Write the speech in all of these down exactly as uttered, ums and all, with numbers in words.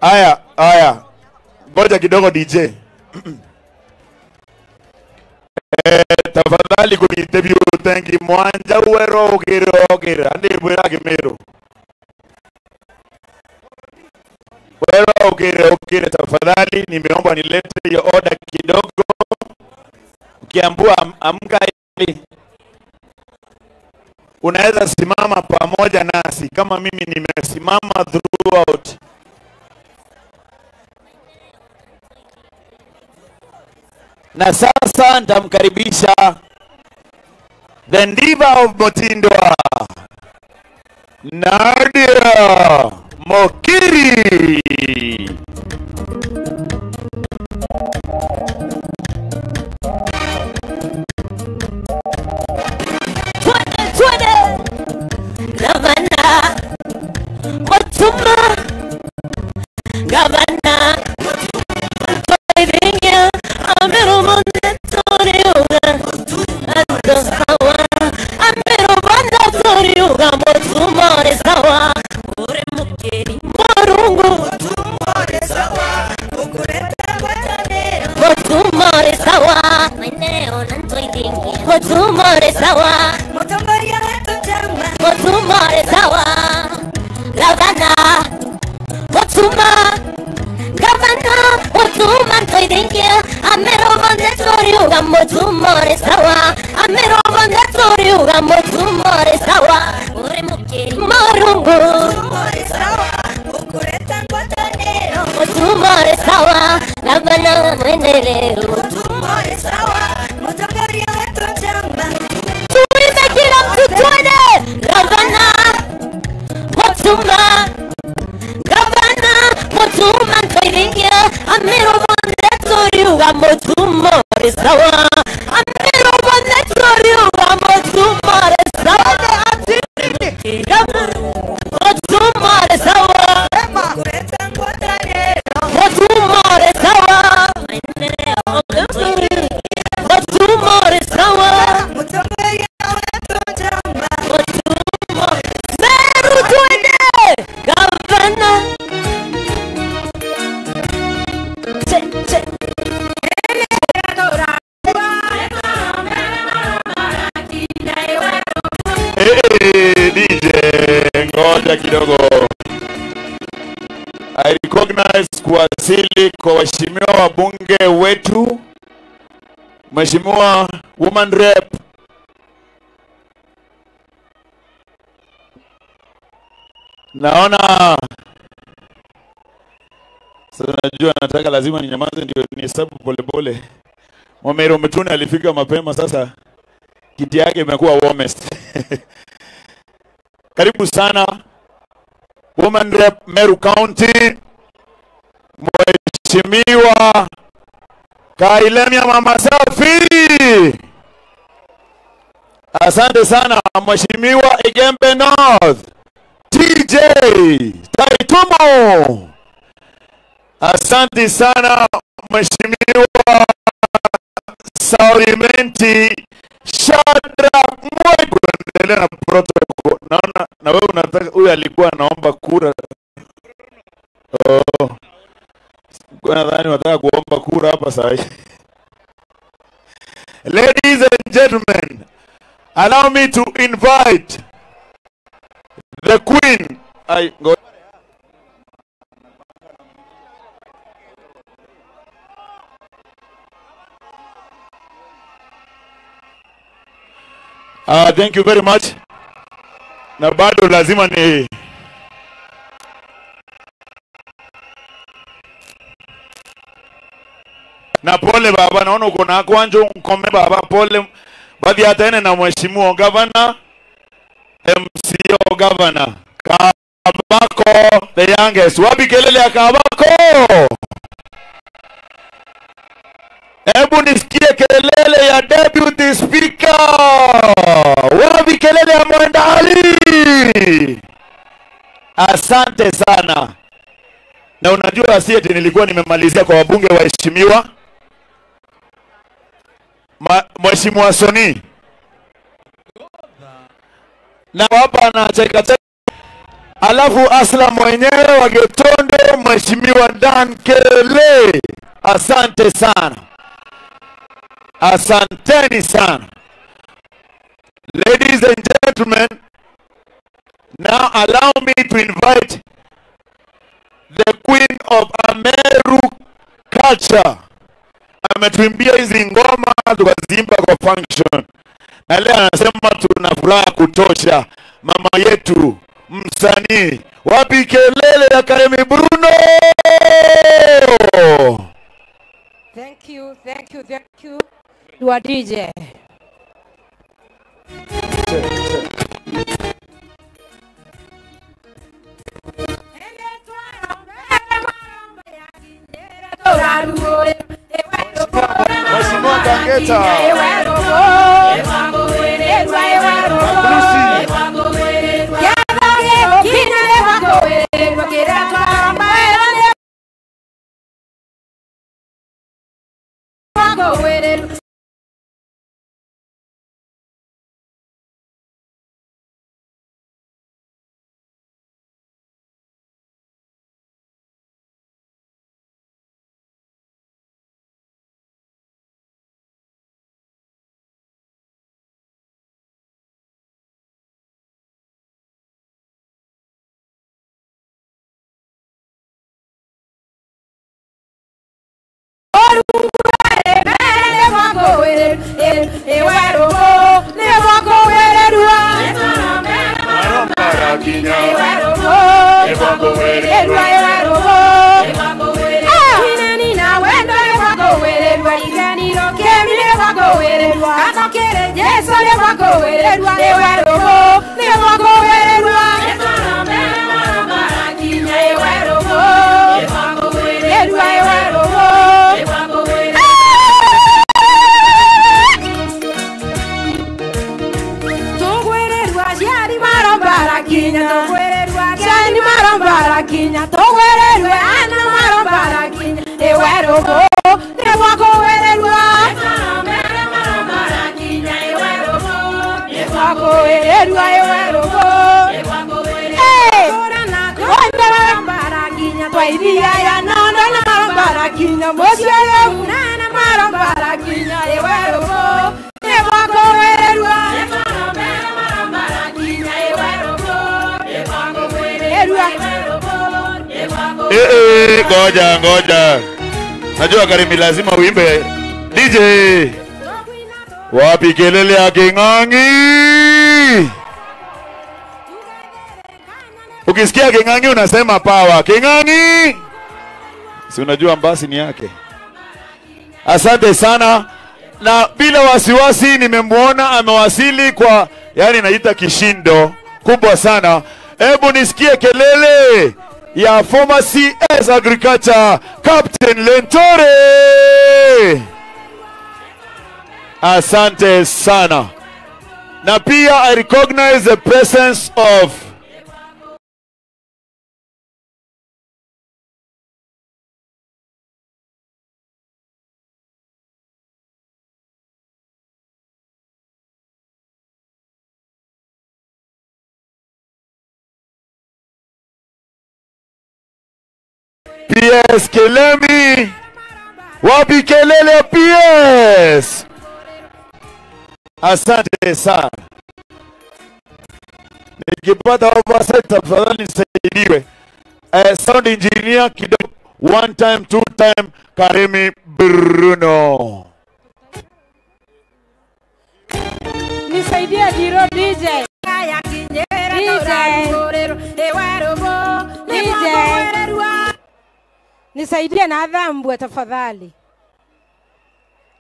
Aya, aya. Ngoja kidogo, D J. Eh, tafadhali kunite biu tengi mwanja, wero ukire, ukire. Andi bwira Kimiru. Wero ukire, ukire tafadhali, nimeomba nilete hiyo order kidogo. Ukiambiwa am-, amka, unaweza simama pamoja nasi kama mimi nimesimama throughout. Na sasa nitamkaribisha the diva of Mutindwa, Nadia Mukiri. Twende, twende. Gavana Mutuma, gavana Mutuma, twaithingia, amero monthe turiuga, antu sawa, amero monthe turiuga, Mutuma uri sawa, uri mukiri Murungu, Mutuma uri sawa, ukureta ngwataniro, Mutuma uri sawa, maendeleo na ntwaithingia, Mutuma uri sawa, mutongoria wetu njamba, Mutuma uri sawa, gavana Mutuma, gavana Mutuma, ntwaithingia, amero monthe turiuga, Mutuma uri sawa, amero monthe turiuga, Mutuma uri sawa, uri mukiri Murungu, Mutuma uri sawa, ukureta ngwataniro, Mutuma uri sawa, gavana wa maendeleo, Mutuma uri sawa, mutongoria wetu njamba. Tuimbe kila mtu, twende, gavana Mutuma, gavana Mutuma, ntwaithingia, amero monthe turiuga, Mutuma uri sawa, amero monthe turiuga, Mutuma uri sawa, ati gavana Mutuma uri sawa, Mutuma uri sawa, Mutuma uri sawa. Meru twende, gavana. Che, che. Eh, eh, D J, ngoja kidogo. I recognize kuwasili kwa waheshimiwa wabunge wetu, Mheshimiwa Woman Rep. Naona sasa, unajua nataka lazima ninyamaze ndio nihesabu polepole. Mwameru Mutune alifika mapema, sasa kiti yake imekuwa warmest. Karibu sana, Woman Rep Meru County, Mheshimiwa Kailemia Mama Safi. Asante sana, Mheshimiwa Igembe North, T J Taitumo. Asante sana, Mheshimiwa Saulimenti Shadrack Mwai, kuendelea na protocol. Naona na wewe unataka, huyu alikuwa anaomba kura. Oh. Kwa nadhani unataka kuomba kura hapa saa hii. Ladies and gentlemen, allow me to invite the Queen. Ai, ngo- Ah, thank you very much. Na bado lazima ni, na pole baba, naona uko na kwanjo nkome baba, pole. Bathi atene na mheshimiwa gavana, M C O gavana. Kabako, the youngest. Wapi kelele ya Kabako? Hebu nisikie kelele ya Deputy Speaker. Wapi kelele ya Mwenda Ali? Asante sana. Na unajua si eti nilikuwa nimemalizia kwa wabunge waheshimiwa. Ma-, Mheshimiwa Soni. Na hapa anacheka cheka. Alafu Asla mwenyewe wa Gitundu, Mheshimiwa Dan Kele. Asante sana. Asanteni sana. Ladies and gentlemen, now allow me to invite the queen of Ameru culture. Ametuimbia hizi ngoma tukaziimba kwa function, na leo anasema tuna furaha kutosha. Mama yetu msanii, wapi kelele ya Karemi Bruno? Thank you, thank you, thank you. Dua D J. Mheshimiwa Kangeta. Lucy. Jesu ni bwa kuwirwa, ni bwa kuwirwa. Tugwirwa aciari maromba arakinya, tugwirwa aciari maromba arakinya, tugwirwa ana maromba arakinya. Iwe rugo, ni bwa kuwirwa. Ni bwa kuwirwa, iwe rugo. Hey! Twaithia ya nondo na maromba arakinya, mucii uyu munene maromba arakinya, iwe rugo. Ni bwa kuwirwa. Erua. Eh, eh, ngoja, ngoja. Najua Karemi lazima uimbe. D J. Wapi kelele ya King'ang'i? Ukisikia King'ang'i unasema power. King'ang'i. Si unajua mbasi ni yake. Asante sana. Na bila wasiwasi nimemwona amewasili kwa, yani, naita kishindo kubwa sana. Hebu nisikie kelele ya former C S Agriculture, Captain Lentore. Asante sana. Na pia I recognize the presence of P S Kelemi. Wapi kelele ya P S? Asante sana. Nikipata oversight, tafadhali nisaidiwe. Eh, sound engineer kidogo, one time, two time, Karemi Bruno. Nisaidie Diro D J. D J. D J. Nisaidie na athambue tafadhali.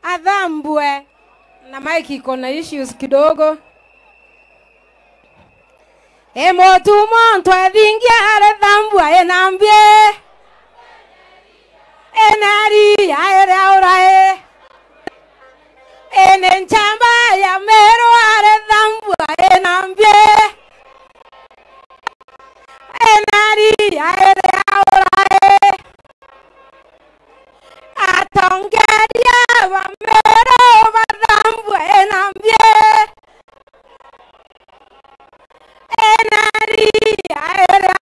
Athambue. Na mic iko na issues kidogo. E mutu muntu ethingia arithambua ina mbi. Ina ria iria urai. Ina nchamba ya Meru arithambua ina mbi. Ina ria iria urai. Atongeria ba Meru bathambue ina mbi. Ina ria iria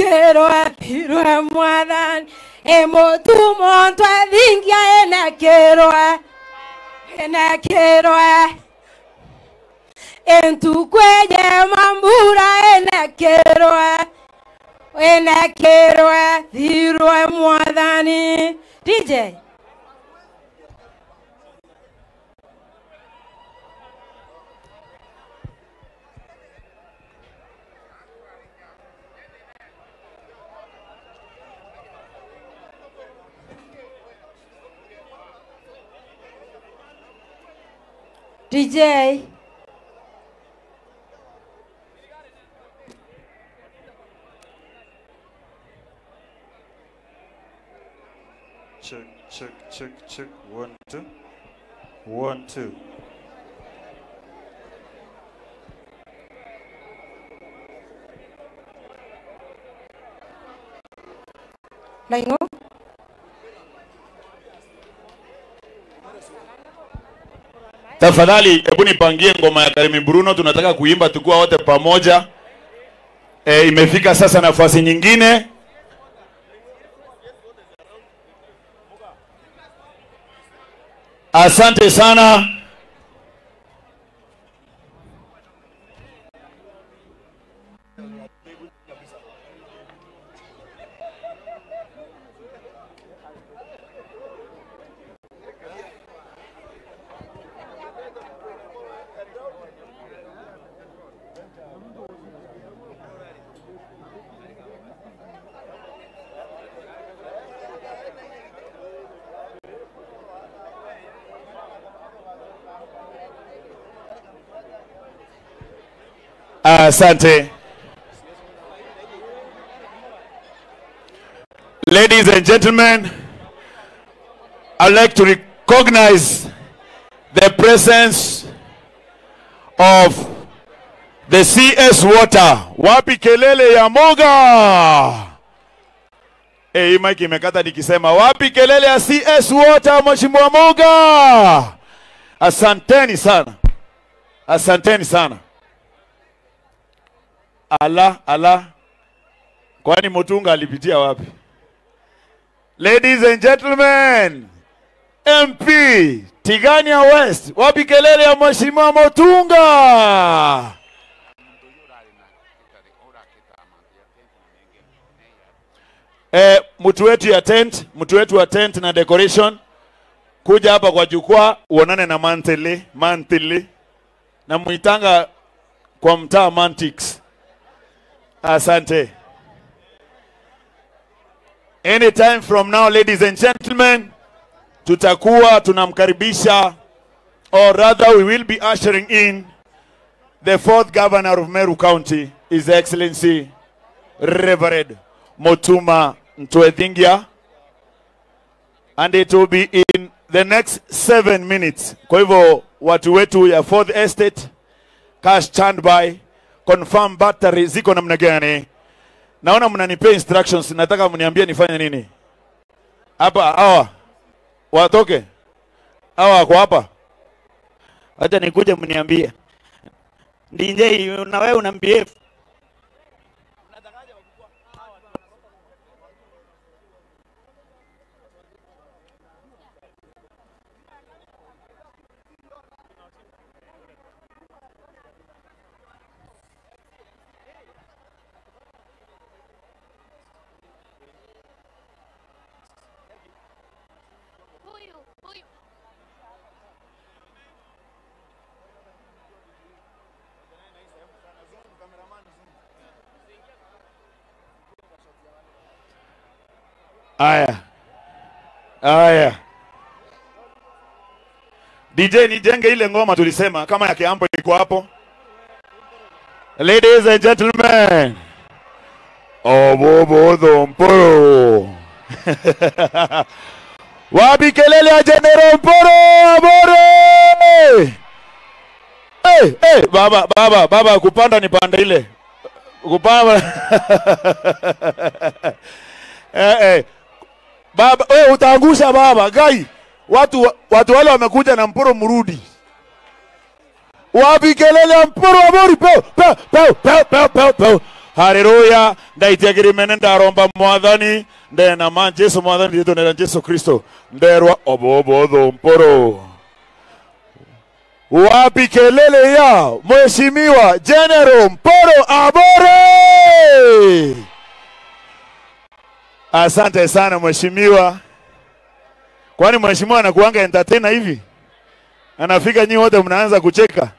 Kirwe, kirwe Mwathani, e Mutuma Ntwethingia, enekirwe, enekirwe. Entuku eje mambura, enekirwe, enekirwe, kirwe Mwathani. D J. D J. Check, check, check, check. One, two. One, two. Laingo. Tafadhali, hebu nipangie ngoma ya Karimi Bruno, tunataka kuimba tukiwa wote pamoja. E, imefika sasa nafasi nyingine. Asante sana. Asante. Ladies and gentlemen, I'd like to recognize the presence of the C S Water. Wapi kelele ya Muga? Eh, hii mic imekata nikisema, wapi kelele ya C S Water, Mheshimiwa Muga? Asanteni sana. Asanteni sana. Ala, ala. Kwani Mutunga alipitia wapi? Ladies and gentlemen, M P Tigania West, wapi kelele ya Mheshimiwa Mutunga? Eh, mtu wetu ya tent, mtu wetu wa tent na decoration, kuja hapa kwa jukwaa, uonane na Mantili, Mantili. Namuitanga kwa mtaa Mantix. Asante. Anytime from now, ladies and gentlemen, tutakuwa tunamkaribisha, or rather we will be ushering in the fourth governor of Meru County, His Excellency Reverend Mutuma Ntwethingia. And it will be in the next seven minutes. Kwa hivyo, watu wetu ya Fourth Estate, kaa standby, confirm battery ziko namna gani. Naona mnanipea instructions, nataka mniambie nifanye nini. Hapa, hawa, watoke. Hawa wako hapa. Acha nikuje mniambie. D J, na wewe una behave. Aya. Aya. D J, nijenge ile ngoma tulisema, kama ya Kiambo iko hapo. Ladies and gentlemen, Obubuthu Mpuru. Wapi kelele ya General Mpuru, Abore? Hey, hey, baba, baba, baba, kupanda ni panda ile. Kupanda. Eh, eh. Baba, wewe utaangusha baba, gai. Watu, watu wale wamekuja na Mpuru, mrudi. Wapi kelele ya Mpuru, Abori? Peu, peu, peu. Haleluya. Ndaitia kirimene, ndaromba Mwathani, ndena ma Jesu Mwathani, riitwa na Jesu Kristo, nderwa obobo thumpuru. Wapi kelele ya Mheshimiwa General Mpuru Aburi? Asante sana mheshimiwa. Kwani mheshimiwa anakuanga entertainer hivi? Anafika nyi wote mnaanza kucheka.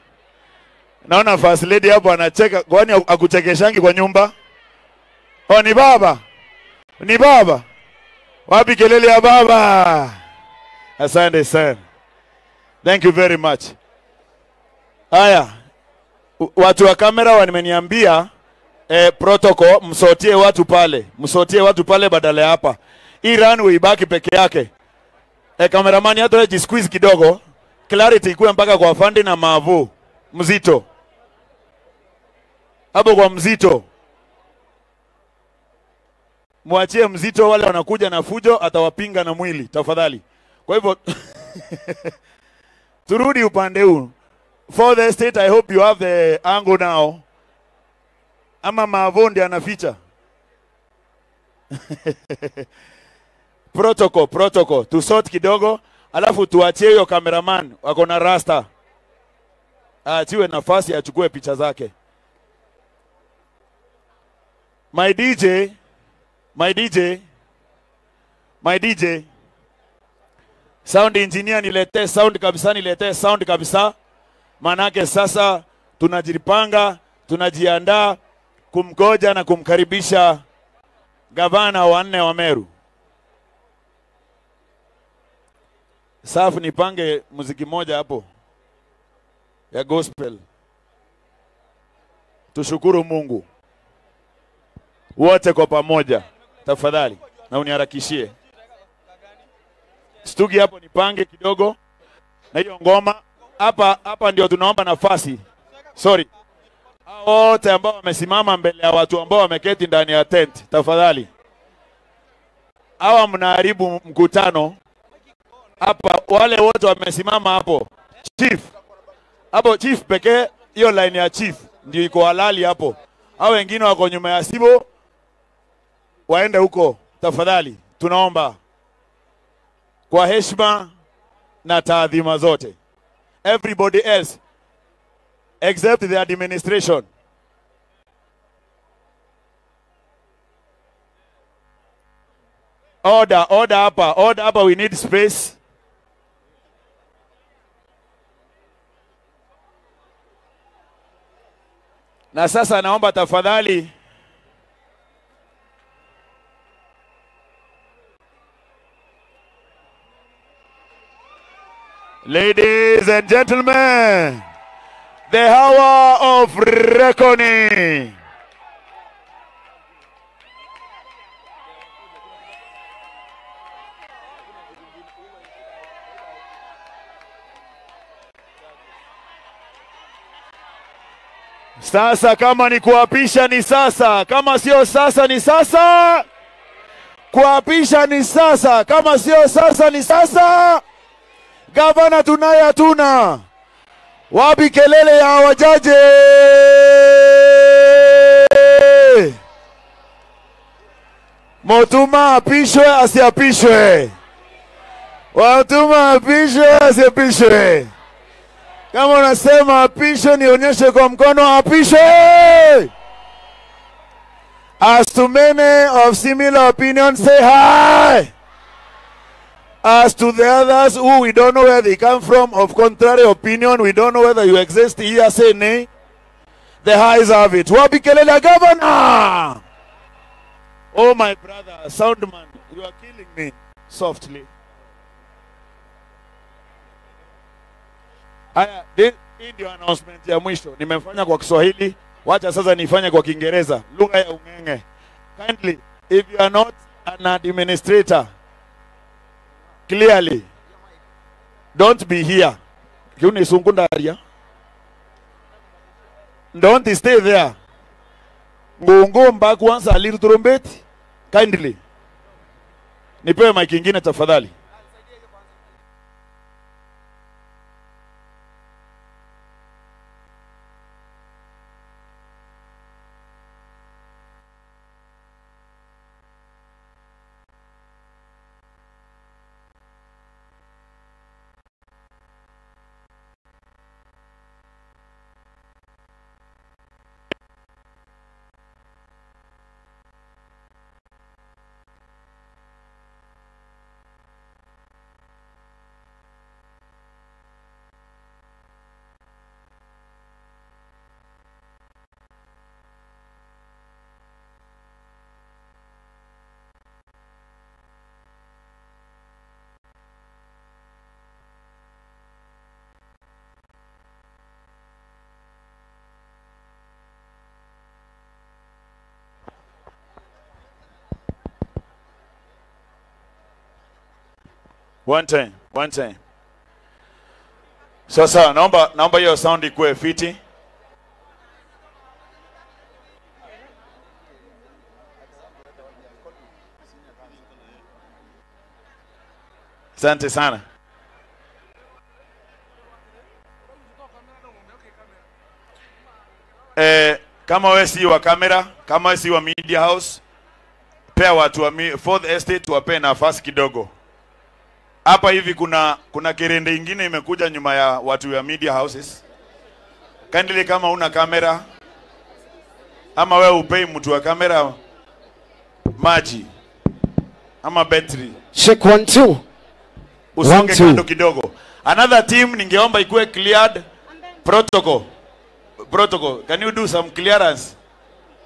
Naona first lady hapo anacheka. Kwani akuchekeshangi kwa nyumba? Oh, ni baba. Ni baba. Wapi kelele ya baba? Asante sana. Thank you very much. Haya. U-, watu wa kamera wameniambia, eh, protocol, msotie watu pale. Msotie watu pale badala ya hapa. Hii runway ibaki peke yake. Eh, cameraman, hata wewe jisqueeze kidogo. Clarity ikuwe mpaka kwa afande na Mavu. Mzito. Hapo kwa Mzito. Mwachie Mzito, wale wanakuja na fujo, atawapinga na mwili, tafadhali. Kwa hivyo, turudi upande huu. Fourth Estate, I hope you have the angle now. Ama Mavu ndiye anaficha. Protocol, protocol. Tu sort kidogo, alafu tuachie hiyo cameraman, wako na rasta. Aachiwe nafasi achukue picha zake. My D J, my D J, my D J. Sound engineer, niletee sound kabisa, niletee sound kabisa. Maanake sasa tunajipanga, tunajiandaa kumgoja na kumkaribisha gavana wa nne wa Meru. Safu, nipange muziki moja hapo ya gospel. Tushukuru Mungu wote kwa pamoja, tafadhali, na uniharakishie. Stugi hapo nipange kidogo na hiyo ngoma. Hapa, hapa ndio tunaomba nafasi. Sorry. Hao wote ambao wamesimama mbele ya watu ambao wameketi ndani ya tent, tafadhali. Hawa mnaharibu mkutano hapa. Wale wote wamesimama hapo, chief, hapo chief pekee, hiyo line ya chief ndio iko halali hapo. Hao wengine wako nyuma ya Sibo, waende huko tafadhali, tunaomba kwa heshima na taadhima zote. Everybody else, except the administration. Order, order hapa, order hapa, we need space. Na sasa naomba tafadhali, ladies and gentlemen, the hour of reckoning. Sasa kama ni kuapisha ni sasa, kama sio sasa ni sasa. Kuapisha ni sasa, kama sio sasa ni sasa. Gavana tunaye hatuna. Wapi kelele ya wajaji? Mutuma apishwe, asiapishwe? Mutuma apishwe, asiapishwe? Kama unasema apishwe, nionyeshe kwa mkono, apishwe. As to many of similar opinion, say hi. As to the others who we don't know where they come from, of contrary opinion, we don't know whether you exist here, say nay. The highs have it. Wapi kelele ya gavana? Oh, my brother, sound man, you are killing me softly. Haya, thi-, hii ndio announcement ya mwisho. Nimefanya kwa Kiswahili, wacha sasa nifanye kwa Kiingereza, lugha ya ung'eng'e. Kindly, if you are not an administrator, clearly, don't be here. Kiu ni sungu ndaria. Don't stay there. Ngungu mba kwanza, a little trumpet. Kindly. Nipewe mic ingine tafadhali. One time, one time. Sawa sawa, naomba, naomba hiyo sound ikuwe fiti. Asante sana. Eh, kama we si wa kamera, kama we si wa media house, pea watu wa mi-, Fourth Estate wapee nafasi kidogo. Hapa hivi kuna, kuna kirindi ingine imekuja nyuma ya watu ya media houses. Kindly, kama una kamera, ama we upei mtu wa kamera maji ama battery. Check one, two. Usonge kando kidogo. Another team, ningeomba ikuwe cleared. Protocol. Protocol, can you do some clearance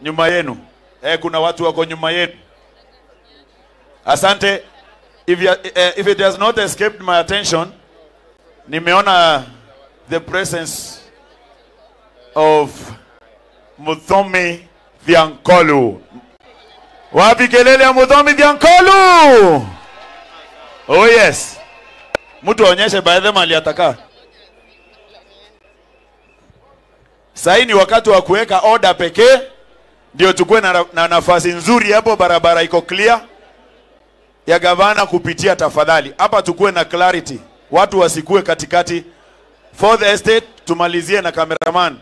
nyuma yenu? Eh, kuna watu wako nyuma yenu. Asante. If you, eh, if it has not escaped my attention, nimeona the presence of Muthomi Thiankolu. Wapi kelele ya Muthomi Thiankolu? Oh yes. Mtu aonyeshe baadhi mali ataka. Sahii ni wakati wa kuweka order pekee, ndio tukue na, na nafasi nzuri hapo, barabara iko clear ya gavana kupitia. Tafadhali, hapa tukue na clarity, watu wasikue katikati. Fourth Estate, tumalizie na cameraman.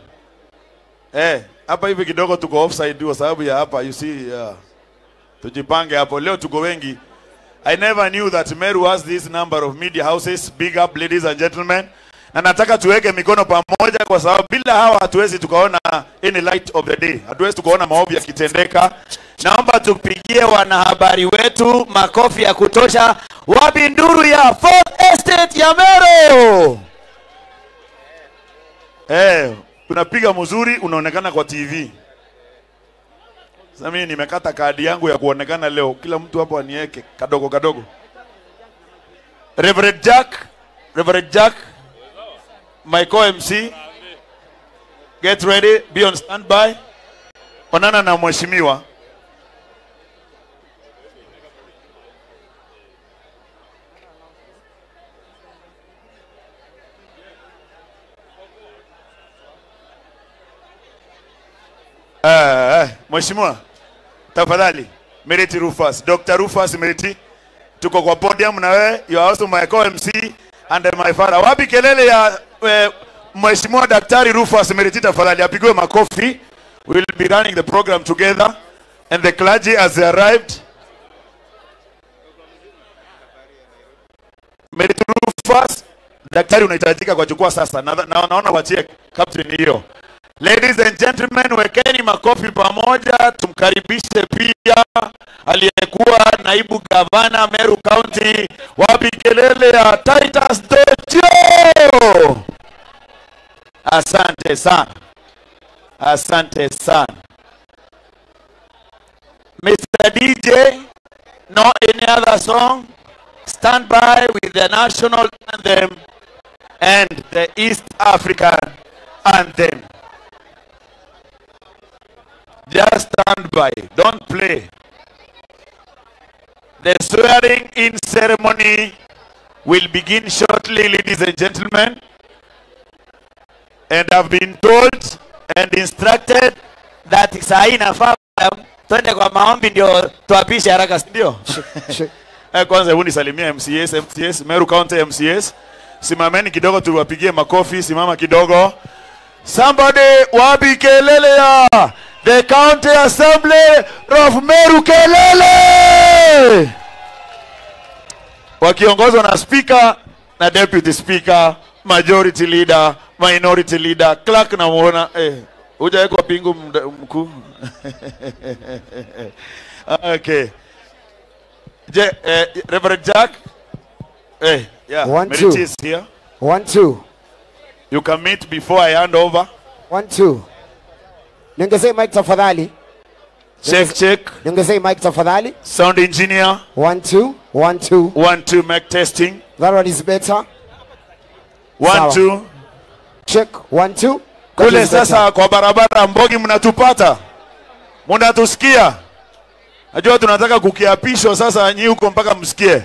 Eh, hapa hivi kidogo tuko offside kwa sababu ya hapa, you see, yeah. Tujipange hapo. Leo tuko wengi. I never knew that Meru has this number of media houses. Big up, ladies and gentlemen. Na nataka tuweke mikono pamoja, kwa sababu bila hawa hatuwezi tukaona any light of the day. Hatuwezi tukaona maovu yakitendeka. Naomba tupigie wanahabari wetu makofi ya kutosha. Wapi nduru ya Fourth Estate ya Meru? Eh, unapiga mzuri, unaonekana kwa T V. Sasa mimi nimekata kadi yangu ya kuonekana leo. Kila mtu hapo anieke kadogo kadogo. Reverend Jack, Reverend Jack, my co-M C, get ready, be on standby. Onana na mheshimiwa. Eh, eh, mheshimiwa, tafadhali, Meriti Rufus, Doctor Rufus Meriti, tuko kwa podium na wewe, you are also my co-M C and my father. Wapi kelele ya, eh, Mheshimiwa Daktari Rufus Meriti, tafadhali, apigiwe makofi. We will be running the program together and the clergy has arrived. Meriti Rufus, daktari unahitajika kwa jukwaa sasa. Na, na, naona wachie captain hiyo. Ladies and gentlemen, wekeni makofi pamoja, tumkaribishe pia aliyekuwa naibu gavana Meru County. Wapi kelele ya Titus Dochio? Asante sana. Asante sana. Mister D J, no any other song? Stand by with the national anthem and the East African anthem. Just stand by, don't play. The swearing in ceremony will begin shortly, ladies and gentlemen. And I've been told and instructed that saa hii inafaa twende kwa maombi ndio tuapishe haraka, si ndio? Eh, kwanza hebu nisalimie M C As, M C As, Meru County M C As. Simameni kidogo tuwapigie makofi, simama kidogo. Somebody, wapi kelele ya the County Assembly of Meru, kelele! Wakiongozwa na speaker na deputy speaker, majority leader, minority leader, clerk namuona, eh, hujawekwa pingu mda-, mkuu. Okay. Je, eh, Reverend Jack? Eh, yeah, Meriti is here. One, two. One, two. You can meet before I hand over. One, two. Niongezee mic tafadhali. Check, check. Niongezee mic tafadhali. Sound engineer. One, two, one, two. One, two, mic testing. That one is better. One, two. Sawa. Check, one, two. That is better. Kule sasa kwa barabara Mbogi, mnatupata? Mnatusikia? Najua tunataka kukiapishwa sasa, nyi huko mpaka msikie.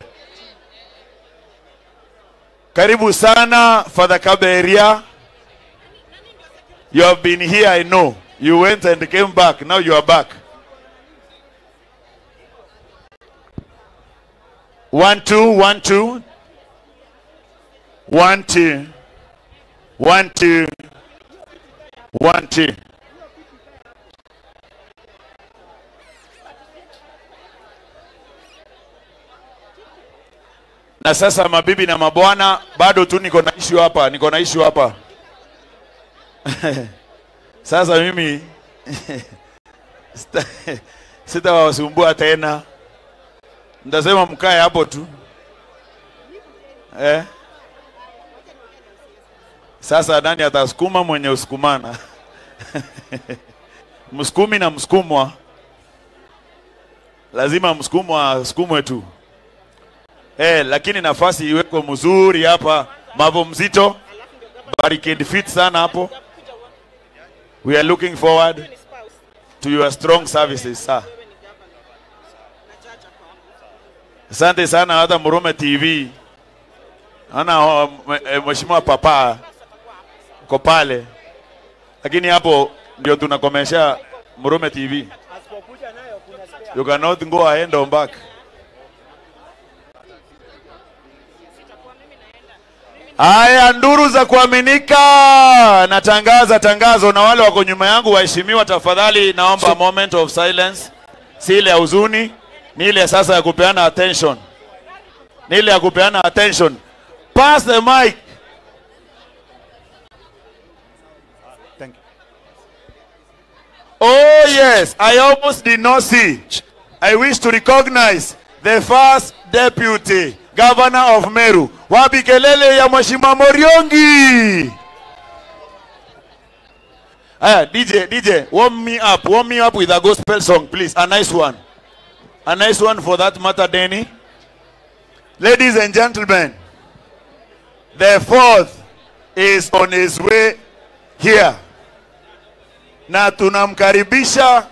Karibu sana, Father Kaberia. You have been here, I know. You went and came back. Now you are back. One, two, one, two. One, two. One, two. One, two. Na sasa, mabibi na mabwana, bado tu niko na issue hapa, niko na issue hapa. Sasa mimi sita-, sitawasumbua tena. Ndasema mkae hapo tu. Eh? Sasa nani atasukuma mwenye usukumana? Msukumi na msukumwa. Lazima msukumwa asukumwe tu. Eh, lakini nafasi iwekwe mzuri hapa. Mavo mzito. Barricade fit sana hapo. We are looking forward to your strong services, sir. Asante sana hata Murume T V. Ana, o, mwe-, eh, Mheshimiwa Papa uko pale. Lakini hapo ndio tunakomesha Murume T V. You cannot go ahead and back. Haya, nduru za kuaminika. Natangaza tangazo, na wale wako nyuma yangu, waheshimiwa, tafadhali naomba moment of silence. Si ile ya huzuni, ni ile sasa ya kupeana attention. Ni ile ya kupeana attention. Pass the mic. Thank you. Oh yes, I almost did not see. I wish to recognize the first deputy governor of Meru. Wapi kelele ya Mheshimiwa Muriongi? Aya, D J, D J, warm me up, warm me up with a gospel song, please. A nice one. A nice one for that matter, Denny. Ladies and gentlemen, the fourth is on his way here. Na tunamkaribisha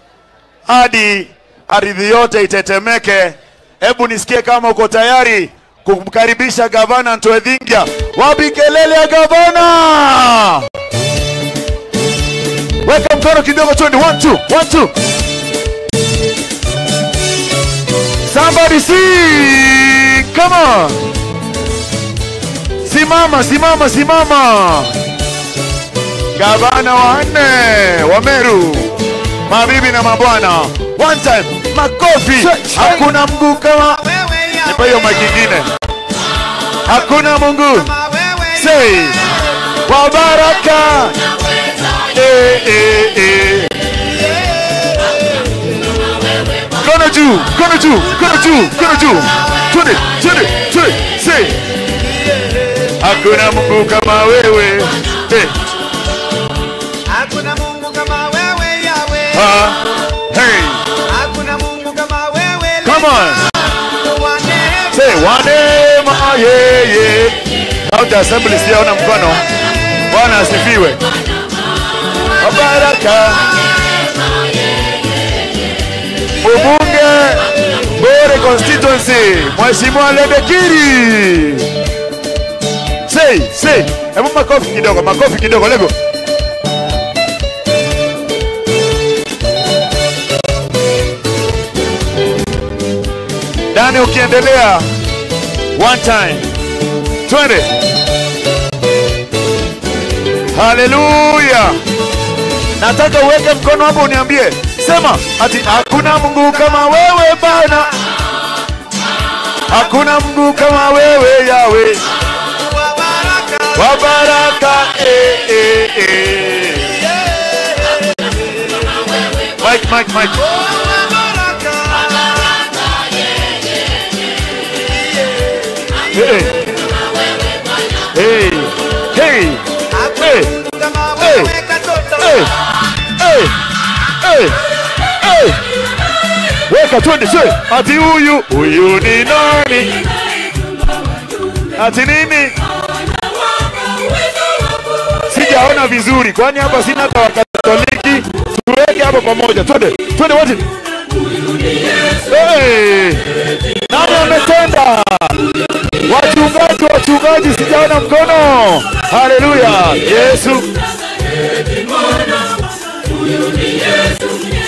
hadi ardhi yote itetemeke. Hebu nisikie kama uko tayari kumkaribisha gavana Ntwethingia. Wapi kelele ya gavana? Weka mkono kidogo, twende. One, two, one, two. Somebody sing. Come on. Simama, simama, simama. Gavana wa nne wa Meru. Mabibi na mabwana. One time. Makofi. Hakuna Mungu kama wewe. Nipe hiyo mic ingine. Hakuna Mungu. Say, wa baraka. Eh, eh, eh. Mkono juu, mkono juu, mkono juu, mkono juu. Twende, twende, twende. Say, hakuna Mungu kama wewe. Eh. Hakuna Mungu kama wewe, Yahweh. Ah, hey. Hakuna Mungu kama wewe. Come on. Say, wa neema, yeah, yeah. County Assembly, sijaona mkono. Bwana asifiwe. Wa baraka. Mbunge Bore Constituency, Mheshimiwa Ledekiri. Say, say. Hebu makofi kidogo, makofi kidogo, lego. Dani, ukiendelea. One time. Twende. Haleluya. Nataka uweke mkono hapo uniambie. Sema ati, hakuna Mungu kama wewe Bwana. Hakuna Mungu kama wewe, Yahweh. Wa baraka, eh, eh, eh. Mic, mic, mic. Hey, hey, hey, hey. Hey, hey, hey, hey. Weka, twende, twende. Ati huyu, huyu ni nani? Ati nini? Sijaona vizuri. Kwani hapa sina hata Wakatoliki? Tuweke hapo pamoja. Twende, twende wote. Hey! Nani ametenda? Wachungaji wachungaji, sijaona mkono. Haleluya. Yesu.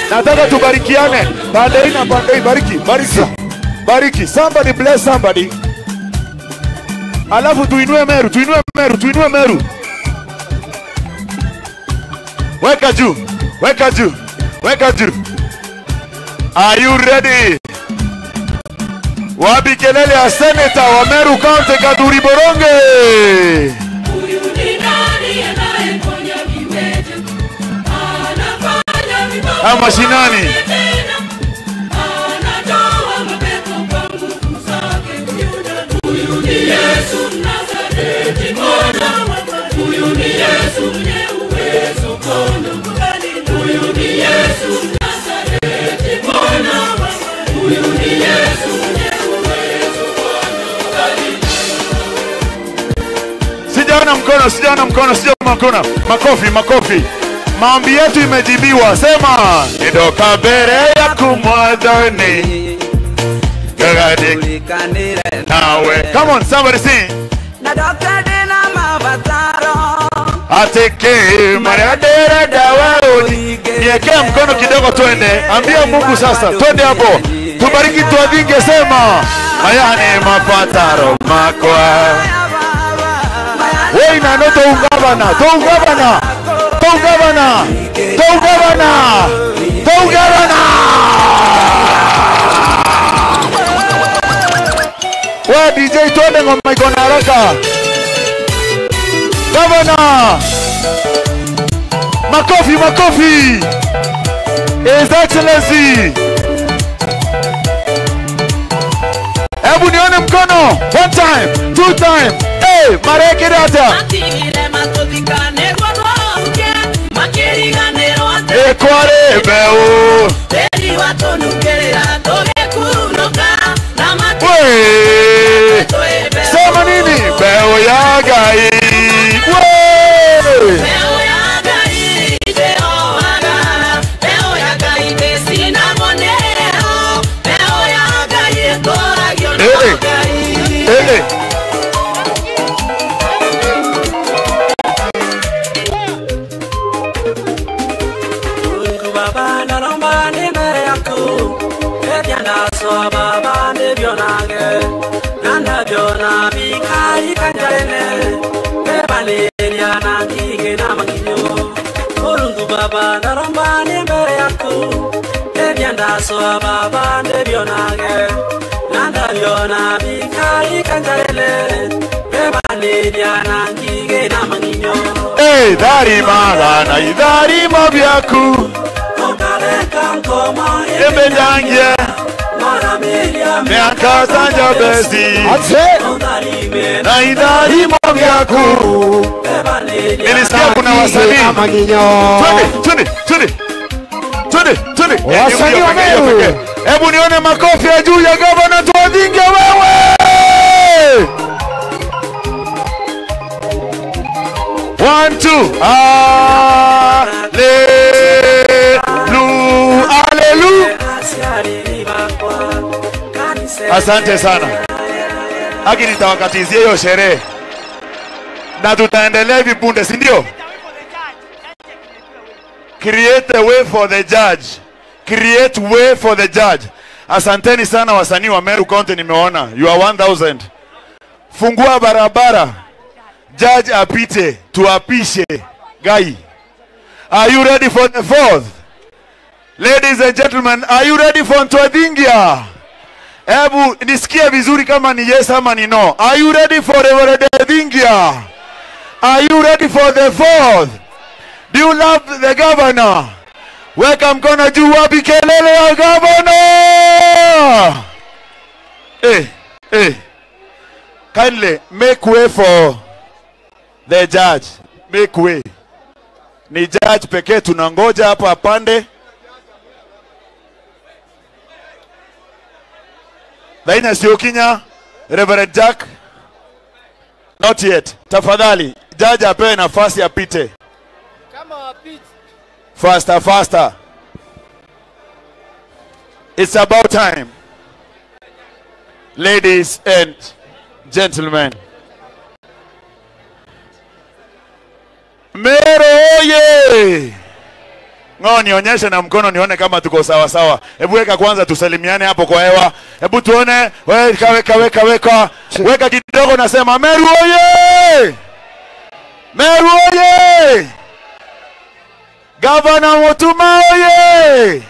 Nataka tubarikiane. Pande hii na pande hii, bariki, bariki. Bariki. Somebody bless somebody. Alafu tuinue Meru, tuinue Meru, tuinue Meru. Weka juu, weka juu, weka juu. Are you ready? Wapi kelele ya senator wa Meru County, Kadhuri Boronge? Ama mashinani. Sijaona mkono, sijaona mkono, sijaona mkono. Makofi, makofi. Maombi yetu imejibiwa. Sema, "Ndoka mbere yaku Mwathani, ngathĩkanĩre nawe." Come on, somebody sing. Na ndoka ndĩ na mabataro. Atĩ kĩ marĩa ndĩrenda we ũthinge. Niwekee mkono kidogo, twende. Ambia Mungu sasa, twende hapo. Tubariki, twathinge, sema, "Maya nĩ mabataro makwa." Wĩna no tũu gavana, tũu gavana, tũu gavana, tũu gavana, tũu gavana. We D J, twende ngoma iko na haraka. Gavana. Makofi, makofi. His Excellency. Hebu nione mkono. One time, two time. Hey, marekire atia? Matigire matũthikane gũthũke, makĩriganĩrwo atĩ ĩkwarĩ mbeũ. Tĩri watũnungĩrĩra tũgĩkunũka, na matu- Wee! Sema nini? Mbeũ ya Ngai. Wee! Mbeũ ya Ngai ndĩroaga, mbeũ ya Ngai ndĩcinagwo nĩ heho, mbeũ ya Ngai ĩtũũragio nĩ Ngai. Eh, eh. Mungu Baba, naromba nĩ mbere yaku, ethia ndacwa Baba ndĩbionage, na ndabiona bikaika njarene, webanĩria na ngigĩ na makinyo. Mungu Baba, naromba nĩ mbere yaku, ethia ndacwa Baba ndĩbionage, na ndabiona bikaika njarene, webanĩria na ngigĩ na makinyo. Ĩtharima gana itharimo biaku. Ũkareka ngoma ĩmbenjangie. Mara mĩria mĩaka ta Jabesi. Ate. Ũtharime na itharimo biaku. Webanĩria. Nilisikia kuna wasanii. Twende, twende, twende. Twende, twende. Wasanii wa Meru. Hebu nione makofi ya juu ya gavana Twathinge wewe. One, two. Hallelujah. Hallelujah. Asante sana. Haki nitawakatizia hiyo sherehe. Na tutaendelea hivi punde, si ndio? Create a way for the judge. Create way for the judge. Asanteni sana wasanii wa Meru County, nimeona. You are one thousand. Fungua barabara. Judge apite, tuapishe. Gai. Are you ready for the fourth? Ladies and gentlemen, are you ready for Ntwethingia? Hebu nisikie vizuri kama ni yes ama ni no. Are you ready for Reverend Ethingia? Are you ready for the fourth? Do you love the governor? Weka mkono juu, wapi kelele ya governor? Eh, eh. Kindly make way for the judge. Make way. Ni judge pekee tunangoja hapa apande. Thaina siokinya, Reverend Jack. Not yet. Tafadhali, judge apewe nafasi apite. Kama wapiti. Faster, faster. It's about time. Ladies and gentlemen, oye! Ng'o, nionyeshe na mkono nione kama tuko sawa sawa. Hebu weka kwanza tusalimiane hapo kwa hewa. Hebu tuone. Weka, weka, weka, weka. Weka kidogo, nasema, "Meru oye! Meru oye! Gavana Mutuma oye!"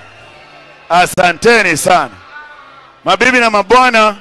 Asanteni sana. Mabibi na mabwana,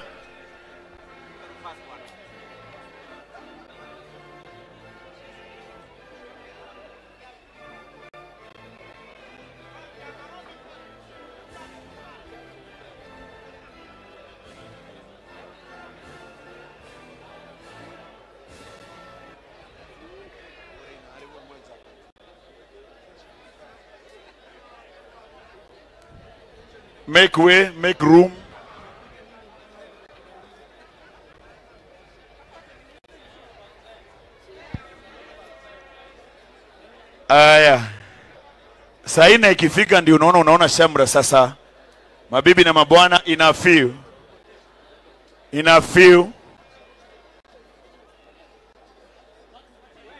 make way, make room. Aya. Saa nne ikifika ndio unaona, unaona shamra sasa. Mabibi na mabwana, ina feel. Ina feel.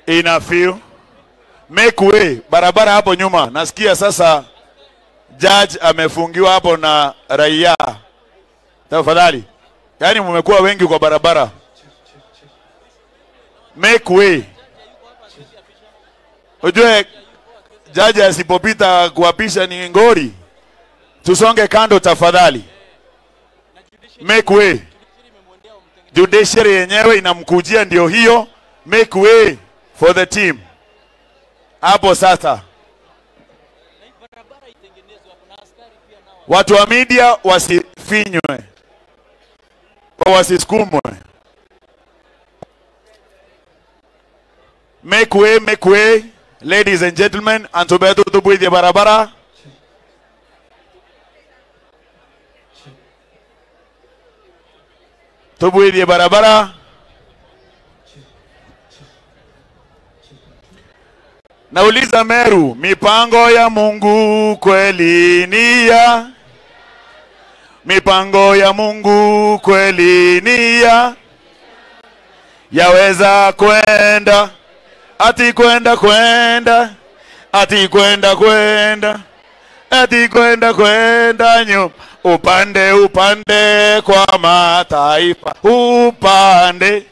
Ina feel. Make way. Barabara hapo nyuma. Nasikia sasa judge amefungiwa hapo na raia. Tafadhali. Yaani, mmekuwa wengi kwa barabara. Make way. Ujue, jaji asipopita kuapisha ni ngori. Tusonge kando tafadhali. Make way. Judiciary yenyewe inamkujia, ndio hiyo. Make way for the team. Hapo sasa. Watu wa media wasifinywe. Wasisukumwe. Make way, make way. Ladies and gentlemen, antu betu tubwithie barabara. Tubwithie barabara. Nauliza Meru, mipango ya Mungu kweli ni ya? Mipango ya Mungu kweli ni ya? Yaweza kwenda, ati kwenda, kwenda, ati kwenda, kwenda, ati kwenda, kwenda nyu-, upande, upande kwa mataifa, upande.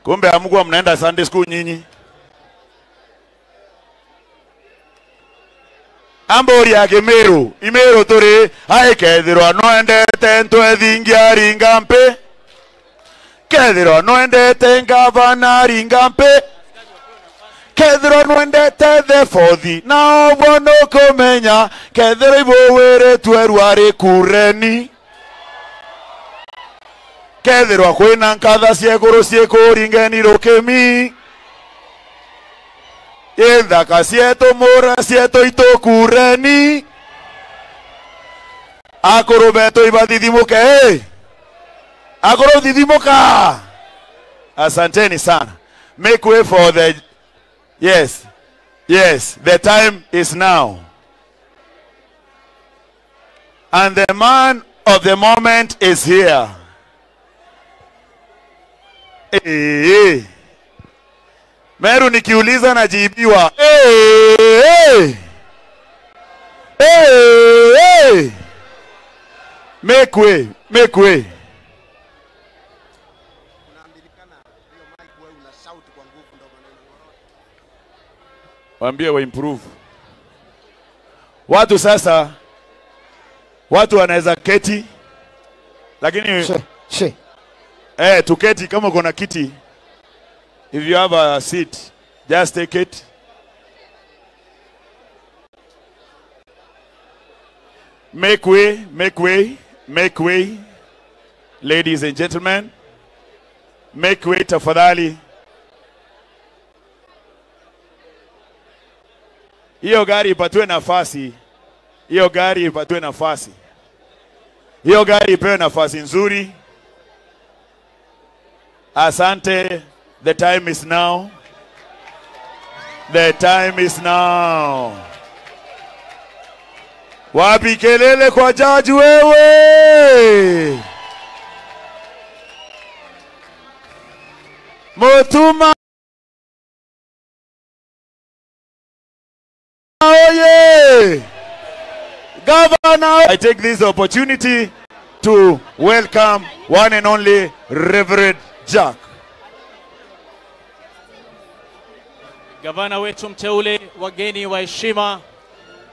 Kumbe hamkuwa mnaenda Sunday school nyinyi. Amburi ya Kimiru, Imiru turi, ai kethirwa nwendete ntwethingia ringa mpi. Kethirwa nwendete ngavana ringa mpi. Kethirwa nwendete the fourth, na obwo nukumenya, kethirwa ibuwiritwe rwari kureni. Kethirwa kwina nkatha ciekuru ciikuringeni rukimi, i nthaka cietu, mura cietu, itukureni. Akuru betu ibathithimuke, ii? Akuru thithimuka. Asanteni sana. Make way for the, yes. Yes, the time is now. And the man of the moment is here. Eh, eh. Meru nikiuliza najibiwa. Eh, eh. Eh, eh. Make way, make way. Waambie wa improve. Watu sasa, watu wanaweza keti, lakini, she, she, eh, tuketi kama uko na kiti. If you have a seat, just take it. Make way, make way, make way. Ladies and gentlemen, make way tafadhali. Hiyo gari ipatiwe nafasi. Hiyo gari ipatiwe nafasi. Hiyo gari ipewe nafasi nzuri. Asante. The time is now. The time is now. Wapi kelele kwa jaji wewe? Mutuma. Governor, I take this opportunity to welcome one and only Reverend Jack. Gavana wetu mteule, wageni wa heshima,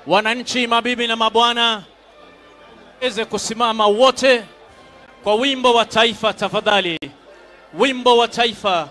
wananchi, mabibi na mabwana, weze kusimama wote kwa wimbo wa taifa tafadhali. Wimbo wa taifa.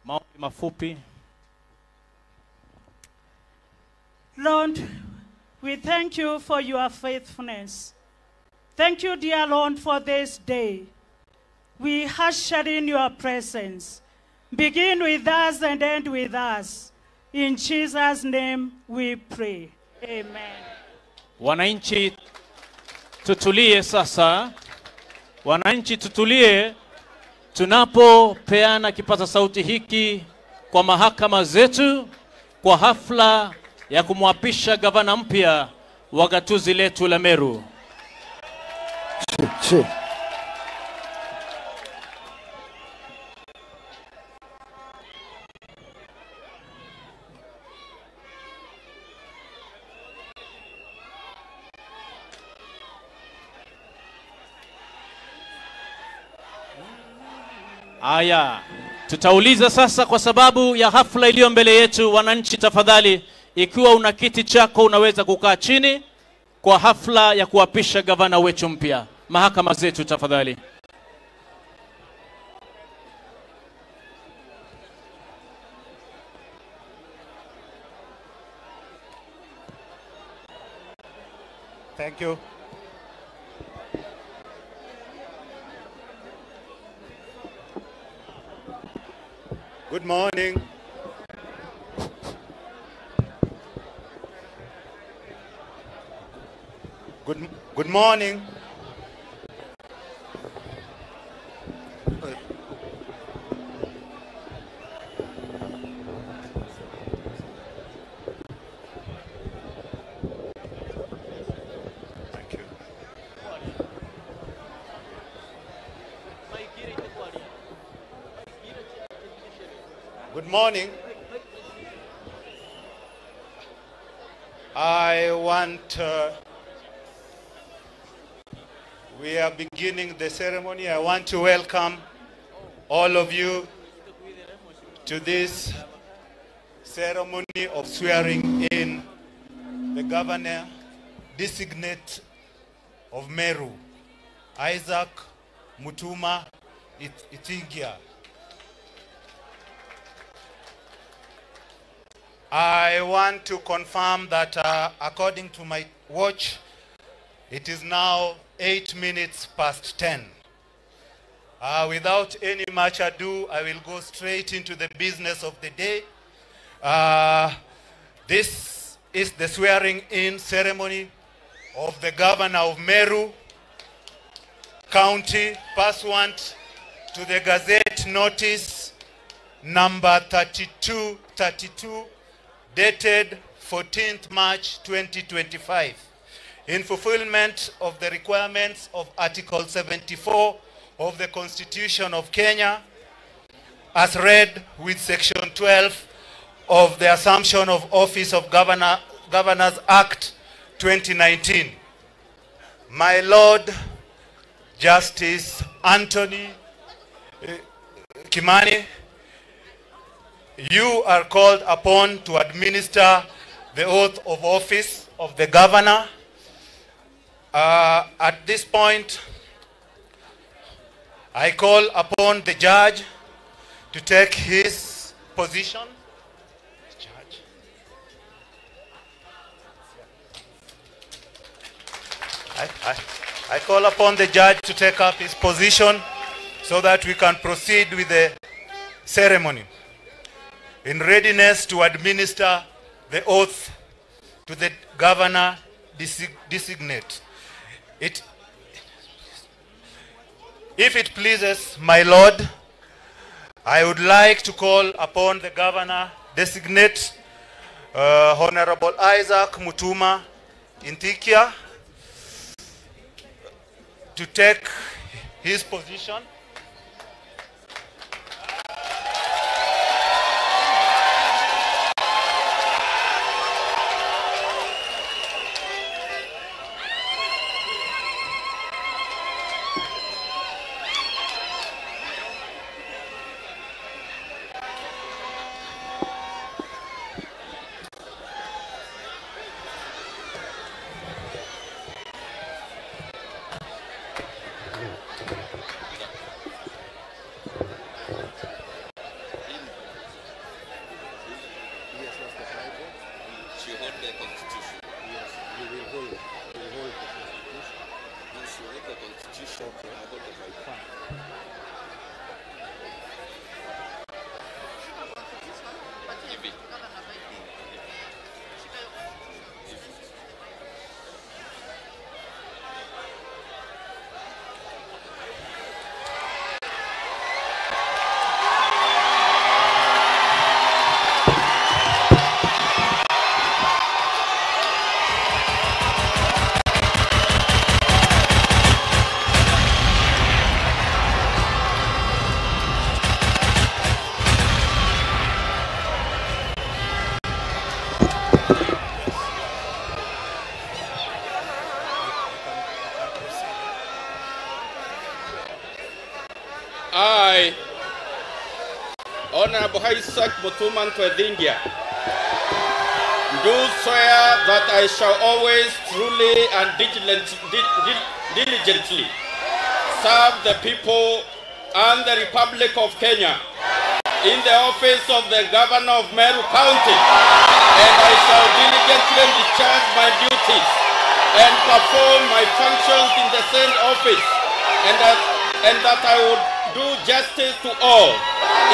Maombi mafupi. Lord, we thank you for your faithfulness. Thank you, dear Lord, for this day. We usher in your presence. Begin with us and end with us. In Jesus' name we pray. Amen. Wananchi, tutulie sasa. Wananchi, tutulie tunapopeana kipaza sauti hiki kwa mahakama zetu kwa hafla ya kumwapisha gavana mpya wa gatuzi letu la Meru. Chi, chi. Aya, tutauliza sasa, kwa sababu ya hafla iliyo mbele yetu, wananchi, tafadhali, ikiwa una kiti chako, unaweza kukaa chini kwa hafla ya kuapisha gavana wetu mpya. Mahakama zetu, tafadhali. Thank you. Good morning. Good, good morning. Thank you. Good morning. I want, uh, we are beginning the ceremony. I want to welcome all of you to this ceremony of swearing in the governor designate of Meru, Isaac Mutuma It-, Itingia. I want to confirm that, uh, according to my watch, it is now eight minutes past ten. Uh, without any much ado, I will go straight into the business of the day. Uh, this is the swearing-in ceremony of the Governor of Meru County, pursuant to the Gazette Notice number thirty-two thirty-two, dated fourteenth March twenty twenty-five, in fulfillment of the requirements of Article seventy-four of the Constitution of Kenya, as read with Section twelve of the Assumption of Office of Governor, Governors Act twenty nineteen. My Lord Justice Anthony, eh, Kimani, you are called upon to administer the oath of office of the governor. Uh, at this point, I call upon the judge to take his position. Judge. I, I, I call upon the judge to take up his position so that we can proceed with the ceremony. In readiness to administer the oath to the governor desig-, designate. It, if it pleases my lord, I would like to call upon the governor designate, uh, Honorable Isaac Mutuma Intikia, to take his position. She hold the constitution. Yes, you will hold, you will hold the constitution. No, she hold the constitution. Okay. I hold the Bible. Fine. Give it. I, Honorable Isaac Mutuma Ntwethingia, do swear that I shall always truly and diligent-, di-, di-, diligently serve the people and the Republic of Kenya in the office of the Governor of Meru County, and I shall diligently discharge my duties and perform my functions in the said office, and that, and that I would do justice to all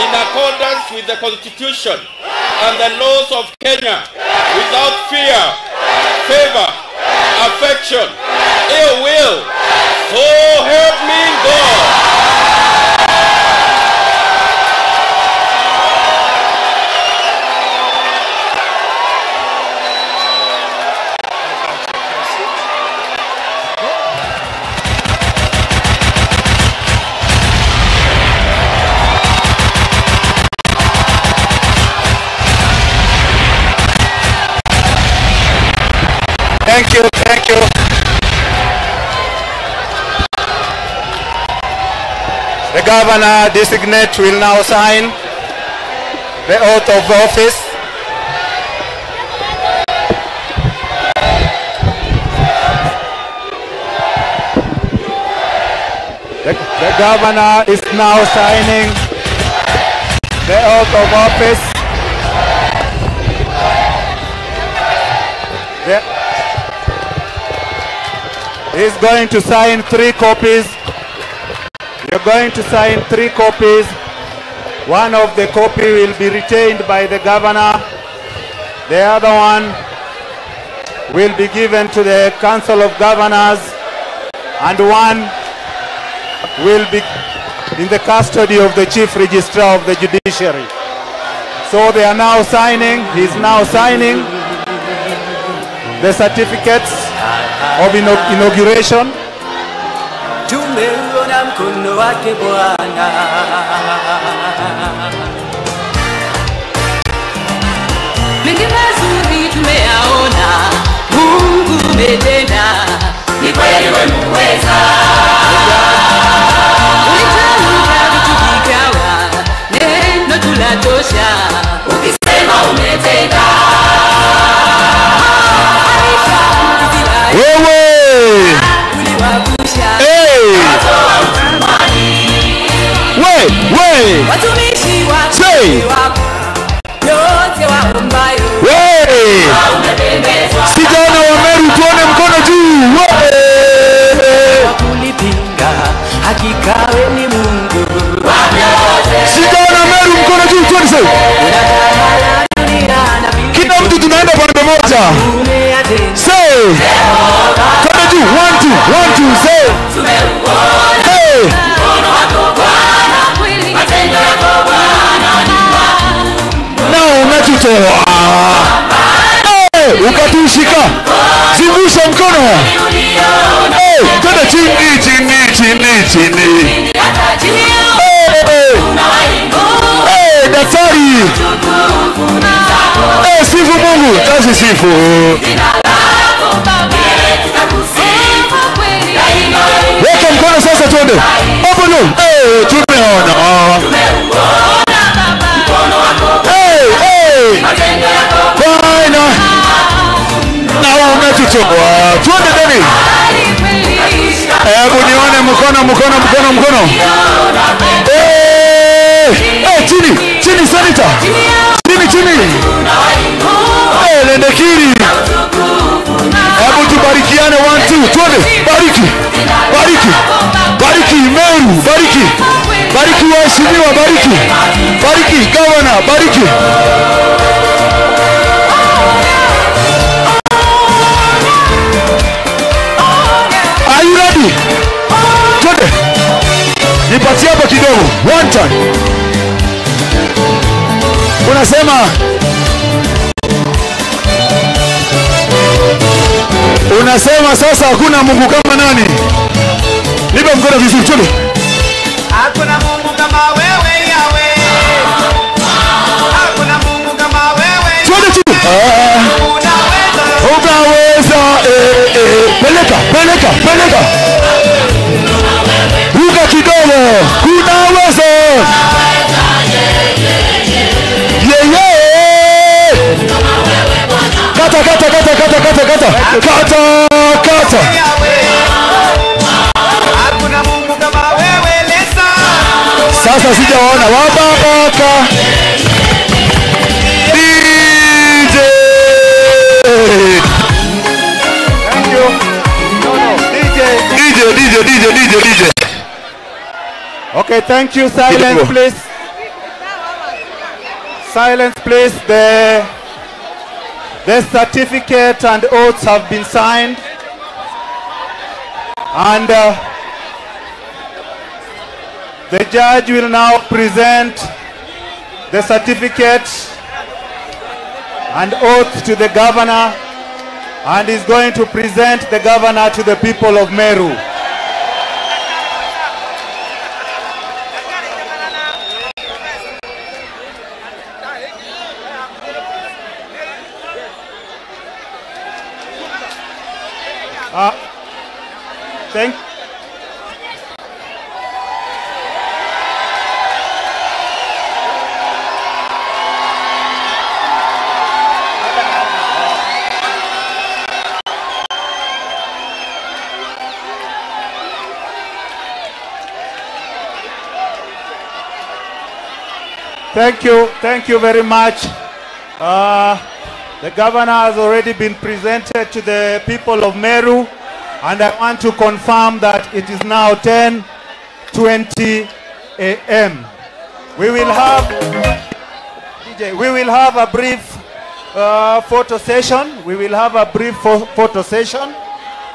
in accordance with the Constitution and the laws of Kenya without fear, favor, affection, ill will. So help me God. Thank you, thank you. The governor designate will now sign the oath of office. The, the governor is now signing the oath of office. The, he's going to sign three copies. We're going to sign three copies. One of the copy will be retained by the governor. The other one will be given to the Council of Governors, and one will be in the custody of the Chief Registrar of the Judiciary. So they are now signing, he's now signing the certificates of inau-, inauguration. Tumeuona mkono wake Bwana. Mengi mazuri tumeyaona, Mungu umetenda. Ni kweli wewe muweza. Ulitamka vitu vikawa, neno tu latosha. Ukisema umetenda. Wewe. Uliwavusha. Hey. We, we. Watumishi wako. Say. Yote waombayo. Hey. Sijaona Wameru, tuone mkono juu. Wewe. Wakulipinga, hakika wewe ni Mungu. Sijaona Meru, mkono juu, tuone sasa. Kila mtu tunaenda pande moja. Say. Twende juu, one, two, one, two, say. Hey. Na unatutoa. Eh, ukatushika. Zungusha mkono. Eh, twende chini, chini, chini, chini. Eh, eh. Eh, daktari. Eh, sifu Mungu, kazi sifu. Weka mkono sasa, twende. Hapo juu. Eh, tumeona. Eh, eh. Bwana. Na umetutoa. Twende ndani. Hebu nione mkono, mkono, mkono, mkono. Eh, eh, chini, chini, senator. Chini, chini. Eh, Lendekiri. Hebu tubarikiane, one, two, twende. Bariki. Bariki. Bariki Meru, bariki. Bariki waheshimiwa, bariki. Bariki governor, bariki. Are you ready? Twende. Nipatie hapo kidogo. One time. Unasema, unasema sasa hakuna Mungu kama nani? Nipe mkono vizuri, twende. Hakuna Mungu kama wewe, Yahweh. Hakuna Mungu kama wewe. Twende tu. Ah. Unaweza. Unaweza, eh, eh. Peleka, peleka, peleka. Ruka kidogo. Kuna uwezo. Yeah, yeah. Kata, kata, kata. Kata, kata. Sasa sijawaona. Wababaka. D J. Thank you. No, no. D J. D J, D J, D J, D J, D J. Okay, thank you. Silence, kidogo, please. Silence, please. The, the certificate and oaths have been signed. And, uh, the judge will now present the certificate and oath to the governor, and is going to present the governor to the people of Meru. Uh, thank Thank you, thank you very much. Uh, the governor has already been presented to the people of Meru, and I want to confirm that it is now ten twenty a m. We will have, D J, we will have a brief, uh, photo session. We will have a brief pho-, photo session.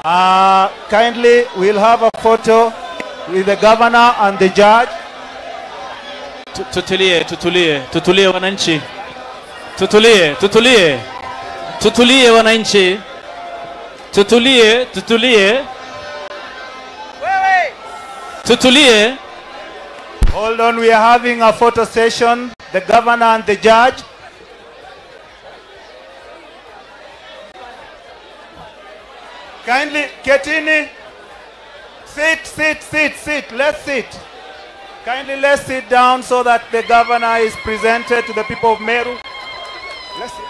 Uh, kindly, we'll have a photo with the governor and the judge. Tu-, tutulie, tutulie, tutulie wananchi. Tutulie, tutulie. Tutulie wananchi. Tutulie, tutulie. Tutulie. Hold on, we are having a photo session. The governor and the judge. Kindly, ketini. Sit, sit, sit, sit. Let's sit. Kindly, let's sit down so that the governor is presented to the people of Meru. Let's sit down.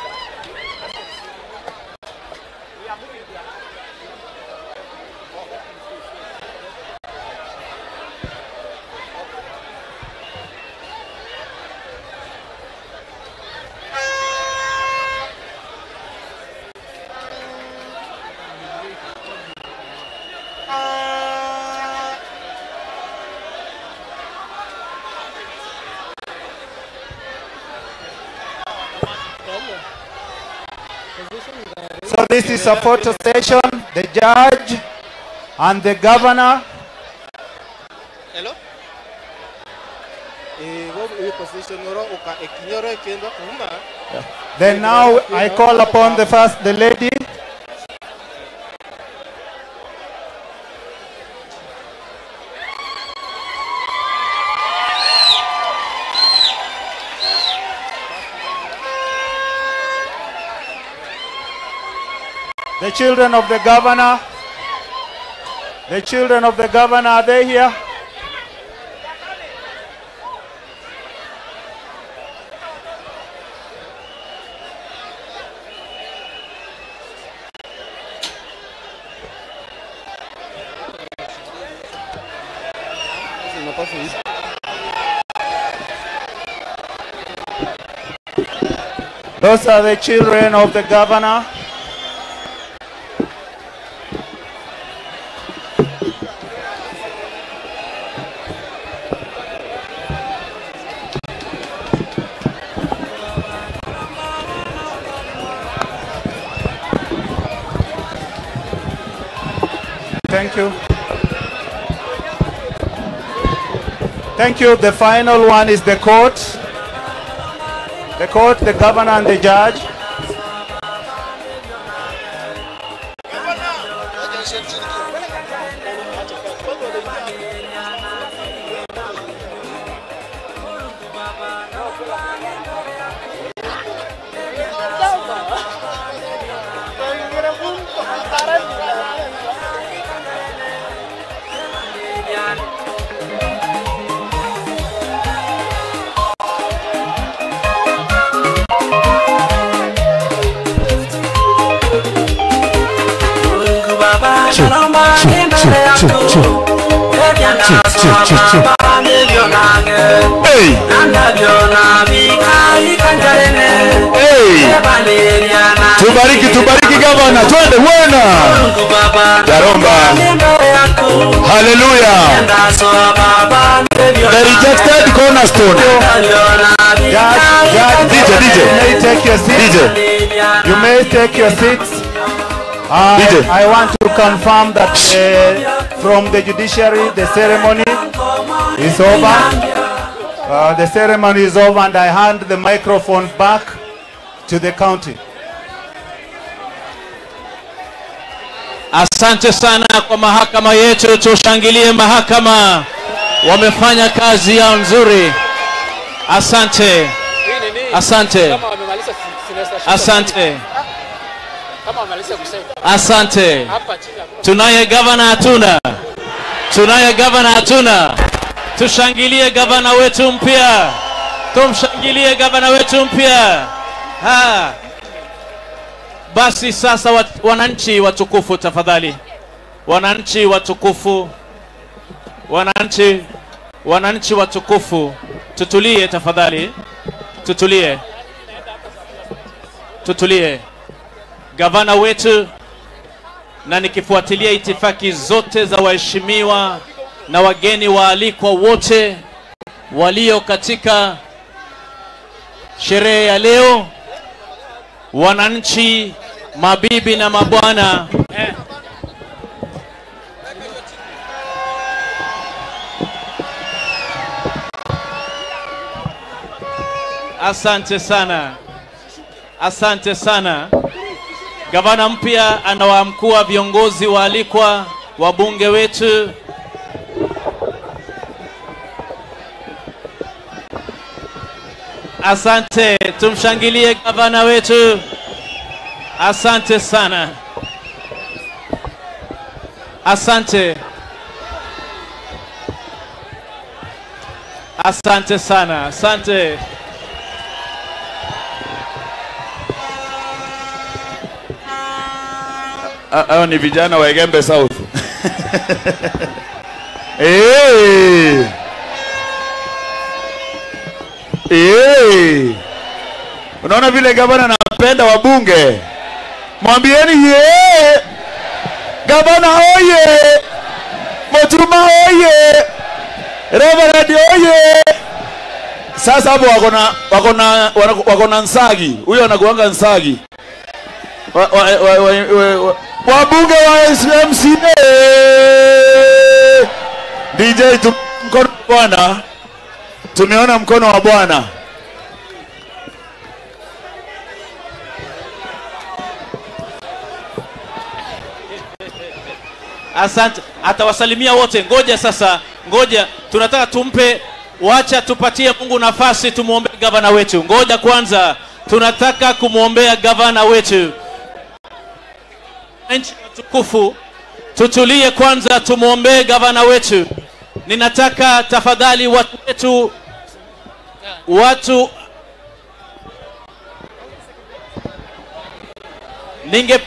So this is a photo session, the judge and the governor. Hello? Eh, bo, eh, position oro uka, ekinya oro ekenda kuuma. Then now I call upon the first, the lady. The children of the governor, the children of the governor, are they here? Those are the children of the governor. Thank you. Thank you. The final one is the court. The court, the governor, and the judge. Chu, chu, chu, chu, chu. Chu, chu, chu, chu. Hey! Hey! Tubariki, tubariki gavana, twende wena. Yaromba. Hallelujah. The rejected cornerstone. Judge, judge, D J, D J. You may take your seat. D J. You may take your seats. Uh, D J. I want to confirm that, uh, from the judiciary, the ceremony is over. Uh, the ceremony is over, and I hand the microphone back to the county. Asante sana kwa mahakama yetu, tushangilie mahakama. Wamefanya kazi yao nzuri. Asante. Asante. Asante. Asante. Tunaye gavana hatuna. Tunaye gavana hatuna. Tushangilie gavana wetu mpya. Tumshangilie gavana wetu mpya. Ha. Basi sasa, wat-, wananchi watukufu, tafadhali. Wananchi watukufu. Wananchi, wananchi watukufu. Tutulie tafadhali. Tutulie. Tutulie. Gavana wetu, na nikifuatilia itifaki zote za waheshimiwa na wageni waalikwa wote walio katika sherehe ya leo, wananchi, mabibi na mabwana. Asante sana. Asante sana. Gavana mpya anawaamkua viongozi waalikwa, wabunge wetu. Asante, tumshangilie gavana wetu. Asante sana. Asante. Asante sana, asante. A-, hao ni vijana wa Igembe South. Eh. Eh. Unaona vile gavana anapenda wabunge? Mwambieni ye! Gavana oye! Mutuma oye! Reverend oye! Sasa hapo wako na, wako na, wako na Nsagi. Huyo anakuanga Nsagi. Wa-, wa-, wa-, wa-, wa-, wa-, wabunge wa M C A! D J, tu-, mkono wa Bwana. Tumeona mkono wa Bwana. Asante. Atawasalimia wote. Ngoja sasa, ngoja. Tunataka tumpe, wacha tupatie Mungu nafasi, tumuombe gavana wetu. Ngoja kwanza, tunataka kumwombea gavana wetu. Wananchi watukufu, tutulie kwanza, tumwombee gavana wetu. Ninataka tafadhali watu wetu, watu, ninge-,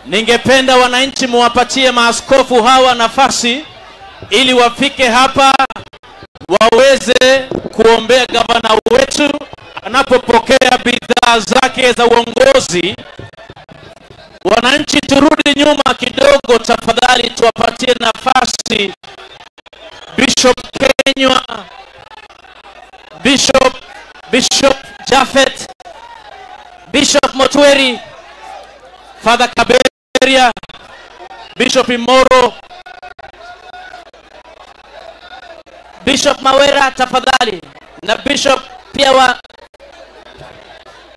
ningependa wananchi muwapatie maaskofu hawa nafasi ili wafike hapa waweze kuombea gavana wetu anapopokea bidhaa zake za uongozi. Wananchi, turudi nyuma kidogo tafadhali, tuwapatie nafasi Bishop Kenywa, Bishop, Bishop Japhet, Bishop Motweri, Father Kaberia, Bishop Imoro, Bishop Mawera tafadhali, na Bishop pia wa-,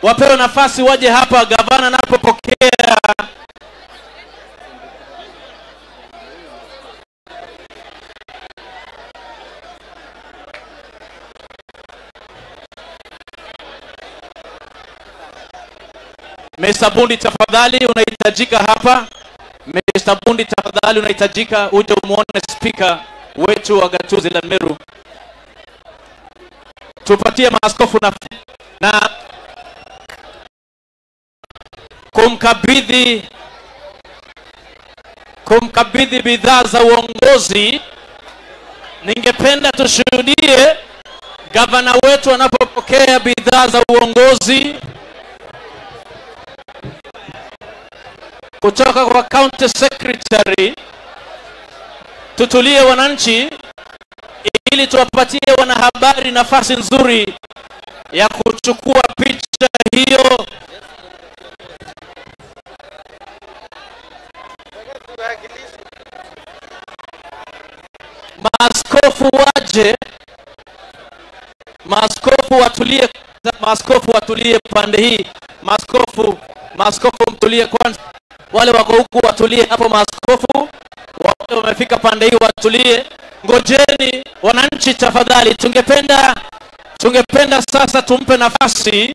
wapewe nafasi waje hapa, gavana anapopokea. Mister Bundi, tafadhali unahitajika hapa. Mister Bundi, tafadhali unahitajika uje umuone spika wetu wa gatuzi la Meru. Tupatie maaskofu na, na kumkabidhi, kumkabidhi bidhaa za uongozi. Ningependa tushuhudie gavana wetu anapopokea bidhaa za uongozi kutoka kwa county secretary. Tutulie wananchi, ili tuwapatie wanahabari nafasi nzuri ya kuchukua picha hiyo. Maaskofu waje, maaskofu watulie, maaskofu watulie pande hii. Maaskofu, maaskofu mtulie kwanza. Wale wako huku watulie hapo, maaskofu. Wale wamefika pande hii watulie. Ngojeni, wananchi tafadhali, tungependa, tungependa sasa tumpe nafasi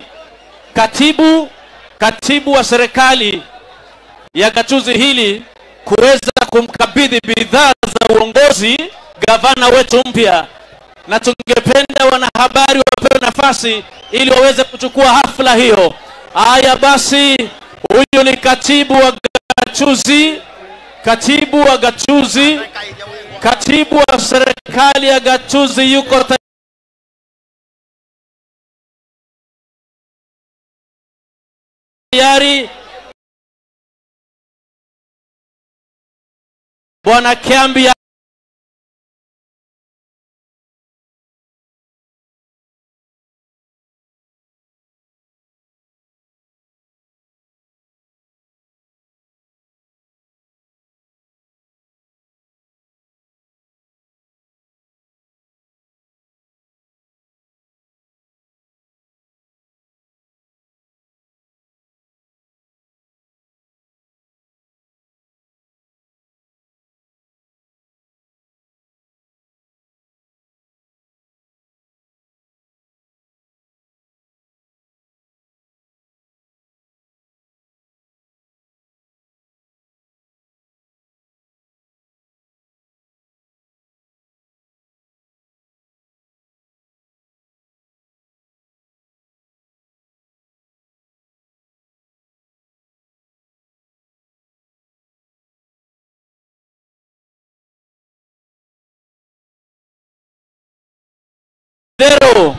katibu, katibu wa serikali ya gatuzi hili kuweza kumkabidhi bidhaa za uongozi gavana wetu mpya. Na tungependa wanahabari wapewe nafasi ili waweze kuchukua hafla hiyo. Haya basi, huyu ni katibu wa gatuzi, katibu wa gatuzi, katibu wa serikali ya gatuzi yuko tayari. tayari. Bwana Kiambi ya Zero,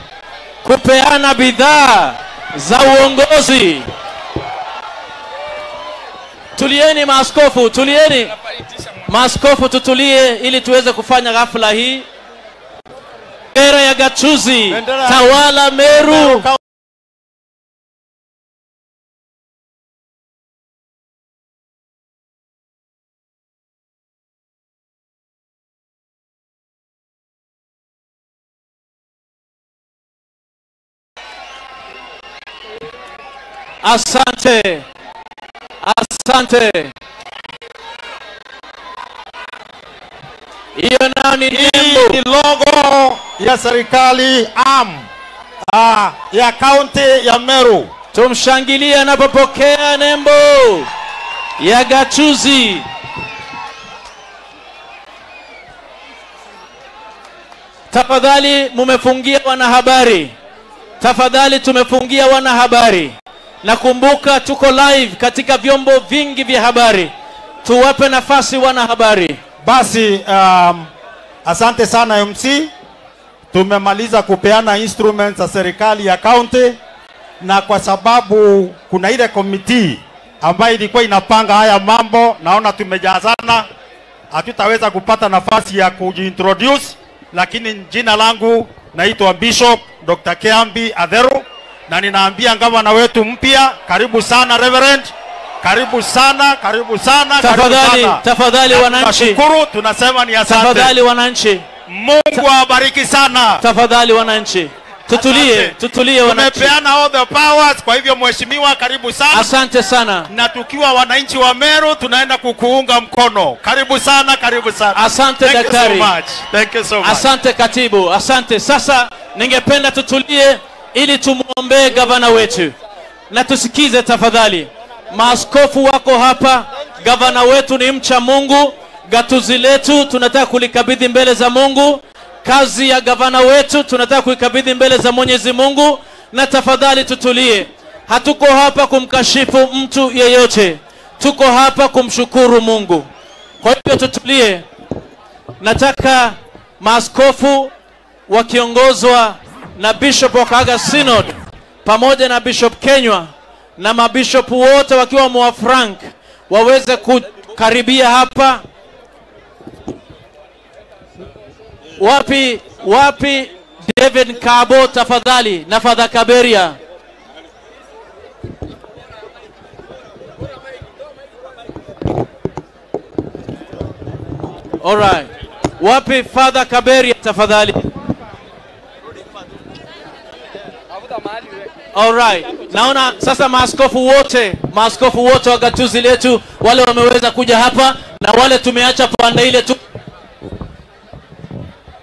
kupeana bidhaa za uongozi. Tulieni maaskofu, tulieni. Maaskofu, tutulie ili tuweze kufanya ghafla hii. Bendera ya gatuzi, bendera ya tawala Meru. Meru. Asante. Asante. Hiyo nayo ni nembo. Hii ni logo ya serikali am, ah, ya kaunti ya Meru. Tumshangilie anapopokea nembo ya gatuzi. Tafadhali mumefungia wanahabari. Tafadhali tumefungia wanahabari. Nakumbuka tuko live katika vyombo vingi vya habari. Tuwape nafasi wanahabari. Basi, um, asante sana M C. Tumemaliza kupeana instruments za serikali ya county, na kwa sababu kuna ile committee ambayo ilikuwa inapanga haya mambo, naona tumejazana, hatutaweza kupata nafasi ya kujiintroduce, lakini jina langu naitwa Bishop Doctor Kiambi Atheru, na ninaambia gavana wetu mpya, karibu sana Reverend, karibu sana, karibu sana, karibu sana. Tafadhali, tafadhali wananchi. Na tunashukuru, tunasema ni asante. Tafadhali wananchi. Mungu awabariki sana. Tafadhali wananchi. Tutulie, asante. Tutulie wananchi. Tumepeana all the powers, kwa hivyo mheshimiwa, karibu sana. Asante sana. Na tukiwa wananchi wa Meru, tunaenda kukuunga mkono. Karibu sana, karibu sana. Asante, daktari. Thank you so much. Thank you so much. Asante, katibu. Asante. Sasa ningependa tutulie ili tumuombee gavana wetu. Na tusikize tafadhali. Maaskofu wako hapa, gavana wetu ni mcha Mungu, gatuzi letu tunataka kulikabidhi mbele za Mungu. Kazi ya gavana wetu tunataka kuikabidhi mbele za Mwenyezi Mungu, na tafadhali tutulie. Hatuko hapa kumkashifu mtu yeyote. Tuko hapa kumshukuru Mungu. Kwa hivyo tutulie. Nataka maaskofu wakiongozwa na Bishop wa Kahaga Synod pamoja na Bishop Kenywa na mabishop wote wakiwa Mwa Frank waweze kukaribia hapa. Wapi, wapi David Kabo tafadhali na Father Kaberia? All right. Wapi Father Kaberia tafadhali? All right. Naona sasa maaskofu wote, maaskofu wote wa gatuzi letu, wale wameweza kuja hapa na wale tumeacha pande ile tu.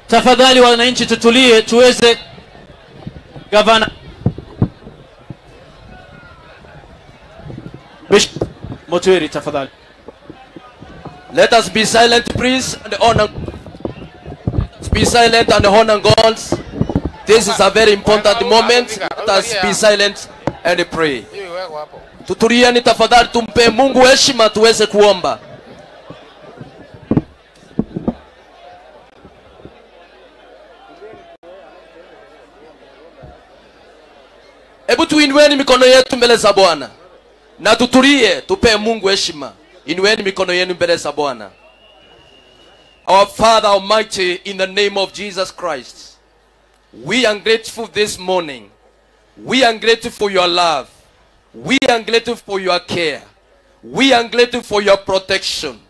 Tafadhali wananchi tutulie, tuweze, gavana. Bishop Mutwiri, tafadhali. Let us be silent, please, and honor. Let's be silent and honor God. This is a very important moment. Let us be silent and pray. Tutulieni tafadhali, tumpe Mungu heshima tuweze kuomba. Hebu tuinueni mikono yetu mbele za Bwana. Na tutulie, tupe Mungu heshima. Inueni mikono yenu mbele za Bwana. Our Father Almighty, in the name of Jesus Christ, we are grateful this morning. We are grateful for your love. We are grateful for your care. We are grateful for your protection.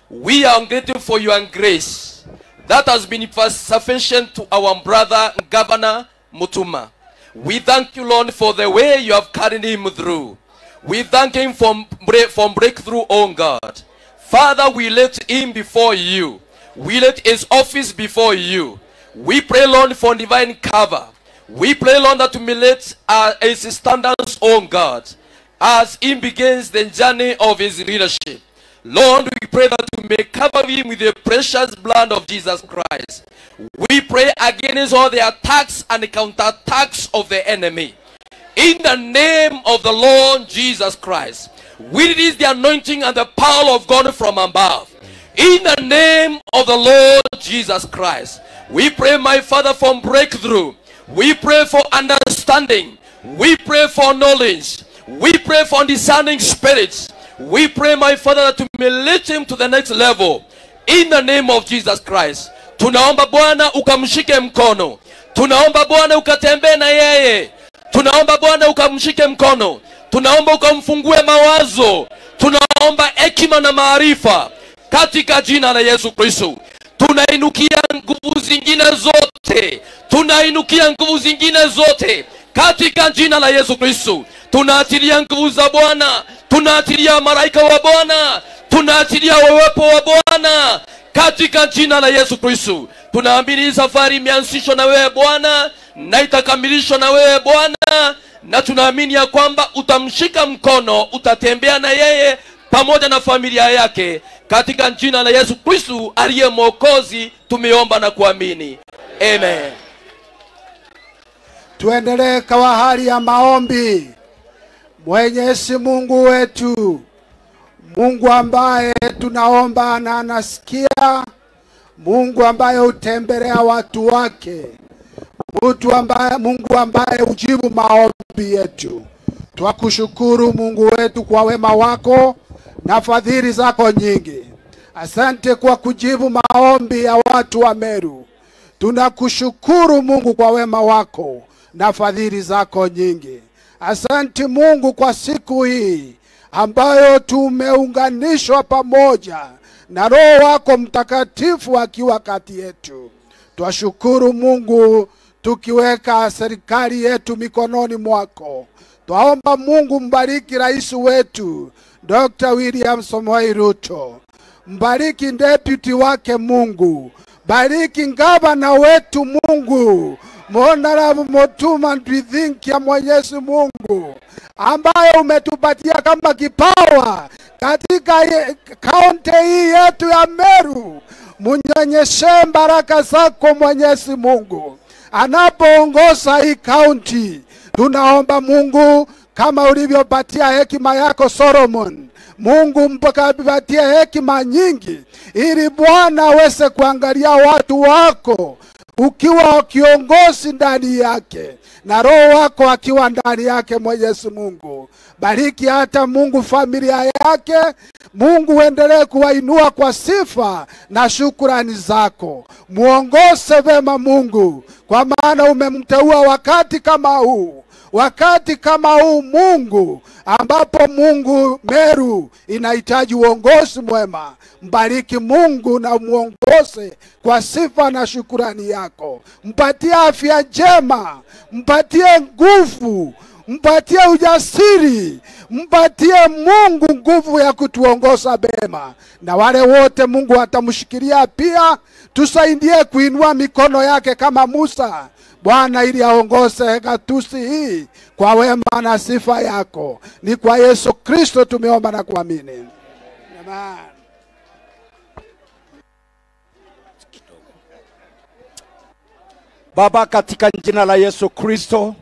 We are grateful for your grace that has been sufficient to our brother Governor Mutuma. We thank you, Lord, for the way you have carried him through. We thank him for, bre- for breakthrough, oh God. Father, we lift him before you. We lift his office before you. We pray, Lord, for divine cover. We pray, Lord, that you may let, uh, his standards, oh God, as he begins the journey of his leadership. Lord, we pray that you may cover him with the precious blood of Jesus Christ. We pray against all the attacks and counterattacks of the enemy. In the name of the Lord Jesus Christ, we release the anointing and the power of God from above. In the name of the Lord Jesus Christ, we pray, my Father, for breakthrough. We pray for understanding. We pray for knowledge. We pray for discerning spirits. We pray, my Father, that you may lift him to the next level. In the name of Jesus Christ, tunaomba Bwana ukamshike mkono. Tunaomba Bwana ukatembee na yeye. Tunaomba Bwana ukamshike mkono. Tunaomba ukamfungue mawazo. Tunaomba hekima na maarifa katika jina la Yesu Kristo. Tunainukia nguvu zingine zote. Tunainukia nguvu zingine zote katika jina la Yesu Kristo. Tunaachilia nguvu za Bwana. Tunaachilia malaika wa Bwana. Tunaachilia uwepo wa Bwana katika jina la Yesu Kristo. Tunaamini hii safari imeanzishwa na wewe Bwana na itakamilishwa na wewe Bwana, na tunaamini ya kwamba utamshika mkono, utatembea na yeye pamoja na familia yake, katika jina la Yesu Kristu aliye Mwokozi tumeomba na kuamini. Amen. Tuendelee kwa hali ya maombi. Mwenyezi Mungu wetu, Mungu ambaye tunaomba na anasikia, Mungu ambaye hutembelea watu wake, mtu ambaye, Mungu ambaye hujibu maombi yetu. Twakushukuru Mungu wetu kwa wema wako na fadhili zako nyingi. Asante kwa kujibu maombi ya watu wa Meru. Tunakushukuru Mungu kwa wema wako na fadhili zako nyingi. Asante Mungu kwa siku hii ambayo tumeunganishwa pamoja na Roho wako Mtakatifu akiwa kati yetu. Twashukuru Mungu tukiweka serikali yetu mikononi mwako. Twaomba Mungu mbariki rais wetu, Doctor William Samoei Ruto. Mbariki deputy wake Mungu. Bariki gavana wetu Mungu. Mhonarabu Mutuma Ndwithinkia Mwenyezi Mungu, ambaye umetupatia kama kipawa katika ye-, kaunti hii yetu ya Meru. Mnyonyeshe baraka zako Mwenyezi Mungu. Anapoongoza hii kaunti, tunaomba Mungu kama ulivyopatia hekima yako Solomon. Mungu mpatie hekima nyingi, ili Bwana aweze kuangalia watu wako ukiwa kiongozi ndani yake na Roho wako akiwa ndani yake. Mwenyezi Mungu, bariki hata Mungu familia yake. Mungu, uendelee kuwainua kwa sifa na shukurani zako. Muongoze vema Mungu, kwa maana umemteua wakati kama huu. Wakati kama huu, Mungu, ambapo, Mungu, Meru inahitaji uongozi mwema, mbariki Mungu na umuongoze kwa sifa na shukurani yako. Mpatie afya njema, mpatie nguvu, mpatie ujasiri, mpatie, Mungu, nguvu ya kutuongoza bema. Na wale wote, Mungu, watamshikilia pia, tusaidie kuinua mikono yake kama Musa, Bwana, ili aongoze gatusi hii kwa wema na sifa yako. Ni kwa Yesu Kristo tumeomba na kuamini. Amen. Baba, katika jina la Yesu Kristo,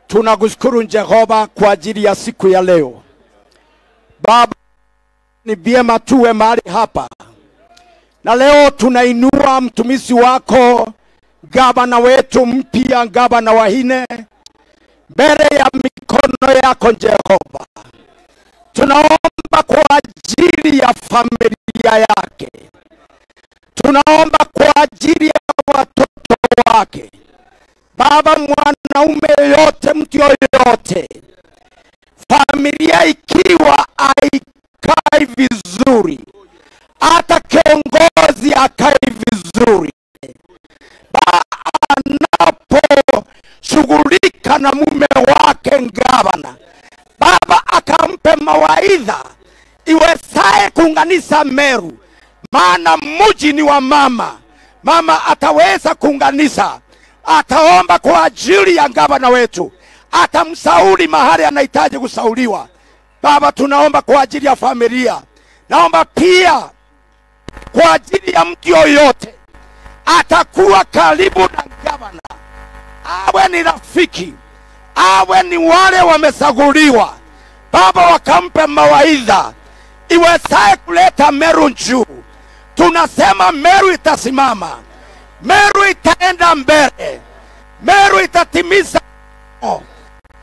tunakushukuru Jehova kwa ajili ya siku ya leo. Baba, ni vyema tuwe mahali hapa. Na leo tunainua mtumishi wako, gavana wetu mpya, gavana wa nne, mbele ya mikono mikono yako Jehova. Tunaomba kwa ajili ya familia yake. Tunaomba kwa ajili ya watoto wake. Baba, mwanaume yoyote, mtu yoyote, familia ikiwa haikai vizuri, hata kiongozi akai vizuri, ba-, anaposhughulika na mume wake gavana, Baba akampe mawaidha iwezae kuunganisha Meru, maana mji ni wa mama. Mama ataweza kuunganisha, ataomba kwa ajili ya gavana wetu, atamshauri mahali anahitaji kushauriwa. Baba, tunaomba kwa ajili ya familia, naomba pia kwa ajili ya mtu yoyote atakuwa karibu na gavana, awe ni rafiki, awe ni wale wamechaguliwa, Baba, wakampe mawaidha iwezae kuleta Meru juu. Tunasema Meru itasimama, Meru itaenda mbele, Meru itatimiza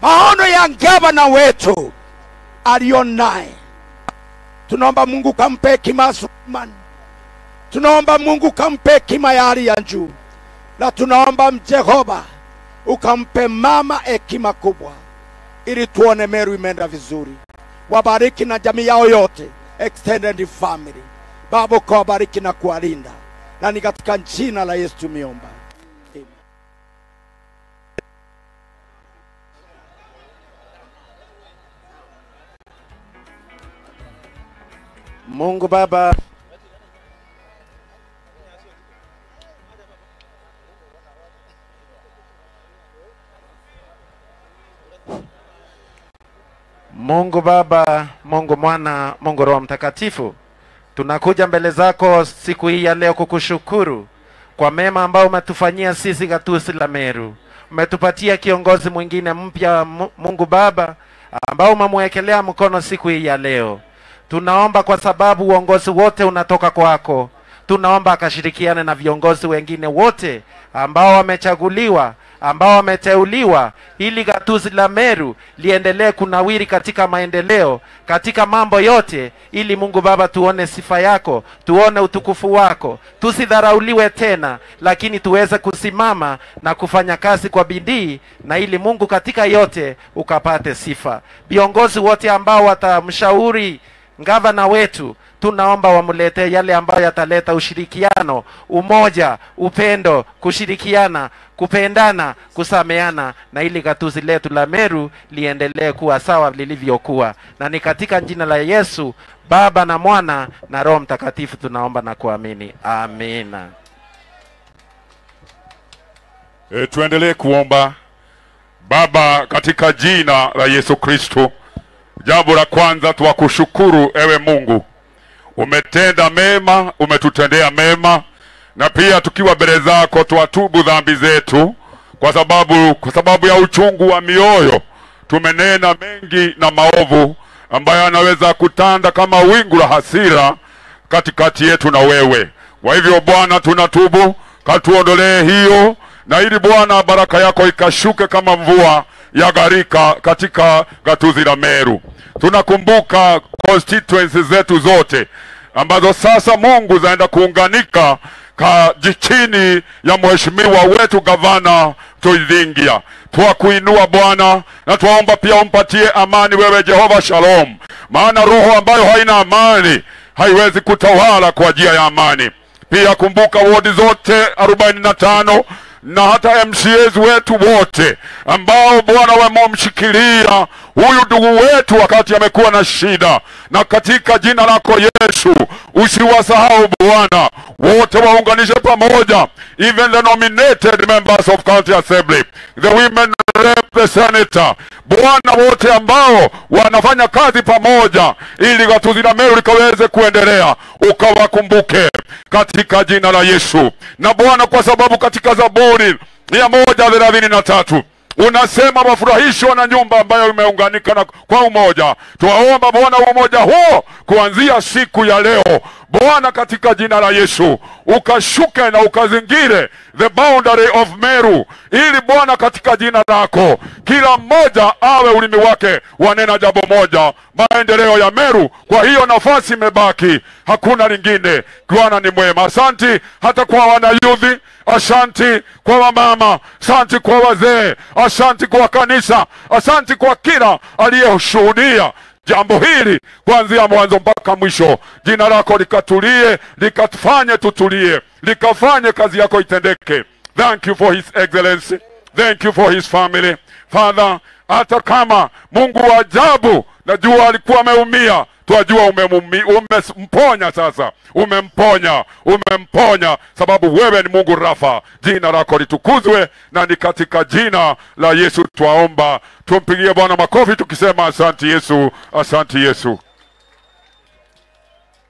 maono ya gavana wetu alio naye. Tunaomba Mungu kampe hekima ya Suleiman. Tunaomba Mungu kampe hekima ya hali ya juu. Na tunaomba Jehova ukampe mama hekima kubwa, ili tuone Meru imeenda vizuri. Wabariki na jamii yao yote, extended family. Baba, ukawabariki na kuwalinda. Na ni katika jina la Yesu tumeomba. Amen. Mungu Baba, Mungu Baba, Mungu Mwana, Mungu Roho Mtakatifu, tunakuja mbele zako siku hii ya leo kukushukuru kwa mema ambayo umetufanyia sisi gatuzi la Meru. Umetupatia kiongozi mwingine mpya, Mu-, Mungu Baba, ambao umemwekelea mkono siku hii ya leo. Tunaomba kwa sababu uongozi wote unatoka kwako. Tunaomba akashirikiane na viongozi wengine wote ambao wamechaguliwa, ambao wameteuliwa, ili gatuzi la Meru liendelee kunawiri katika maendeleo, katika mambo yote, ili Mungu Baba tuone sifa yako, tuone utukufu wako, tusidharauliwe tena, lakini tuweze kusimama na kufanya kazi kwa bidii, na ili Mungu katika yote ukapate sifa. Viongozi wote ambao watamshauri gavana wetu, tunaomba wamletee yale ambayo yataleta ushirikiano, umoja, upendo, kushirikiana, kupendana, kusameana, na ili gatuzi letu la Meru liendelee kuwa sawa lilivyokuwa. Na ni katika jina la Yesu, Baba na Mwana na Roho Mtakatifu tunaomba na kuamini. Amina. E, tuendelee kuomba. Baba, katika jina la Yesu Kristo, jambo la kwanza twakushukuru ewe Mungu. Umetenda mema, umetutendea mema, na pia tukiwa mbele zako twatubu dhambi zetu, kwa sababu, kwa sababu ya uchungu wa mioyo tumenena mengi na maovu ambayo yanaweza kutanda kama wingu la hasira katikati yetu na wewe. Kwa hivyo Bwana, tunatubu, katuondolee hiyo, na ili Bwana baraka yako ikashuke kama mvua ya gharika katika gatuzi la Meru. Tunakumbuka constituencies zetu zote ambazo sasa Mungu zaenda kuunganika ka-, chini ya mheshimiwa wetu gavana Toithingia. Twakuinua Bwana, na twaomba pia umpatie amani wewe Jehova Shalom, maana roho ambayo haina amani haiwezi kutawala kwa njia ya amani. Pia kumbuka wodi zote arobaini na tano na hata M C As wetu wote ambao Bwana wamemshikilia huyu ndugu wetu wakati amekuwa na shida, na katika jina lako Yesu usiwasahau Bwana, wote waunganishe pamoja, even the nominated members of County Assembly, the women rep, the senator, Bwana, wote ambao wanafanya kazi pamoja ili gatuzi la Meru likaweze kuendelea, ukawakumbuke katika jina la Yesu. Na Bwana, kwa sababu katika Zaburi mia moja thelathini na tatu unasema, "Wafurahishwa na nyumba ambayo imeunganika na kwa umoja." Twaomba Bwana, umoja huo kuanzia siku ya leo, Bwana, katika jina la Yesu, ukashuke na ukazingire the boundary of Meru, ili Bwana, katika jina lako, kila mmoja awe ulimi wake wanena jambo moja, maendeleo ya Meru. Kwa hiyo nafasi imebaki, hakuna lingine. Bwana ni mwema. Asanti hata kwa wanayuthi, asanti kwa wamama, asanti kwa wazee, asanti kwa kanisa, asanti kwa kila aliyeshuhudia jambo hili kuanzia mwanzo mpaka mwisho. Jina lako likatulie, likatufanye tutulie, likafanye kazi yako itendeke. Thank you for His Excellency. Thank you for his family. Father, hata kama Mungu wa ajabu, najua alikuwa ameumia, twajua umemumi-, umemponya sasa. Umemponya, umemponya, sababu wewe ni Mungu Rafa. Jina lako litukuzwe, na ni katika jina la Yesu twaomba. Tumpigie Bwana makofi tukisema, "Asante Yesu, asante Yesu."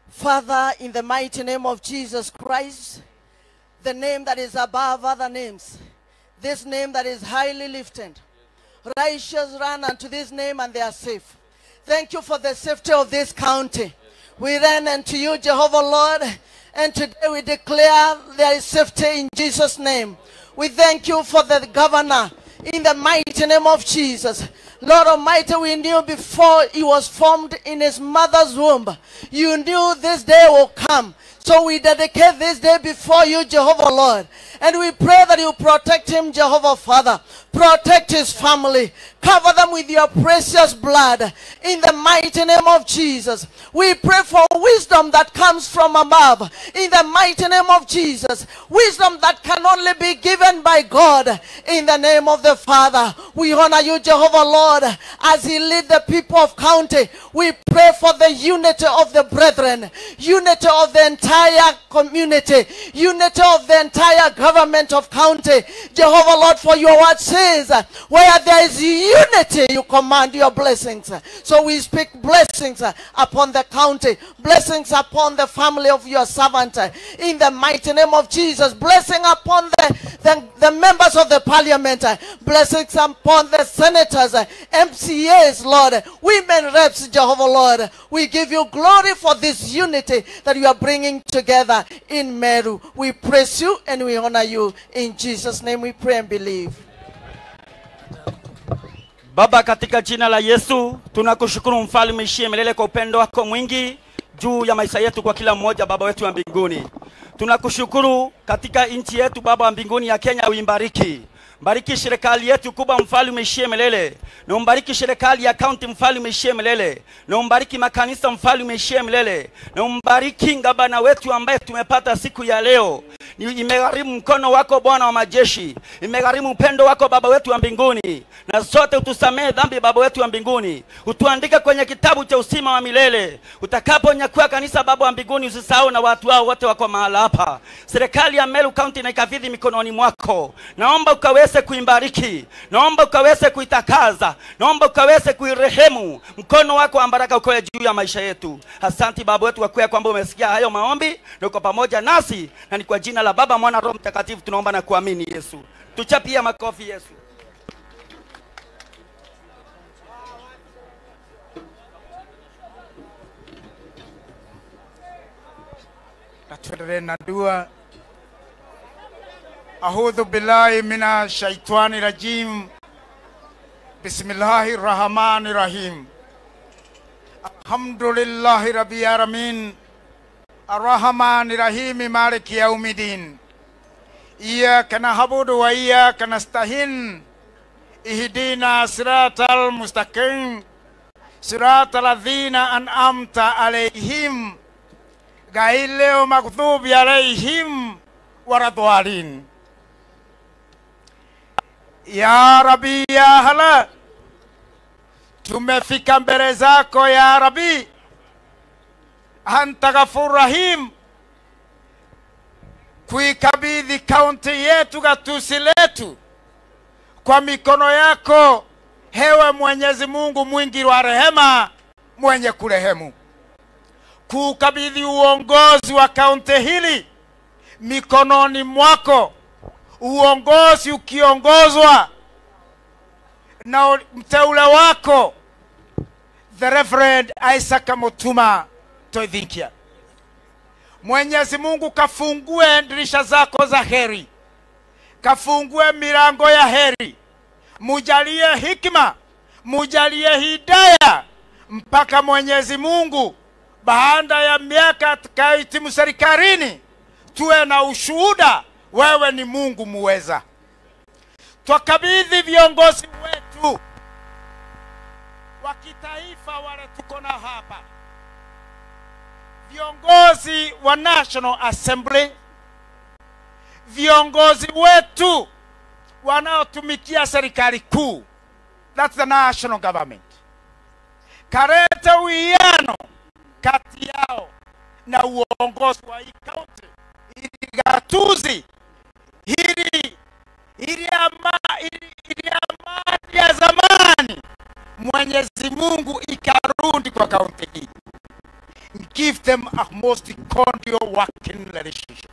Father, in the mighty name of Jesus Christ, the name that is above other names, this name that is highly lifted, righteous run unto this name and they are safe. Thank you for the safety of this county. We run unto you, Jehovah Lord, and today we declare there is safety in Jesus' name. We thank you for the governor in the mighty name of Jesus. Lord Almighty, we knew before he was formed in his mother's womb, you knew this day will come. So we dedicate this day before you, Jehovah Lord, and we pray that you protect him, Jehovah Father. Protect his family. Cover them with your precious blood in the mighty name of Jesus. We pray for wisdom that comes from above in the mighty name of Jesus. Wisdom that can only be given by God in the name of the Father. We honor you, Jehovah Lord, as he lead the people of county. We pray for the unity of the brethren, unity of the entire community, unity of the entire government of county. Jehovah Lord, for your word says, uh, where there is unity, you command your blessings. So we speak blessings, uh, upon the county, blessings upon the family of your servant, uh, in the mighty name of Jesus. Blessing upon the, the, the members of the parliament, uh, blessings upon the senators, uh, M C As, Lord, women reps, Jehovah Lord. We give you glory for this unity that you are bringing together in Meru. We praise you and we honor you. In Jesus' name we pray and believe. Baba, katika jina la Yesu, tunakushukuru mfalme ishie milele kwa upendo wako mwingi juu ya maisha yetu, kwa kila mmoja, Baba wetu wa mbinguni. Tunakushukuru katika nchi yetu, Baba wa mbinguni, ya Kenya, uibariki. Bariki serikali yetu kubwa, mfalme ishie milele, na umbariki serikali ya kaunti, mfalme ishie milele, na umbariki makanisa, mfalme ishie milele, na umbariki gavana wetu ambaye tumepata siku ya leo. Ni, imegharimu mkono wako, Bwana wa majeshi, imegharimu upendo wako, Baba wetu wa mbinguni, na sote utusamehe dhambi, Baba wetu wa mbinguni, utuandike kwenye kitabu cha uzima wa milele. Utakaponyakua kanisa, Baba wa mbinguni, usisahau na watu wao wote wako mahala hapa. Serikali ya Meru County naikabidhi mikononi mwako. Naomba ukaweze kuibariki, naomba ukaweze kuitakaza, naomba ukaweze kuirehemu. Mkono wako wa baraka ukawe juu ya maisha yetu. Asanti, Baba wetu, kwa kuwa kwamba umesikia hayo maombi na uko pamoja nasi, na ni kwa jina la Baba, Mwana, Roho Mtakatifu tunaomba na kuamini, Yesu. Tuchapia makofi, Yesu. Na tuendelee na dua. Audhu billahi mina shaitani rajim. Bismillahi rahmani rahim. Alhamdulillahi rabbil alamin. Arrahmani rahimi, maliki yaumidin. Iyaka nahabudu wa iyaka nastain. Ihdina siratal mustaqim. Siratal ladhina an'amta alaihim. Ghairil maghdubi alaihim waladhdalin. Ya Rabbi, ya Allah, tumefika mbele zako, ya Rabbi. Anta Ghafur Rahim, kuikabidhi kaunti yetu, gatuzi letu, kwa mikono yako, ewe Mwenyezi Mungu mwingi wa rehema, mwenye kurehemu. Kukabidhi uongozi wa kaunti hili mikononi mwako, uongozi ukiongozwa na mteule wako, the Reverend Isaac Mutuma Toithinkia. Mwenyezi Mungu kafungue dirisha zako za heri, kafungue milango ya heri, mujalie hikima, mujalie hidaya, mpaka Mwenyezi Mungu, baada ya miaka tukahitimu serikalini, tuwe na ushuhuda, wewe ni Mungu muweza. Twakabidhi viongozi wetu wa kitaifa wale tuko nao hapa, viongozi wa National Assembly, viongozi wetu wanaotumikia serikali kuu, that's the national government. Karete uwiano kati yao na uongozi wa hii kaunti, ili gatuzi, ili, ili ama-, ili, ili amani ya zamani, Mwenyezi Mungu, ikarudi kwa kaunti hii. Give them a most cordial working relationship.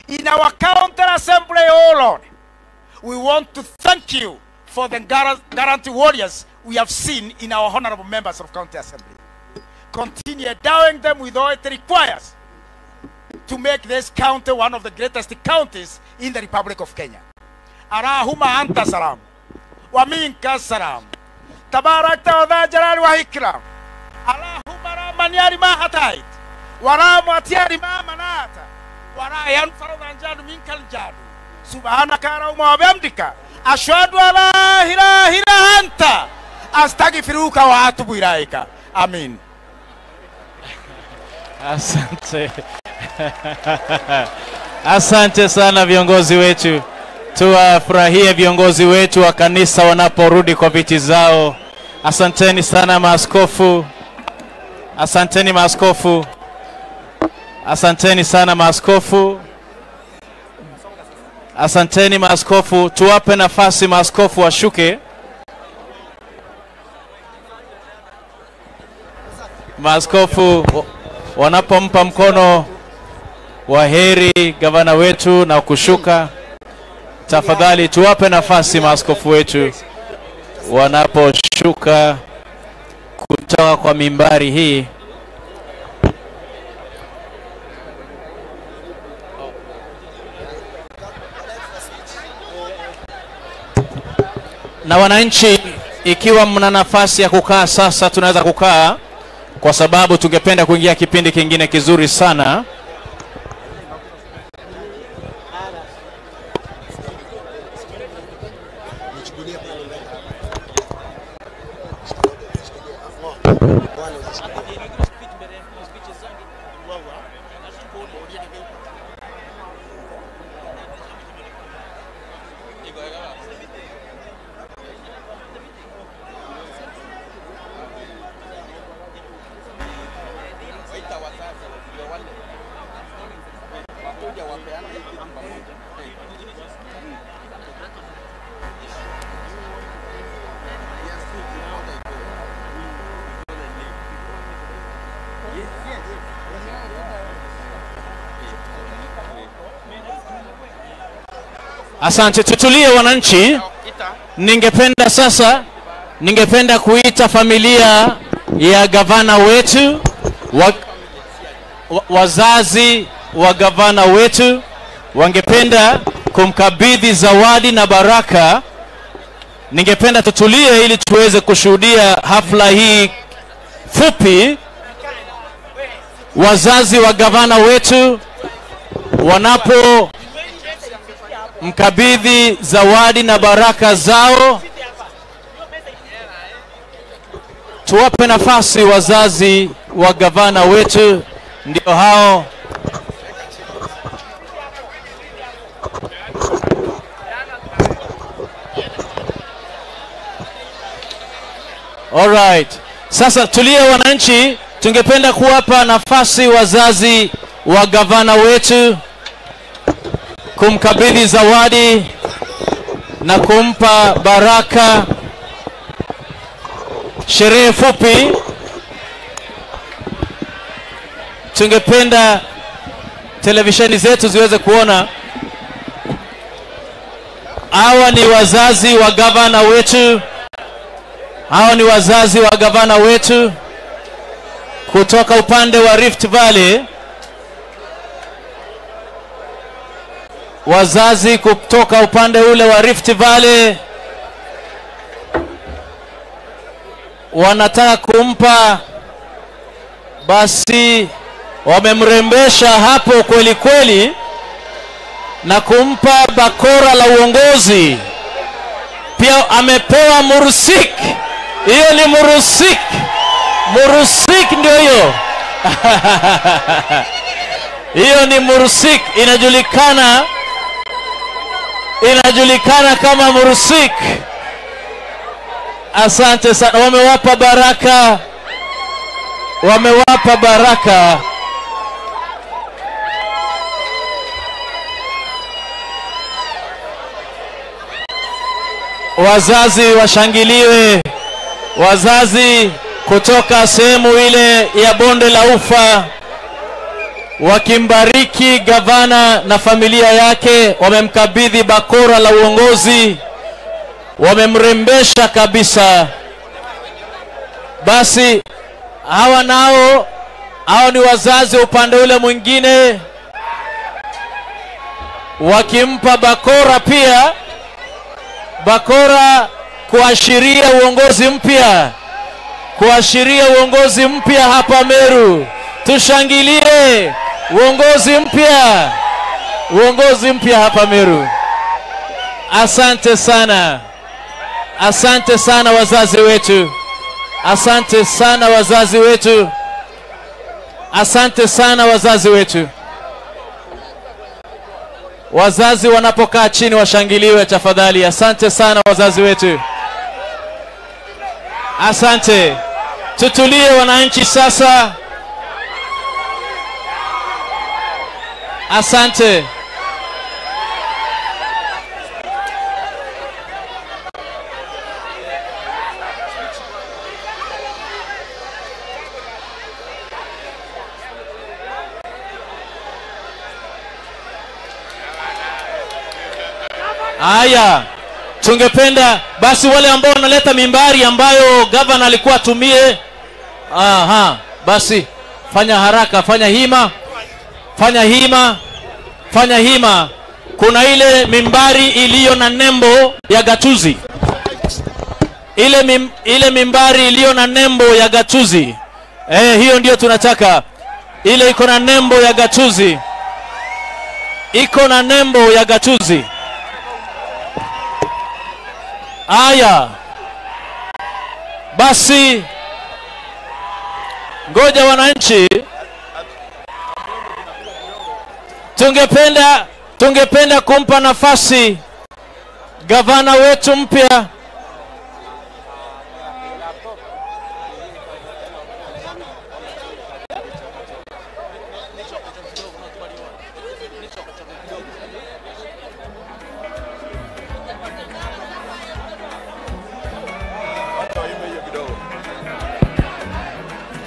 In our county assembly, oh Lord, we want to thank you for the guar-, guarantee warriors we have seen in our honorable members of county assembly. Continue endowing them with all it requires to make this county one of the greatest counties in the Republic of Kenya. Allahumma anta salam, wa minka salam. Tabarakta wa dha jalali wa ikram. Allahumma la mani'a lima atait, wa la mu'tiya lima mana'ta, wa la yanfa'u dhal jaddi minkal jaddu. Subhanaka Allahumma wa bihamdika, ashhadu an la ilaha illa anta, astaghfiruka wa atubu ilaika. Amin. Asante. Asante sana viongozi wetu. Tuwafurahie viongozi wetu wa kanisa wanaporudi kwa viti zao. Asanteni sana maaskofu. Asanteni maaskofu. Asanteni sana maaskofu. Asanteni maaskofu. Tuwape nafasi maaskofu washuke. Maaskofu wa-, wanapompa mkono wa heri gavana wetu na kushuka, tafadhali tuwape nafasi maaskofu wetu wanaposhuka kutoka kwa mimbari hii. Na wananchi, ikiwa mna nafasi ya kukaa sasa, tunaweza kukaa, kwa sababu tungependa kuingia kipindi kingine kizuri sana. Asante, tutulie wananchi. Ningependa sasa, ningependa kuita familia ya gavana wetu, wa-, wa-, wazazi wa gavana wetu wangependa kumkabidhi zawadi na baraka. Ningependa tutulie ili tuweze kushuhudia hafla hii fupi. Wazazi wa gavana wetu wanapomkabidhi zawadi na baraka zao, tuwape nafasi wazazi wa gavana wetu, ndio hao. Alright. Sasa tulie wananchi, tungependa kuwapa nafasi wazazi wa gavana wetu kumkabidhi zawadi na kumpa baraka. Sherehe fupi. Tungependa televisheni zetu ziweze kuona. Hawa ni wazazi wa gavana wetu. Hawa ni wazazi wa gavana wetu kutoka upande wa Rift Valley. Wazazi kutoka upande ule wa Rift Valley wanataka kumpa, basi wamemrembesha hapo kweli kweli na kumpa bakora la uongozi. Pia amepewa murusik. Hiyo ni murusik. Murusik ndio hiyo. Hiyo ni murusik, inajulikana, inajulikana kama murusik. Asante sana. Wamewapa baraka. Wamewapa baraka. Wazazi washangiliwe. Wazazi kutoka sehemu ile ya Bonde la Ufa wakimbariki gavana na familia yake, wamemkabidhi bakora la uongozi, wamemrembesha kabisa. Basi hawa nao, hao ni wazazi upande ule mwingine, wakimpa bakora pia, bakora kuashiria uongozi mpya, kuashiria uongozi mpya hapa Meru. Tushangilie uongozi mpya, uongozi mpya hapa Meru. Asante sana. Asante sana wazazi wetu. Asante sana wazazi wetu. Asante sana wazazi wetu. Wazazi wanapokaa chini washangiliwe tafadhali. Asante sana wazazi wetu. Asante. Tutulie wananchi sasa. Asante. Haya, tungependa basi wale ambao wanaleta mimbari ambayo gavana alikuwa atumie. Aha, basi fanya haraka, fanya hima, fanya hima, fanya hima. Kuna ile mimbari iliyo na nembo ya gatuzi, ile mim-, ile mimbari iliyo na nembo ya gatuzi. Eh, hiyo ndio tunataka. Ile iko na nembo ya gatuzi. Iko na nembo ya gatuzi. Aya. Basi, ngoja wananchi. Tungependa, tungependa kumpa nafasi gavana wetu mpya.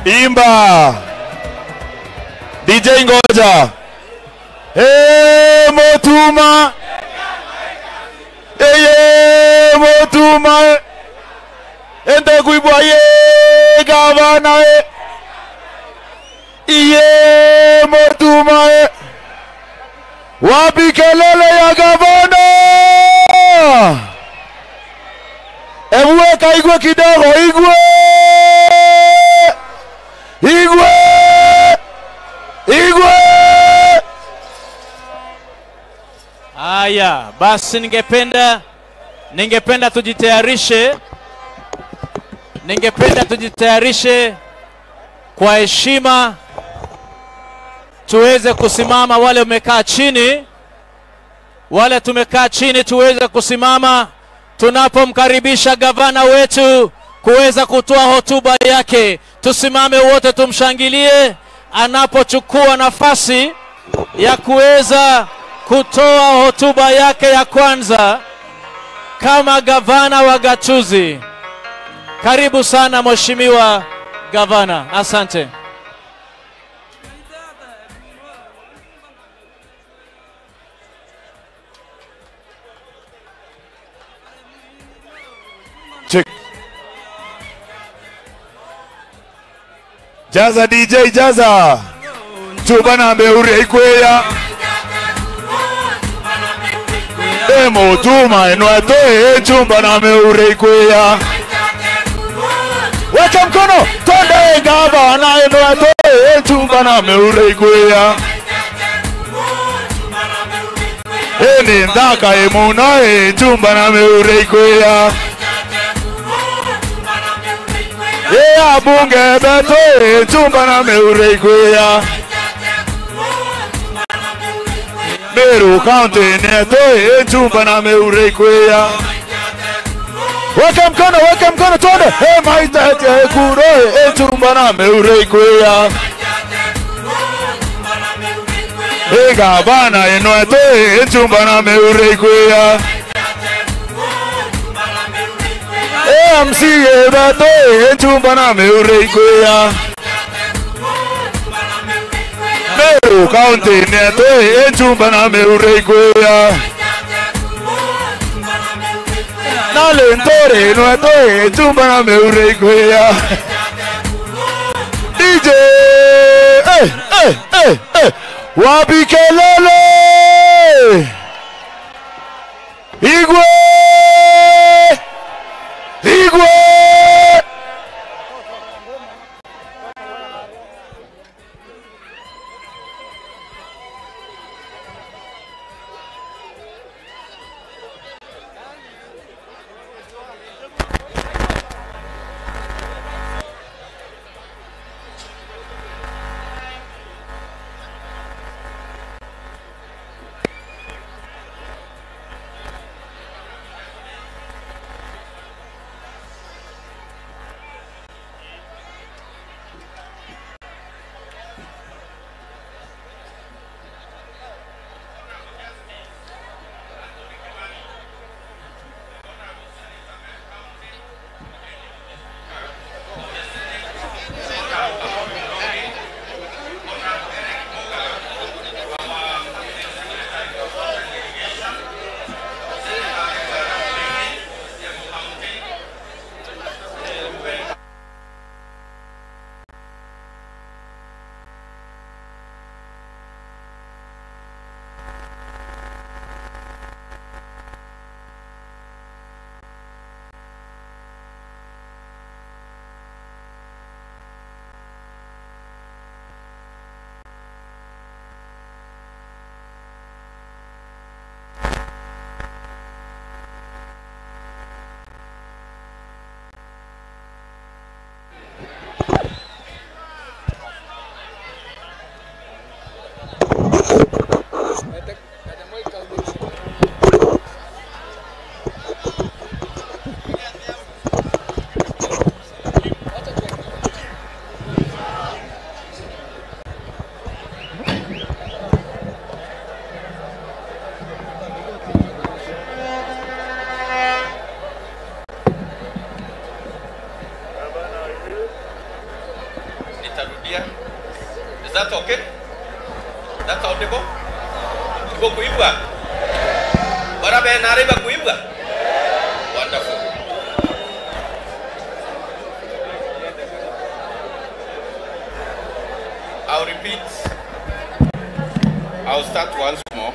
Imba. D J ngoja. Ee Mutuma. Eye Mutuma. Ente kuibwa ye gavana e. Iye Mutuma e. Wapi kelele ya gavana? Ebu weka igwe kidogo, igwe. Igwe. Igwe. Haya, basi ningependa, ningependa tujitayarishe. Ningependa tujitayarishe kwa heshima. Tuweze kusimama, wale wamekaa chini. Wale tumekaa chini tuweze kusimama tunapomkaribisha gavana wetu kuweza kutoa hotuba yake. Tusimame wote tumshangilie anapochukua nafasi ya kuweza kutoa hotuba yake ya kwanza kama gavana wa gatuzi. Karibu sana Mheshimiwa Gavana. Asante. Check. Jaza D J, jaza. Chuba na mbeuri ikweya. E mutuma inwe twi nchumba na miure ikwia. Weke mkono, twende gavana inwe twi nchumba na miure ikwia. Ini nthaka imuno i nchumba na miure ikwia. I abunge betu i nchumba na miure ikwia. Meru County ni yetu i nchumba na miure ikwia. Weke mkono, weke mkono, twende. E maitete ikuru i nchumba na miure ikwia. I gavana inwe twi nchumba na miure ikwia. E M C A betu i nchumba na miure ikwia. Meru County ni yetu i nchumba na miure ikwia. Na Linturi inwe twi nchumba na miure ikwia. D J, eh, eh, eh, eh. Wapi kelele? Igwe! Igwe! Nitarudia. Is that okay? Is that audible? Ibo kuigua? Bara bena ari bakuigua? Wonderful. I'll repeat. I'll start once more.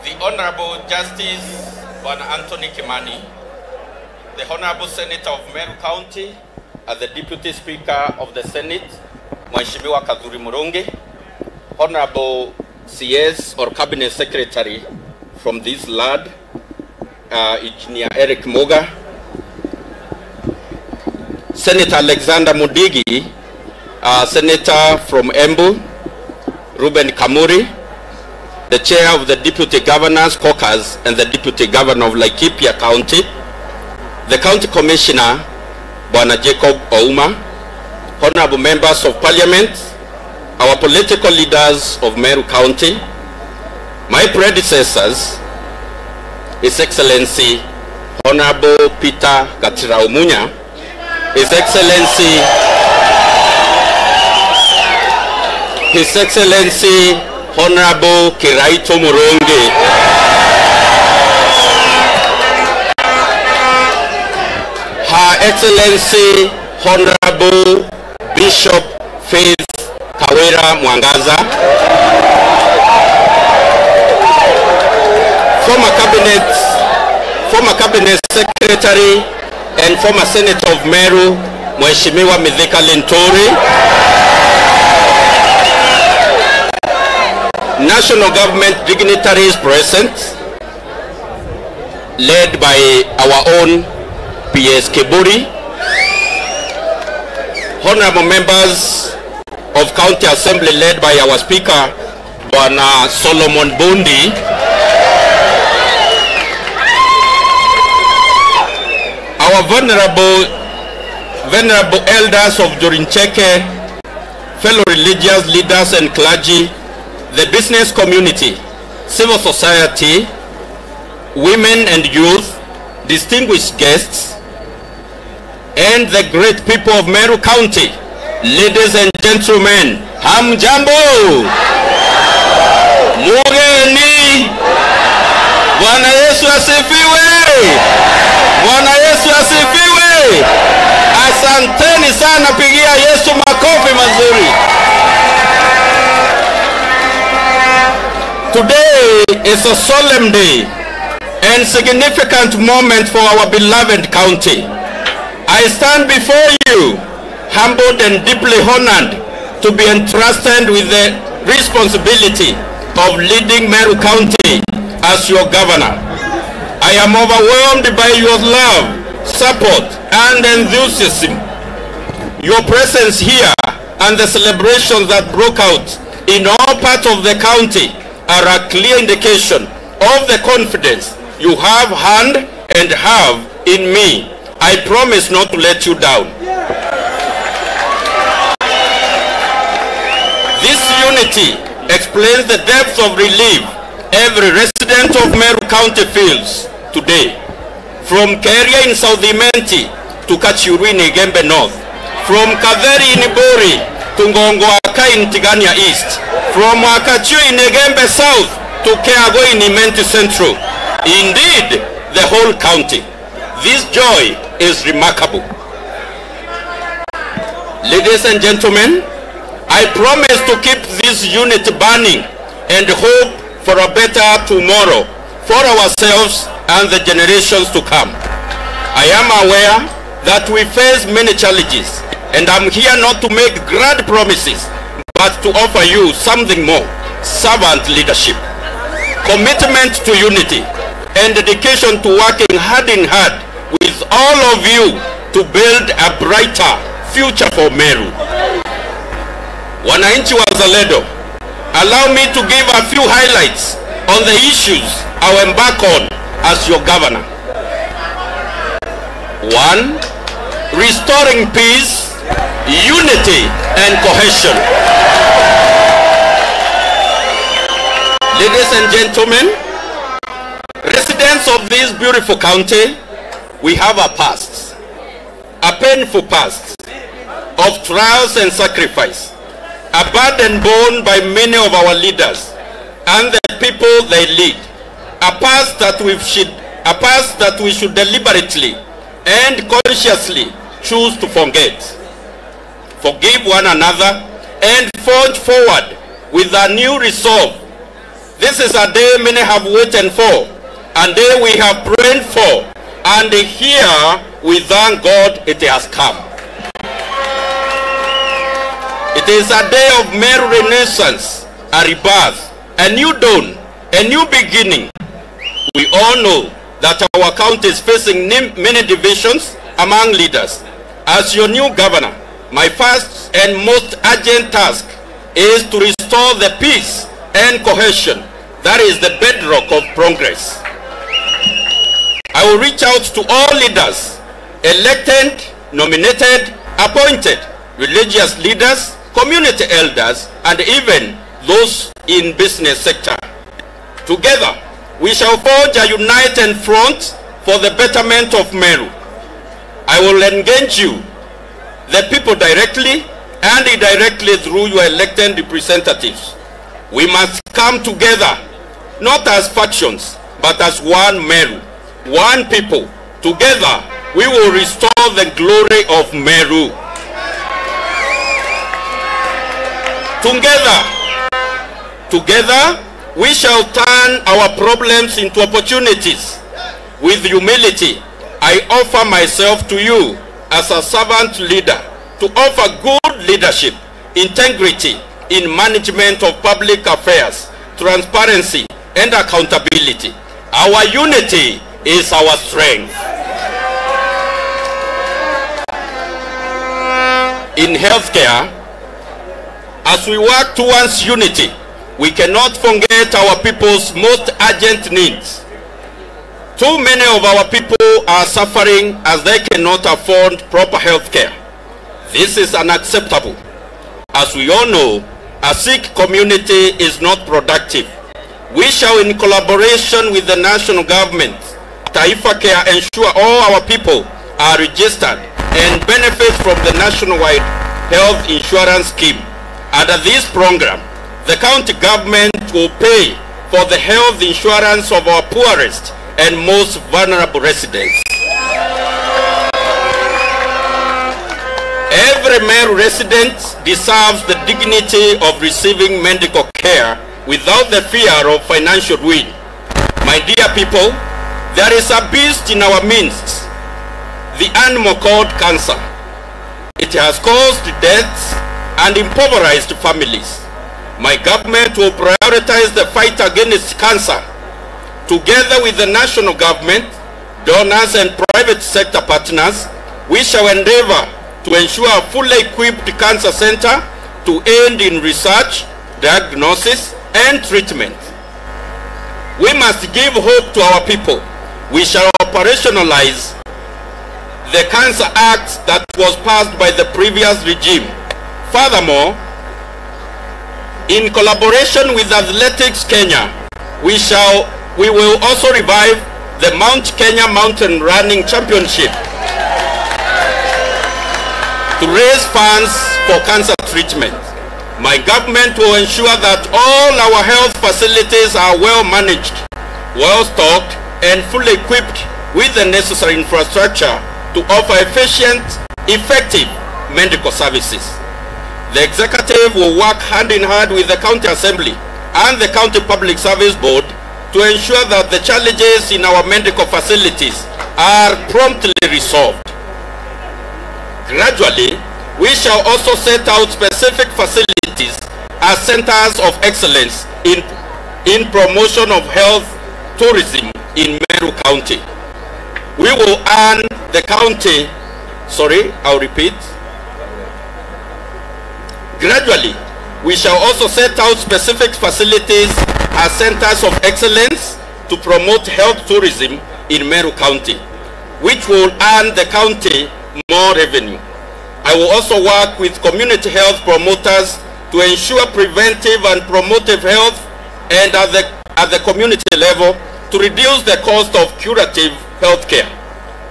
The Honorable Justice Bwana Anthony Kimani, the Honorable Senator of Meru County and the Deputy Speaker of the Senate, Mheshimiwa Kathuri Murungi, Honorable C S or Cabinet Secretary from this land, uh, Engineer Eric Muga, Senator Alexander Mudigi, uh, Senator from Embu, Reuben Kamuri, the Chair of the Deputy Governors Caucus and the Deputy Governor of Laikipia County, the County Commissioner, Bwana Jacob Ouma, Honorable Members of Parliament, our political leaders of Meru County, my predecessors, His Excellency Honorable Peter Gatirau Munya, His Excellency, His Excellency Honorable Kiraitu Murungi, Her Excellency Honorable Bishop Faith Kawira Mwangaza, former cabinet, former cabinet secretary and former senator of Meru, Mheshimiwa Mithika Linturi. National government dignitaries present, led by our own P S Kiburi, honorable members of County Assembly led by our Speaker, Bwana Solomon Bundi, our venerable, venerable elders of Njuri Ncheke, fellow religious leaders and clergy, the business community, civil society, women and youth, distinguished guests, and the great people of Meru County, ladies and gentlemen, hamjambo? Mugeni, Bwana Yesu asifiwe! Bwana Yesu asifiwe! Asanteni sana, pigia Yesu makofi mazuri. Today is a solemn day and significant moment for our beloved county. I stand before you humbled and deeply honored to be entrusted with the responsibility of leading Meru County as your governor. I am overwhelmed by your love, support, and enthusiasm. Your presence here and the celebrations that broke out in all parts of the county are a clear indication of the confidence you have had and have in me. I promise not to let you down. This unity explains the depth of relief every resident of Meru County feels today. From Keria in South Imenti to Kachiuru in Igembe North. From Katheri in Buri to Ngongo Aka in Tigania East. From Akachio in Igembe South to Keago in Imenti Central. Indeed, the whole county. This joy is remarkable. Ladies and gentlemen, I promise to keep this unity burning and hope for a better tomorrow for ourselves and the generations to come. I am aware that we face many challenges, and I'm here not to make grand promises, but to offer you something more: servant leadership, commitment to unity, and dedication to working hand in hand with all of you to build a brighter future for Meru. Wananchi wazalendo, allow me to give a few highlights on the issues I'll embark on as your governor. One, restoring peace, unity, and cohesion. Ladies and gentlemen, residents of this beautiful county, we have a past, a painful past of trials and sacrifice, a burden borne by many of our leaders and the people they lead, a past that we should, a past that we should deliberately and consciously choose to forget, forgive one another, and forge forward with a new resolve. This is a day many have waited for, a day we have prayed for, and here we thank God it has come. It is a day of Meru renaissance, a rebirth, a new dawn, a new beginning. We all know that our county is facing nim-, many divisions among leaders. As your new governor, my first and most urgent task is to restore the peace and cohesion that is the bedrock of progress. I will reach out to all leaders, elected, nominated, appointed, religious leaders, community elders, and even those in business sector. Together, we shall forge a united front for the betterment of Meru. I will engage you, the people, directly and indirectly through your elected representatives. We must come together, not as factions, but as one Meru, one people. Together, we will restore the glory of Meru. Together, together, We shall turn our problems into opportunities. With humility, I offer myself to you as a servant leader to offer good leadership, integrity in management of public affairs, transparency, and accountability. Our unity is our strength. In healthcare, as we work towards unity, we cannot forget our people's most urgent needs. Too many of our people are suffering as they cannot afford proper health care. This is unacceptable. As we all know, a sick community is not productive. We shall, in collaboration with the national government, Taifa Care, ensure all our people are registered and benefit from the nationwide health insurance scheme. Under this program, the county government will pay for the health insurance of our poorest and most vulnerable residents. Every Meru resident deserves the dignity of receiving medical care without the fear of financial ruin. My dear people, there is a beast in our midst, the animal called cancer. It has caused deaths and impoverished families. My government will prioritise the fight against cancer. Together with the national government, donors and private sector partners, we shall endeavour to ensure a fully equipped cancer centre to aid in research, diagnosis and treatment. We must give hope to our people. We shall operationalise the Cancer Act that was passed by the previous regime. Furthermore, in collaboration with Athletics Kenya, we shall, we will also revive the Mount Kenya Mountain Running Championship to raise funds for cancer treatment. My government will ensure that all our health facilities are well managed, well stocked, and fully equipped with the necessary infrastructure to offer efficient, effective medical services. The executive will work hand in hand with the county assembly and the county public service board to ensure that the challenges in our medical facilities are promptly resolved. Gradually, we shall also set out specific facilities as centres of excellence in, in promotion of health tourism in Meru County. We will earn the county, sorry, I'll repeat. Gradually, we shall also set out specific facilities as centres of excellence to promote health tourism in Meru County, which will earn the county more revenue. I will also work with community health promoters to ensure preventive and promotive health and at the, at the community level to reduce the cost of curative healthcare.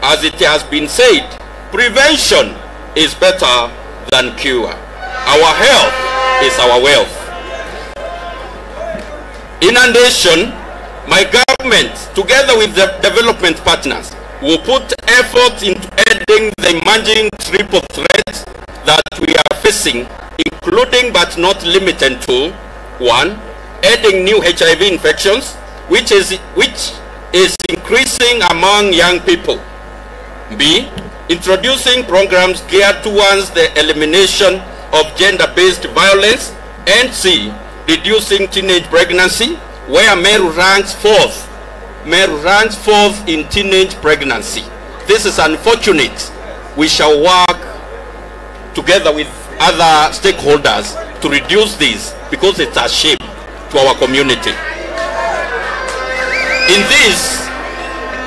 As it has been said, prevention is better than cure. Our health is our wealth. In addition, my government, together with the development partners, will put effort into ending the emerging triple threat that we are facing, including but not limited to, one, ending new H I V infections, which is, which is increasing among young people. B, introducing programs geared towards the elimination of gender-based violence, and C, reducing teenage pregnancy, where Meru ranks fourth. Meru ranks fourth in teenage pregnancy. This is unfortunate. We shall work together with other stakeholders to reduce this because it's a shame to our community. In this,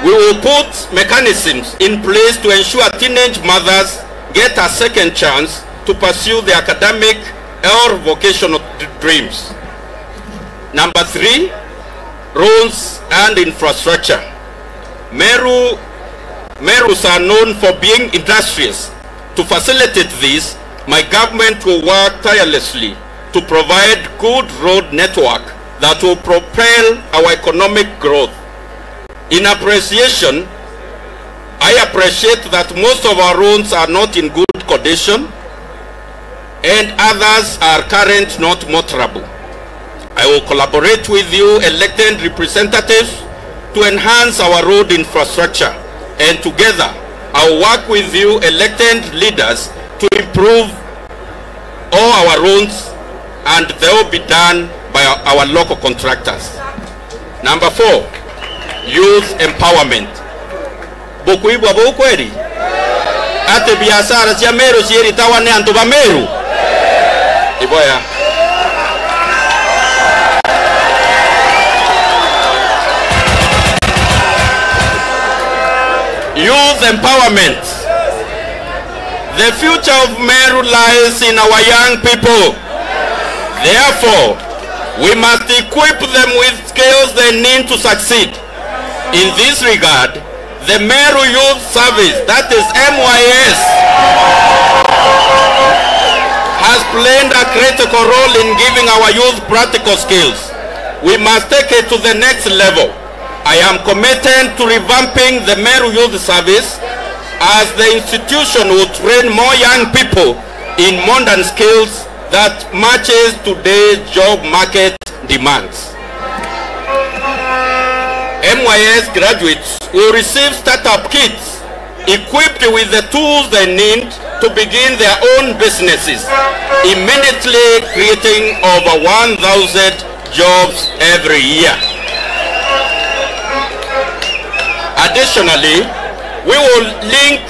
we will put mechanisms in place to ensure teenage mothers get a second chance to pursue their academic or vocational d-, dreams. Number three, roads and infrastructure. Meru, Merus are known for being industrious. To facilitate this, my government will work tirelessly to provide good road network that will propel our economic growth. In appreciation, I appreciate that most of our roads are not in good condition and others are current not motorable. I will collaborate with you elected representatives to enhance our road infrastructure, and together I will work with you elected leaders to improve all our roads, and they will be done by our, our local contractors. Number four, youth empowerment. Bukwigua buu kweri? Ati biashara cia Meru ciiritawa ni antu ba Meru? Iboya. Youth empowerment. The future of Meru lies in our young people. Therefore, we must equip them with skills they need to succeed. In this regard, the Meru Youth Service, that is M Y S, has played a critical role in giving our youth practical skills. We must take it to the next level. I am committed to revamping the Meru Youth Service, as the institution will train more young people in modern skills that matches today's job market demands. M Y S graduates will receive startup kits equipped with the tools they need to begin their own businesses, immediately creating over one thousand jobs every year. Additionally, we will link,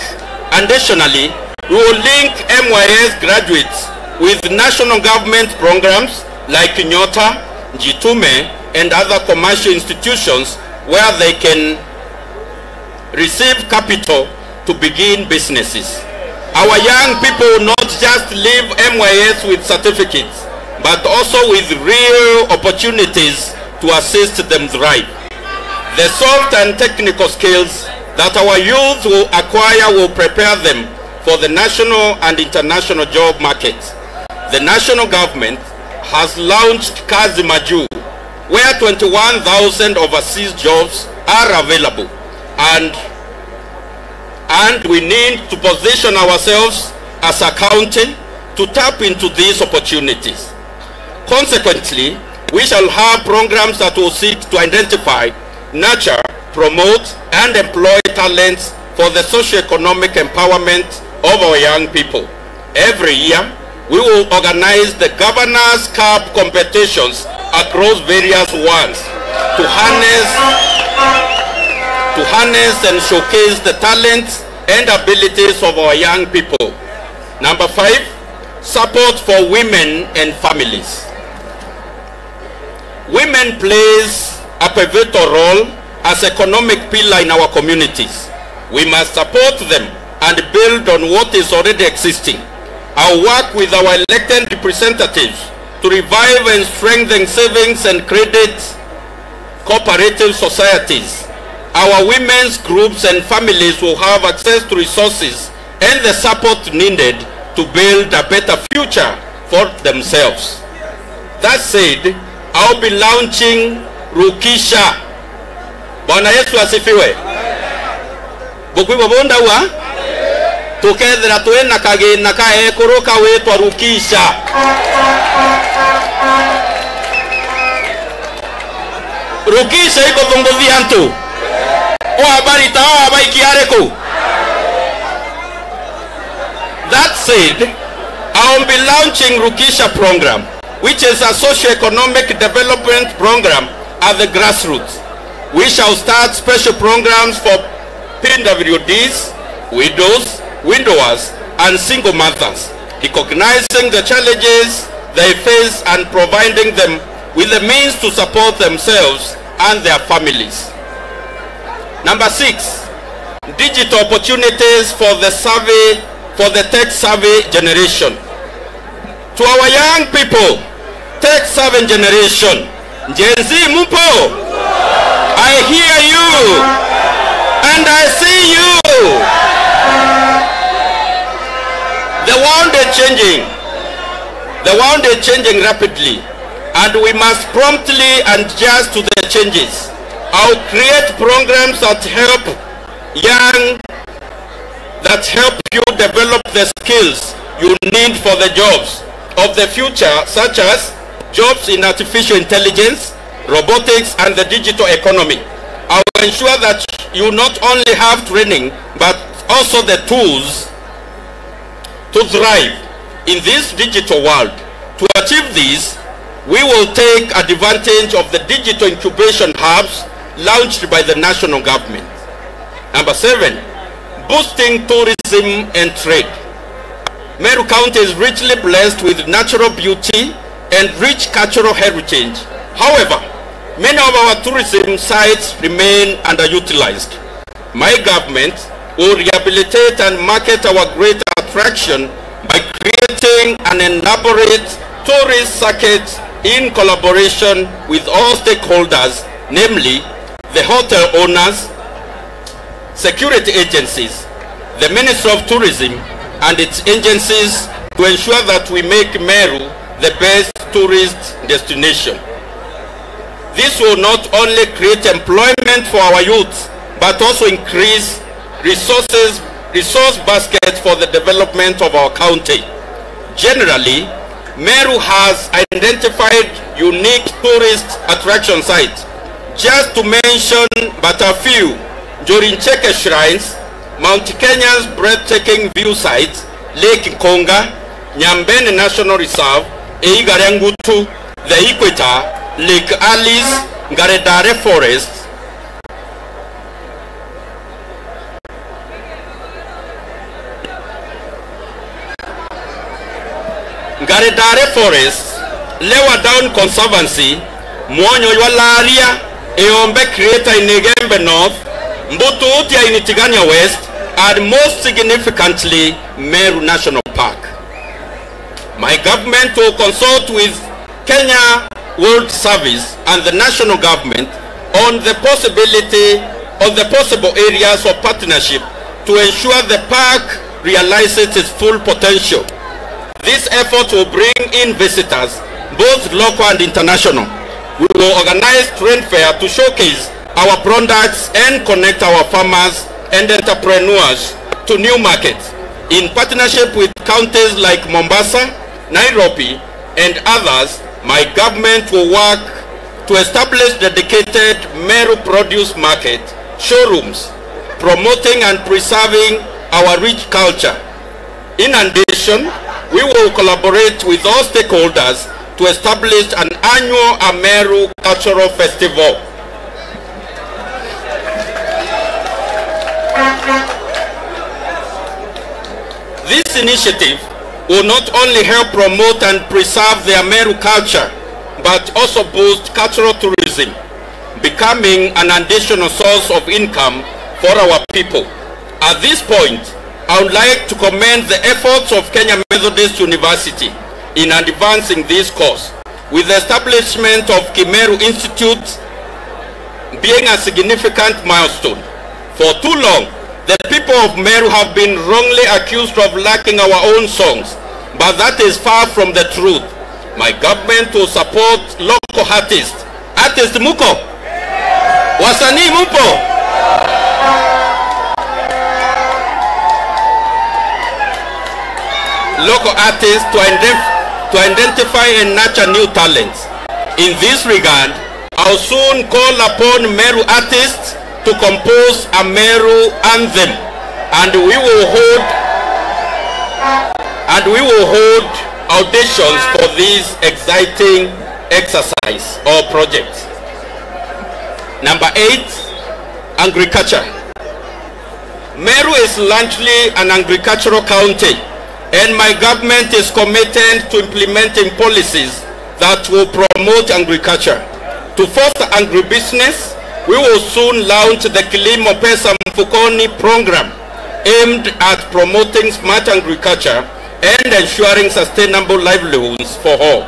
additionally, we will link M Y S graduates with national government programs like Nyota, Jitume, and other commercial institutions where they can receive capital to begin businesses. Our young people will not just leave M Y S with certificates, but also with real opportunities to assist them thrive. The soft and technical skills that our youth will acquire will prepare them for the national and international job markets. The national government has launched Kazi Majuu, where twenty-one thousand overseas jobs are available, and, and we need to position ourselves as a county to tap into these opportunities. Consequently, we shall have programs that will seek to identify, nurture, promote, and employ talents for the socio-economic empowerment of our young people. Every year, we will organize the Governor's Cup competitions across various wards to harness, to harness and showcase the talents and abilities of our young people. Number five, support for women and families. Women plays a pivotal role as economic pillar in our communities. We must support them and build on what is already existing. I'll work with our elected representatives to revive and strengthen savings and credit cooperative societies. Our women's groups and families will have access to resources and the support needed to build a better future for themselves. That said, I'll be launching Rukisha. Bwana Yesu asifiwe. Bukwigua buu ndauga? Tukethira twi na kagina ka ekuru kawitwa Rukisha. Rukisha ikuthunguthia antu. Wabarita, wabaikia ariku? That said, I will be launching Rukisha program, which is a socio-economic development program at the grassroots. We shall start special programs for P W Ds, widows, widowers, and single mothers, recognizing the challenges they face and providing them with the means to support themselves and their families. Number six, digital opportunities for the survey, for the tech savvy generation. To our young people, tech savvy generation, Gen Z, mupo? I hear you and I see you. The world is changing. The world is changing rapidly, and we must promptly adjust to the changes. I'll create programs that help young, that help you develop the skills you need for the jobs of the future, such as jobs in artificial intelligence, robotics, and the digital economy. I will ensure that you not only have training, but also the tools to thrive in this digital world. To achieve this, we will take advantage of the digital incubation hubs launched by the national government. Number seven, boosting tourism and trade. Meru County is richly blessed with natural beauty and rich cultural heritage. However, many of our tourism sites remain underutilized. My government will rehabilitate and market our great attraction by creating an elaborate tourist circuit in collaboration with all stakeholders, namely the hotel owners, security agencies, the Ministry of Tourism and its agencies, to ensure that we make Meru the best tourist destination. This will not only create employment for our youths, but also increase resources, resource basket for the development of our county. Generally, Meru has identified unique tourist attraction sites. Just to mention but a few, Njuri Ncheke Shrines, Mount Kenya's breathtaking view sites, Lake Nkonga, Nyambene National Reserve, Eiga ria Ngutu, the Equator, Lake Alice, Ngaredare Forest, Ngaredare Forest, Lewa Down Conservancy, Mwonyo jwa Laria, Eombe Crater in Igembe North, Mbutuutia in Tigania West, and most significantly, Meru National Park. My government will consult with Kenya World Service and the national government on the possibility, on the possible areas of partnership to ensure the park realizes its full potential. This effort will bring in visitors, both local and international. We will organize trade fair to showcase our products and connect our farmers and entrepreneurs to new markets. In partnership with counties like Mombasa, Nairobi, and others, my government will work to establish dedicated Meru produce market showrooms, promoting and preserving our rich culture. In addition, we will collaborate with all stakeholders to establish an annual Ameru Cultural Festival. This initiative will not only help promote and preserve the Ameru culture, but also boost cultural tourism, becoming an additional source of income for our people. At this point, I would like to commend the efforts of Kenya Methodist University in advancing this cause, with the establishment of Kimeru Institute being a significant milestone. For too long, the people of Meru have been wrongly accused of lacking our own songs, but that is far from the truth. My government will support local artists. Artists muko? Wasanii mupo? Local artists to, ident- to identify and nurture new talents. In this regard, I'll soon call upon Meru artists to compose a Meru anthem, and we will hold and we will hold auditions for this exciting exercise or project. Number eight, agriculture. Meru is largely an agricultural county, and my government is committed to implementing policies that will promote agriculture. To foster agribusiness, we will soon launch the Kilimo Pesa Mfukoni program, aimed at promoting smart agriculture and ensuring sustainable livelihoods for all.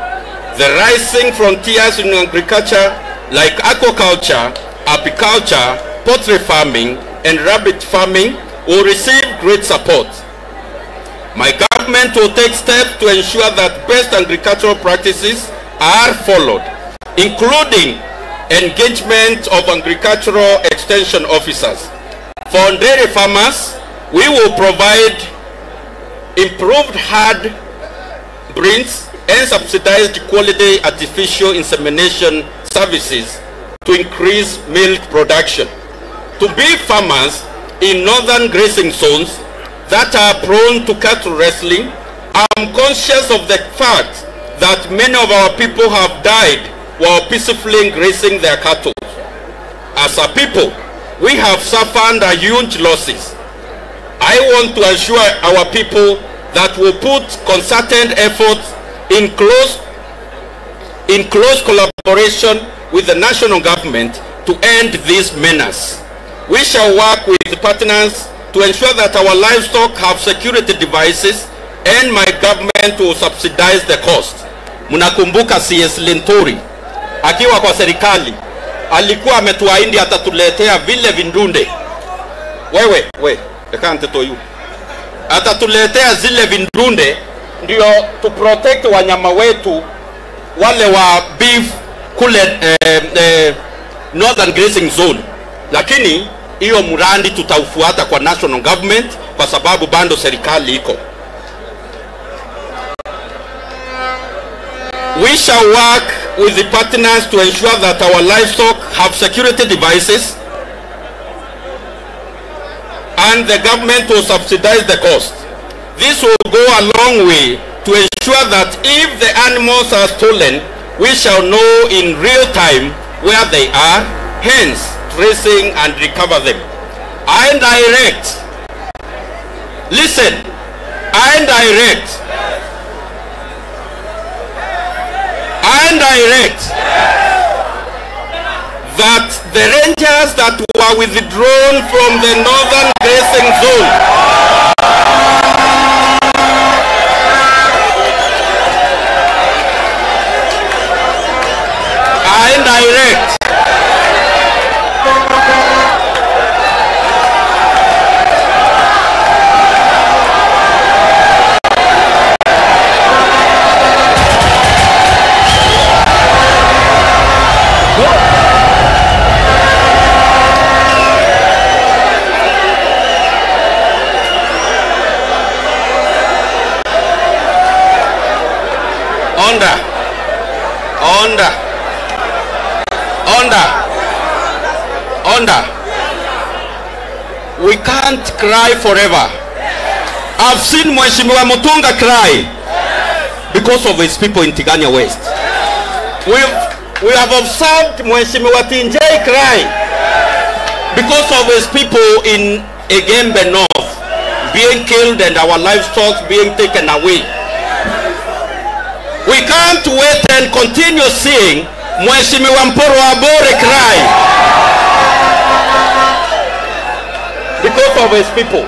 The rising frontiers in agriculture, like aquaculture, apiculture, poultry farming, and rabbit farming, will receive great support. My government will take steps to ensure that best agricultural practices are followed, including engagement of agricultural extension officers. For dairy farmers, we will provide improved herd breeds, and subsidized quality artificial insemination services to increase milk production. To beef farmers in northern grazing zones that are prone to cattle rustling, I'm conscious of the fact that many of our people have died while peacefully grazing their cattle. As a people, we have suffered a huge losses. I want to assure our people that we'll put concerted efforts in close, in close collaboration with the national government to end this menace. We shall work with partners to ensure that our livestock have security devices and my government will subsidize the cost. Mnakumbuka C S Linturi akiwa kwa serikali alikuwa ametuahidi atatuletea vile vindunde. Wewe, we, reka nteto yu. Atatuletea zile vindunde ndio tu protect wanyama wetu wale wa beef kule, eh, eh, Northern Grazing Zone. Lakini hiyo mradi tutaufuata kwa national government kwa sababu bado serikali iko. We shall work with the partners to ensure that our livestock have security devices and the government will subsidize the cost. This will go a long way to ensure that if the animals are stolen, we shall know in real time where they are, hence tracing and recover them. I direct, listen, I direct, I direct that the rangers that were withdrawn from the northern grazing zone, I direct Order. Order. Order. Order. We can't cry forever. I've seen Mheshimiwa Mutunga cry because of his people in Tigania West. We've, we have observed Mheshimiwa T J cry because of his people in Igembe North being killed and our livestock being taken away. We can't wait and continue seeing Mheshimiwa Mpuru Aburi cry because of his people.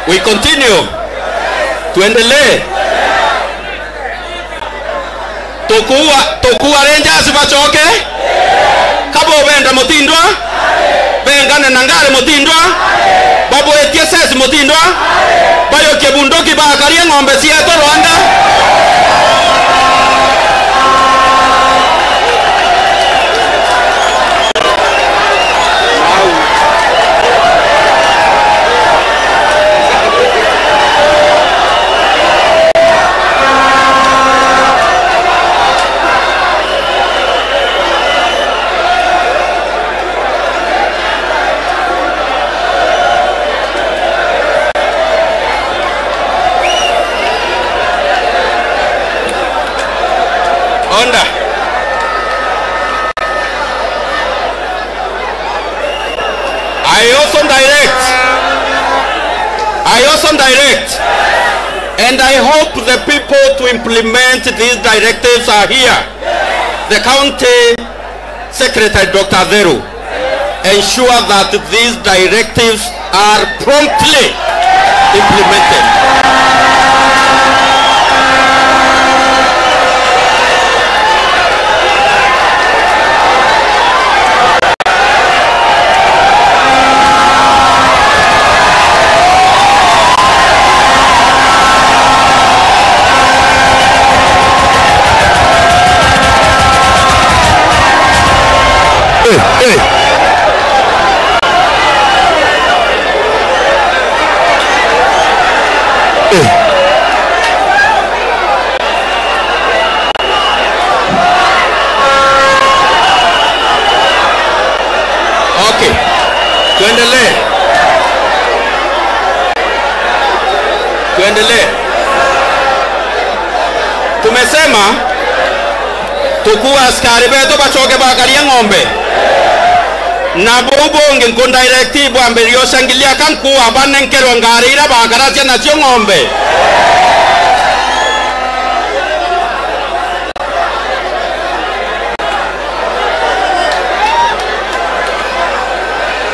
We continue. Tuendelee. Tukuua, tukuua Rangers bacoke? Ka bubenda Mutindwa? Bengane na ngari Mutindwa? Babwitie cess Mutindwa? Bayukie bunduki bakarie ng'ombe cietu rwanda? Order. I also direct, I also direct, and I hope the people to implement these directives are here. The county secretary, Doctor Atheru, ensure that these directives are promptly implemented. Tuendelee. Tuendelee. Tumesema tukua askari betu bacoke bakarie ng'ombe. Na buu bungi nku directive bwambirie ucangilia ka nkua banenkerwe ngari iria bakaracia nacio ng'ombe.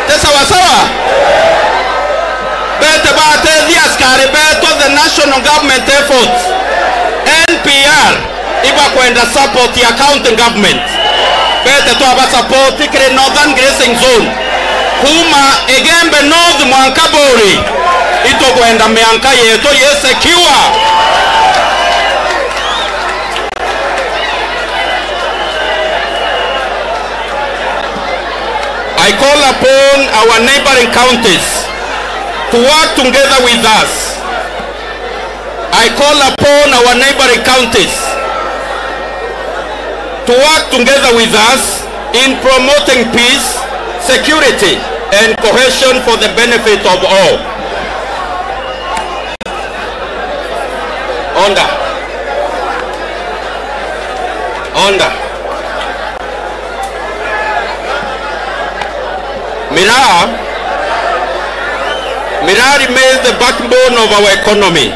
Ti sawa sawa? Bete batethia askari betu the National Government Efforts, N P R, ibakwenda support ya county government. Bete twaba support kiri Northern Grazing Zone. Kuma Igembe North mwanka Buri, itukwenda mianka yetu yi secure. I call upon our neighboring counties to work together with us. I call upon our neighboring counties to work together with us in promoting peace, security, and cohesion for the benefit of all. Order. Order. Miraa, miraa remains the backbone of our economy,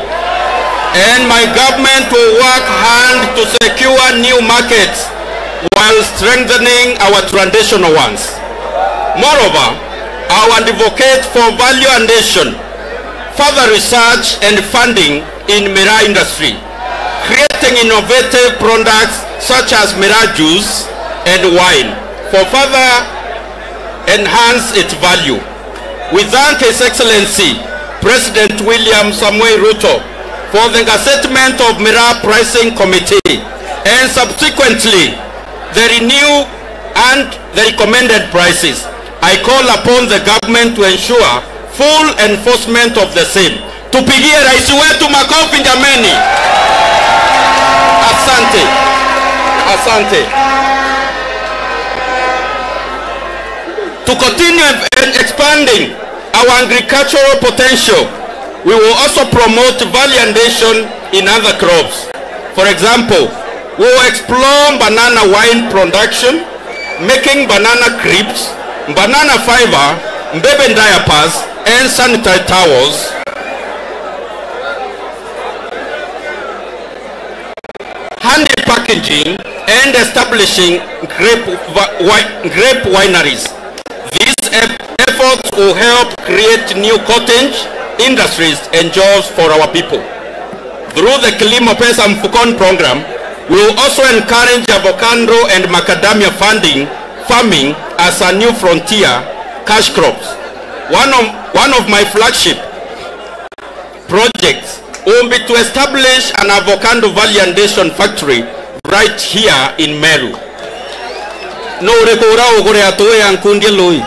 and my government will work hard to secure new markets while strengthening our traditional ones. Moreover, I will advocate for value addition, further research and funding in miraa industry, creating innovative products such as miraa juice and wine for further enhance its value. We thank His Excellency President William Samoei Ruto for the gazettement of miraa pricing committee and subsequently the renew and the recommended prices. I call upon the government to ensure full enforcement of the same. Tupigie rais wetu makofi jameni. Asante. Asante. To continue expanding our agricultural potential, we will also promote value addition in other crops. For example, we will explore banana wine production, making banana crisps, banana fiber, baby diapers, and sanitary towels, honey packaging, and establishing grape, wi-, grape wineries. These eff-, efforts will help create new cottage industries and jobs for our people. Through the Kilimo Pesa Mfukoni program, we will also encourage avocado and macadamia funding, farming as a new frontier cash crops. One of, one of my flagship projects will be to establish an avocado value addition factory right here in Meru. Nuu uriku uria ugure atuwe ya nkundie lui?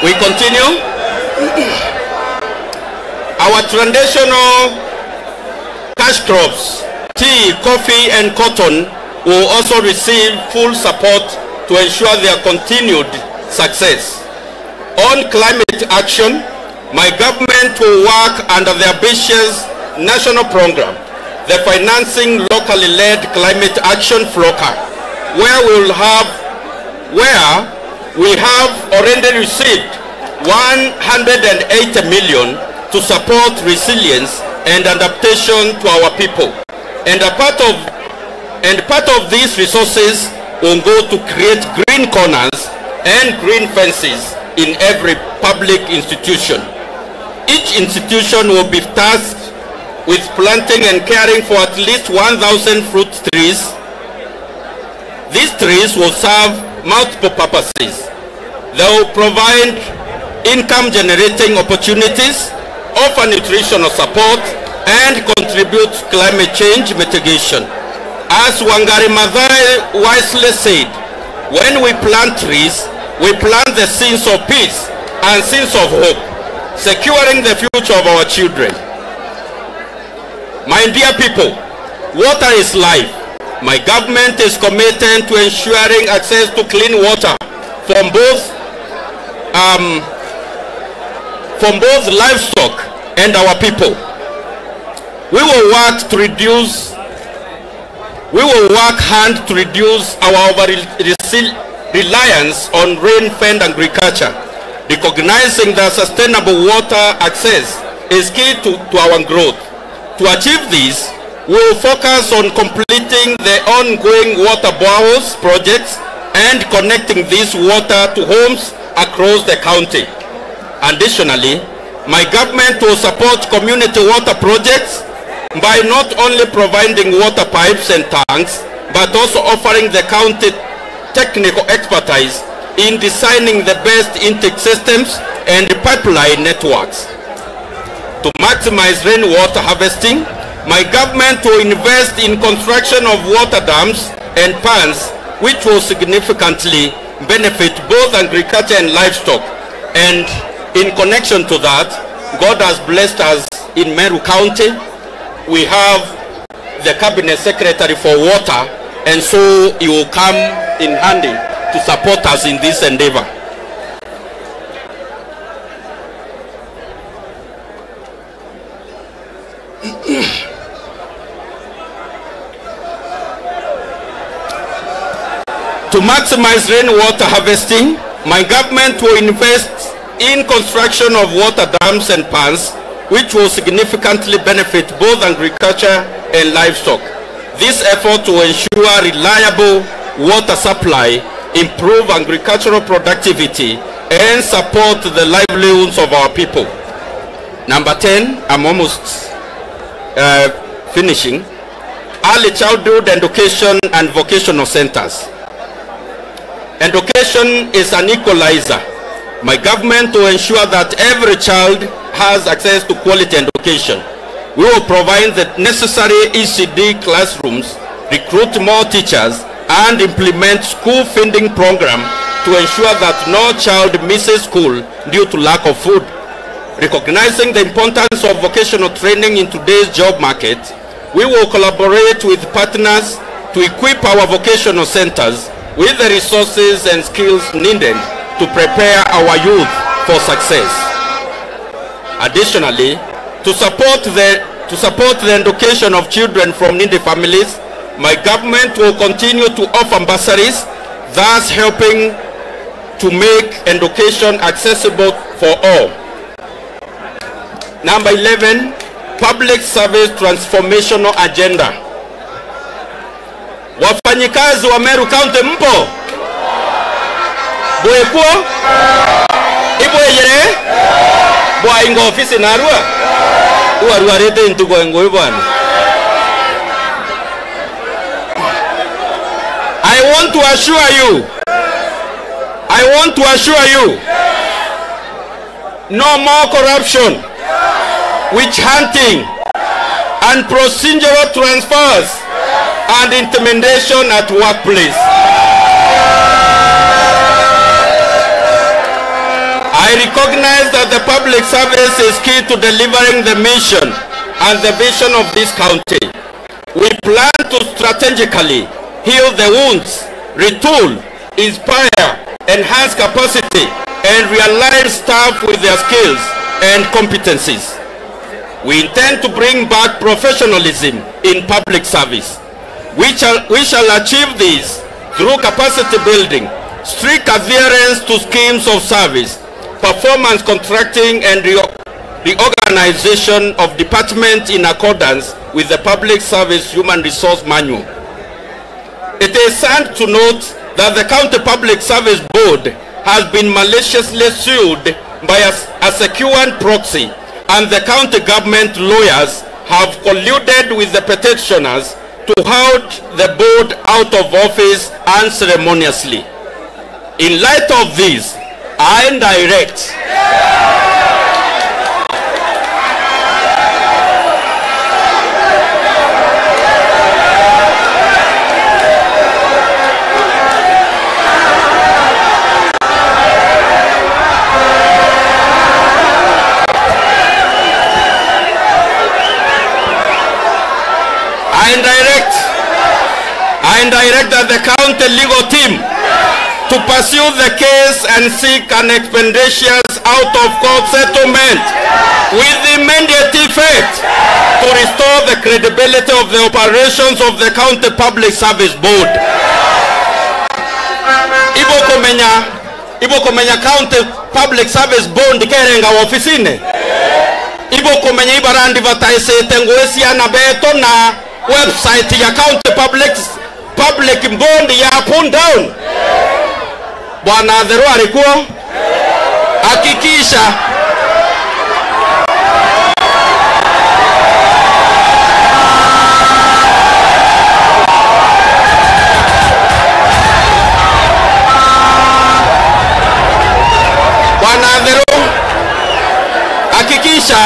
We continue. Our traditional cash crops, tea, coffee, and cotton, will also receive full support to ensure their continued success. On climate action, my government will work under the ambitious national program, the Financing Locally Led Climate Action, FLOCA, where we will have, where we have already received one hundred and eighty million to support resilience and adaptation to our people. And a part of, and part of these resources will go to create green corners and green fences in every public institution. Each institution will be tasked with planting and caring for at least one thousand fruit trees. These trees will serve multiple purposes. They will provide income-generating opportunities, offer nutritional support, and contribute to climate change mitigation. As Wangari Maathai wisely said, "When we plant trees, we plant the seeds of peace and seeds of hope, securing the future of our children." My dear people, water is life. My government is committed to ensuring access to clean water from both, um, from both livestock and our people. We will work to reduce, we will work hard to reduce our over reliance on rain-fed agriculture, recognizing that sustainable water access is key to, to our growth. To achieve this, we will focus on completing the ongoing water boreholes projects and connecting this water to homes across the county. Additionally, my government will support community water projects by not only providing water pipes and tanks, but also offering the county technical expertise in designing the best intake systems and pipeline networks. To maximize rainwater harvesting, my government will invest in construction of water dams and ponds, which will significantly benefit both agriculture and livestock. And in connection to that, God has blessed us in Meru County. We have the cabinet secretary for water, and so he will come in handy to support us in this endeavor. To maximize rainwater harvesting, my government will invest in construction of water dams and ponds, which will significantly benefit both agriculture and livestock. This effort will ensure reliable water supply, improve agricultural productivity, and support the livelihoods of our people. Number ten, I'm almost, uh, finishing. Early childhood education and vocational centers. Education is an equalizer. My government will ensure that every child has access to quality education. We will provide the necessary E C D classrooms, recruit more teachers, and implement school feeding program to ensure that no child misses school due to lack of food. Recognizing the importance of vocational training in today's job market, we will collaborate with partners to equip our vocational centers with the resources and skills needed to prepare our youth for success. Additionally, to support the, to support the education of children from needy families, my government will continue to offer bursaries, thus helping to make education accessible for all. Number eleven, public service transformational agenda. Wafanyikazi wa Meru County, mpo? Bwikwo? Ibwiyire? Bwainga ofisi narua? Uaruarite ntugo engui bwana. I want to assure you, I want to assure you, no more corruption, witch hunting, and procedural transfers and intimidation at workplace. I recognize that the public service is key to delivering the mission and the vision of this county. We plan to strategically heal the wounds, retool, inspire, enhance capacity, and realign staff with their skills and competencies. We intend to bring back professionalism in public service. We shall, we shall achieve this through capacity building, strict adherence to schemes of service, performance contracting, and reo-, reorganization of department in accordance with the Public Service Human Resource Manual. It is sad to note that the County Public Service Board has been maliciously sued by a, a secured proxy, and the county government lawyers have colluded with the petitioners to oust the board out of office unceremoniously. In light of this, I direct I direct, I direct that the county legal team to pursue the case and seek an expeditious out of court settlement with immediate effect to restore the credibility of the operations of the County Public Service Board. Ibukumenya, ibukumenya County Public Service Board kerenga ofisine? Ibukumenya ibarandivatisite ngui ciana betu na website ya County Public, Public Board ya pull down? Bwana Atheru ari kuo? Hakikisha. Bwana Atheru, hakikisha,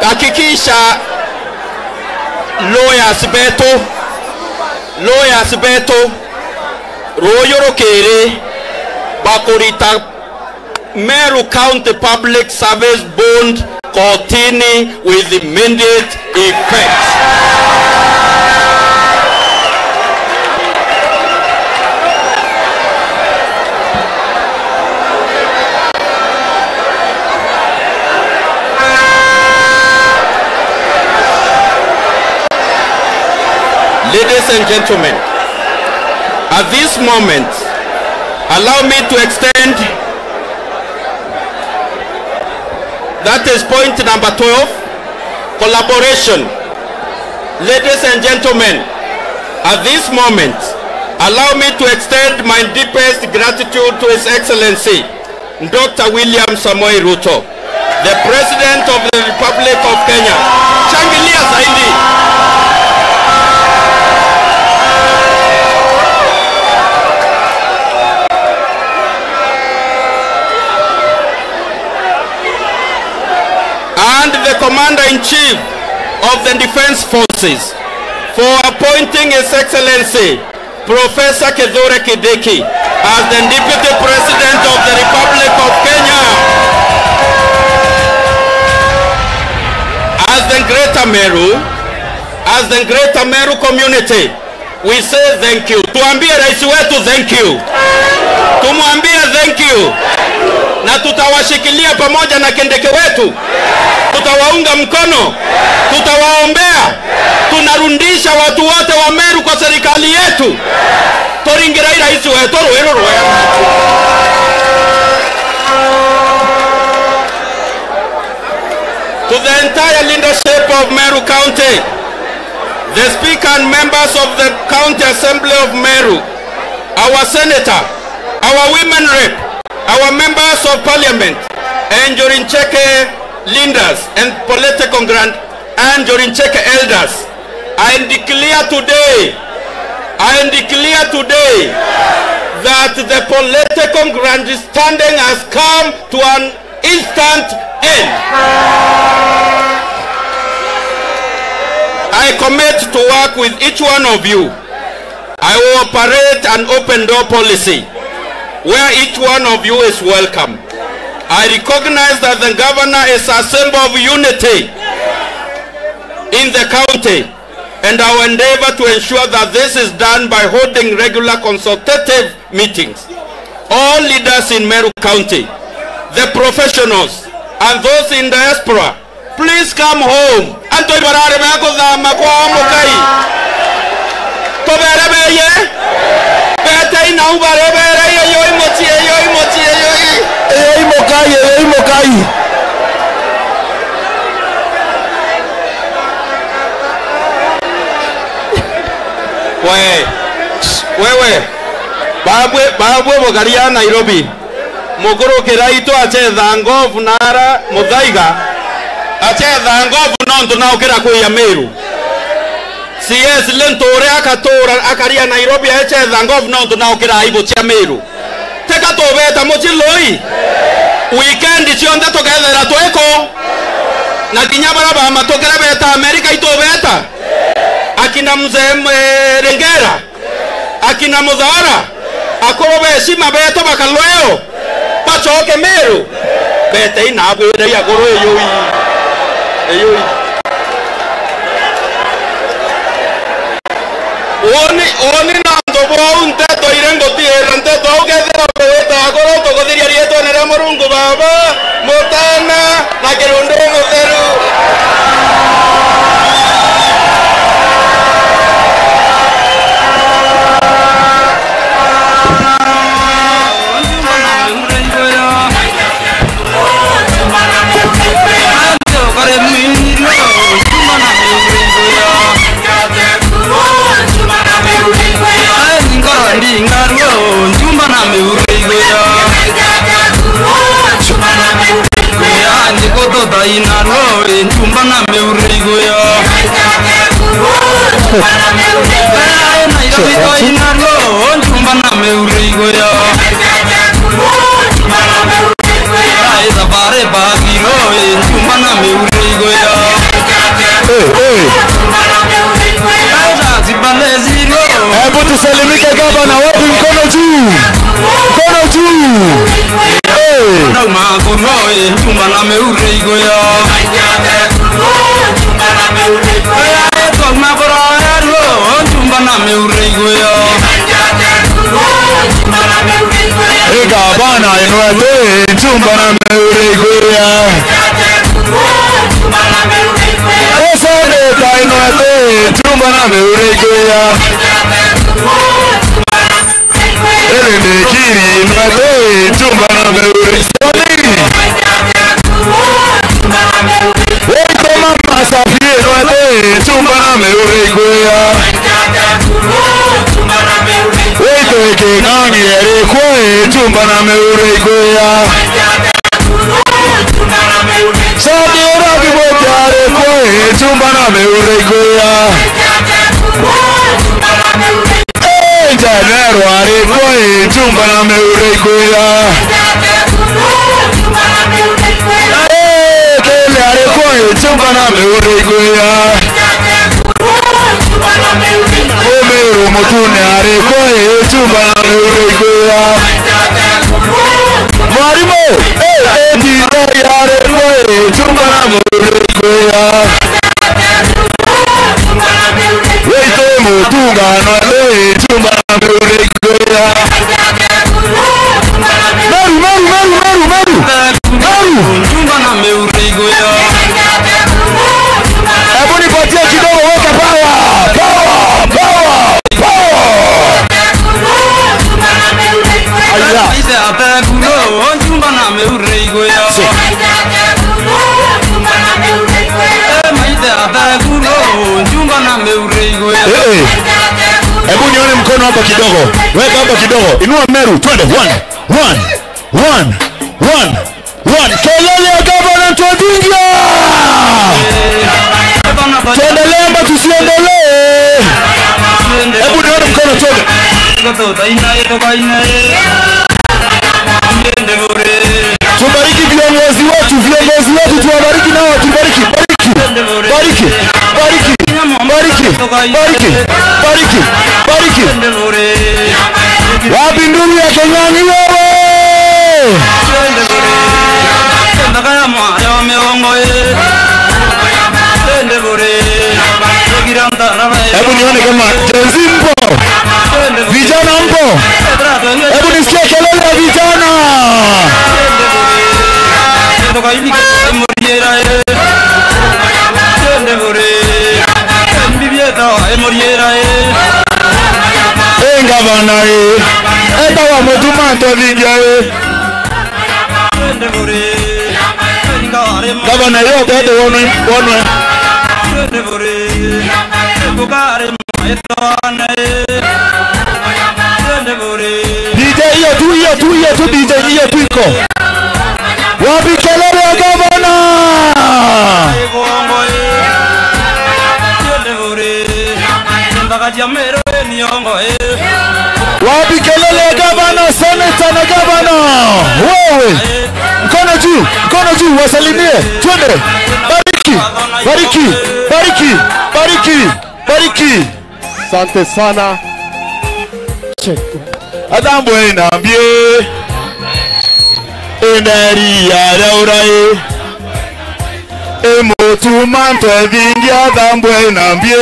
hakikisha lawyers betu, lawyers betu, ruuyu rukiri bakurita Meru County Public Service Board kotini with immediate effect. Ladies and gentlemen, at this moment, allow me to extend, that is point number twelve, collaboration. Ladies and gentlemen, at this moment, allow me to extend my deepest gratitude to His Excellency, Doctor William Samoei Ruto, the President of the Republic of Kenya. Shangilia zaidi. And the Commander-in-Chief of the Defence Forces for appointing His Excellency Professor Kithure Kindiki as the Deputy President of the Republic of Kenya. As the Greater Meru, as the Greater Meru community, we say thank you. Tuambie rais wetu thank you. Tumwambie thank you. Na tutawashikilia pamoja na Kindiki wetu. Tutawaunga mkono. Tutawaombea. Tunarudisha watu wote wa Meru kwa serikali yetu. Turingirai rais wetu rwiru rwega. To the entire leadership of Meru County, the Speaker and members of the County Assembly of Meru, our Senator, our Women Rep, our Members of Parliament, and Njuri Ncheke leaders and political grand, and Njuri Ncheke elders, I declare today, I declare today that the political grandstanding has come to an instant end. I commit to work with each one of you. I will operate an open door policy where each one of you is welcome. I recognize that the governor is a symbol of unity in the county, and I will endeavor to ensure that this is done by holding regular consultative meetings. All leaders in Meru County, the professionals, and those in diaspora, please come home. Antu ibarari ba kuthama kwao mukai. Tubere beye. Betei nau bare bere, yoi mucii, yoi mucii, yoi. Yoi mukai, yoi mukai. We, wewe, babwe, babwe bugari ya Nairobi. Mukurukirai twachetha ngofu nara Muthaiga. Achetha ngovu nontu naukira kwia Meru. C S Linturi akatura, akaria Nairobi, achetha ngovu nontu naukira aibu cia Meru. Teka tubeta mucii lui. Weekend cionthe tukethera twiko. Na kinya bara bamatukire beta Amerika itubeta. Akina mzee, eh, Ringera. Akina Muthaura, akuru ba heshima betu ba Kalweo, bacoke Meru, betei na abwirei akuru iyui, iyui. Uuni, uuni nontu bwou nteto iri ngutiira nteto au kethira kugwita akuru tukuthiria riitwene ria Murungu Baba, Mutana, na Kirundu Mutheru. Aya, njiko tutainarua, we nchumba na meure iguya. Aya, Nairobi twainarua, nchumba na meure iguya. Aya, thabari bagiro, we nchumba na meure iguya. Eh, eh. Aya, Zibaleziro. Hebu tusalimike gavana, wapi mkono juu? Mkono juu. Hey! Ndauma kuno, eh, nchumba na meure iguya. Eh, twauma kuroerwo, nchumba na meure iguya. Ega bana, inwete, nchumba na meure iguya. Esa ndeta inwete, nchumba na meure iguya. Iri ni kiri inwete, nchumba na meure. Waitu mama Safi inwete, nchumba na meure iguya. Waitu iking'ang'i erikwe, nchumba na meure iguya. Sadira Kibwete arikwe, nchumba na meure iguya. Eh, Njanero arikwe, nchumba na meure iguya. Eh, Kele arikwe, nchumba na meure iguya. Umiru Mutune arikwe, nchumba na meure iguya. Mwarimu, eh, eh, Ndithoi arikwe, nchumba na meure iguya. Waitu Mutunga no ati nchumba na meure iguya. Meru, Meru, Meru, Meru, Meru. Meru. Nchumba na meure iguya. Hebu nipatie kidogo, weka power. Power, power, power. Aya. Ite atekuro, nchumba na meure iguya. Si. Eh, maite atekuro, nchumba na meure iguya. Eh, eh. Hebu nione mkono hapa kidogo. Weka hapa kidogo. Inua Meru, twende. One, one, one, one, one. Kelele ya gavana Ntwethingia! Tuendelee ama tusiendelee? Hebu nione mkono, twende. Tubariki viongozi wetu, viongozi wetu tuwabariki nao, tubariki, bariki, bariki, bariki, bariki, bariki, bariki. Wapi nduru ya King'ang'i wewe? Hebu nione kama Gen Z mpo? Vijana mpo? Hebu nisikie kelele ya vijana. Ĩ, ngavana ĩ. Etawa Mutuma Ntwethingia ĩ. Gavana, iyo tete wonwe, wonwe. D J, hiyo tu, hiyo tu, hiyo tu, D J, hiyo tu iko. Wapi kelele ya gavana? Mkono juu, mkono juu, wasalimie. Twende. Bariki, bariki, bariki, bariki, bariki. Asante sana. Check. Athambwe na mbiu. Ina iria ria urai. Imutuma ntwethingia athambwe na mbiu.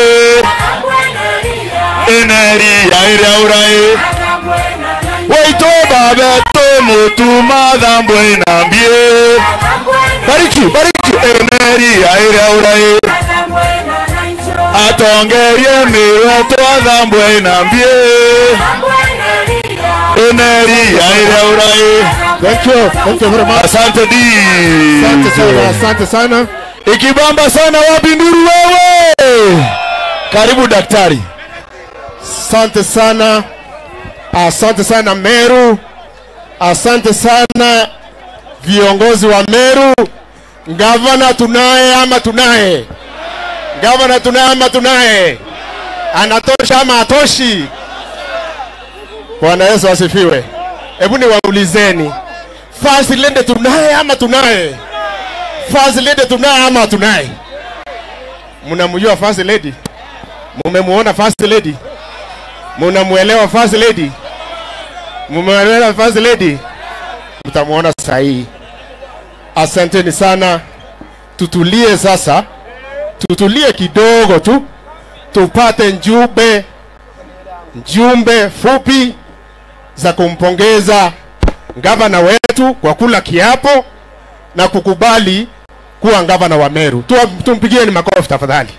Ina iria ria urai. Waitu babetu mutuma athambwe na mbiu. Bariki, bariki. Ina iria ria urai. Atongerie miru yetu athambwe na mbiu. Ina iria ria urai. Thank you. Thank you very much. Asante di. Asante sana. Asante sana. Ikibamba sana, wapi nduru wewe? Karibu daktari. Asante sana. Asante sana Meru. Asante sana viongozi wa Meru. Gavana tunaye ama tunaye? Gavana tunaye ama tunaye? Anatosha ama atoshi? Bwana Yesu asifiwe. Hebu niwaulizeni. First lady tunaye ama tunaye? First lady tunaye ama tunaye? Mnamjua first lady? Mumemuona first lady? Munamuelewa first lady? Mumeelewa first lady? Mtamuona sahi. Asanteni sana. Tutulie sasa. Tutulie kidogo tu. Tupate njumbe, njumbe fupi za kumpongeza gavana wetu kwa kula kiapo na kukubali kuwa gavana wa Meru. Tu-, tumpigieni makofi tafadhali.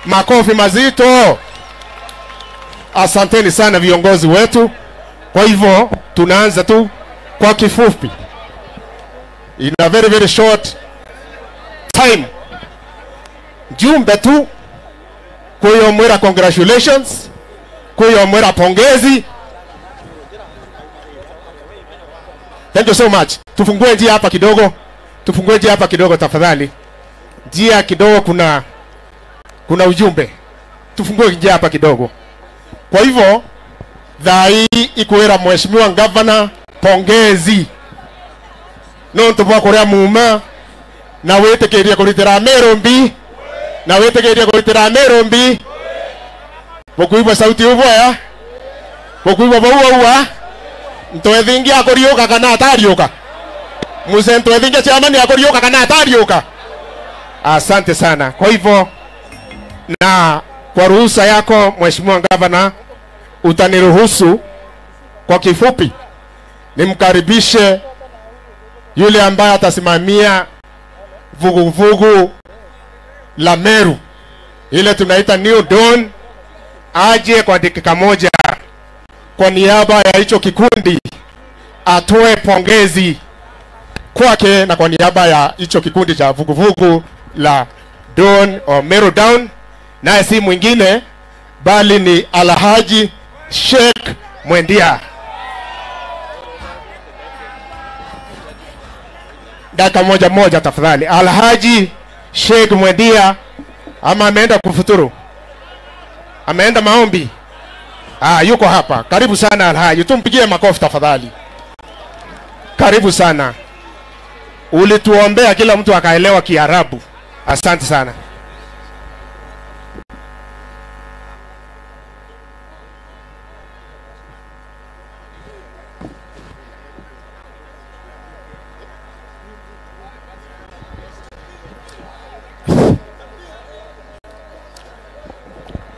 Makofi mazito. Asanteni sana viongozi wetu. Kwa hivyo, tunaanza tu kwa kifupi. In a very, very short time. Jumbe tu, kuyomwira congratulations, kuyomwira pongezi. Thank you so much. Tufungue njia hapa kidogo. Tufungue njia hapa kidogo tafadhali. Njia kidogo, kuna, kuna ujumbe. Tufungue njia hapa kidogo. Kwa hivyo, thaa hii ikwira Mheshimiwa Gavana pongezi. Nontu bwa kuria muuma, na witikirie kuritira Meru mbi, na witikirie kuritira Meru mbi. Bukuigua sauti iu bwega? Bukuigua bau aua? Ntwethingia akuriuka kana atariuka? Muse Ntwethingia chairman akuriuka kana atariuka? Asante sana. Kwa hivyo, na kwa ruhusa yako, Mheshimiwa Gavana, utaniruhusu kwa kifupi nimkaribishe yule ambaye atasimamia vuguvugu la Meru, ile tunaita New Dawn, aje kwa dakika moja kwa niaba ya hicho kikundi, atoe pongezi kwake na kwa niaba ya hicho kikundi cha vuguvugu la Dawn or Meru Dawn, naye si mwingine bali ni Alhaji Sheikh Mwendia. Dakika moja moja tafadhali. Alhaji Sheikh Mwendia, ama ameenda kufuturu? Ameenda maombi? Ah, yuko hapa. Karibu sana Alhaji. Tumpigie makofi tafadhali. Karibu sana. Ulituombea kila mtu akaelewa Kiarabu. Asante sana.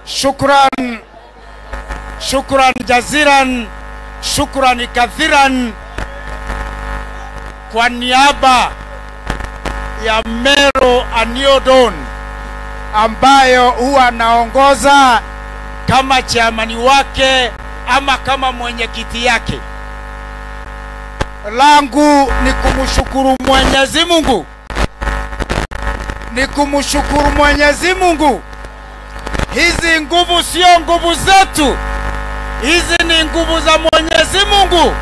Shukran, shukran jaziran, shukran kathiran kwa niaba ya Meru Aniodon ambayo huwa anaongoza kama chairman wake ama kama mwenyekiti yake. Langu ni kumshukuru Mwenyezi Mungu, ni kumshukuru Mwenyezi Mungu. Hizi nguvu sio nguvu zetu, hizi ni nguvu za Mwenyezi Mungu.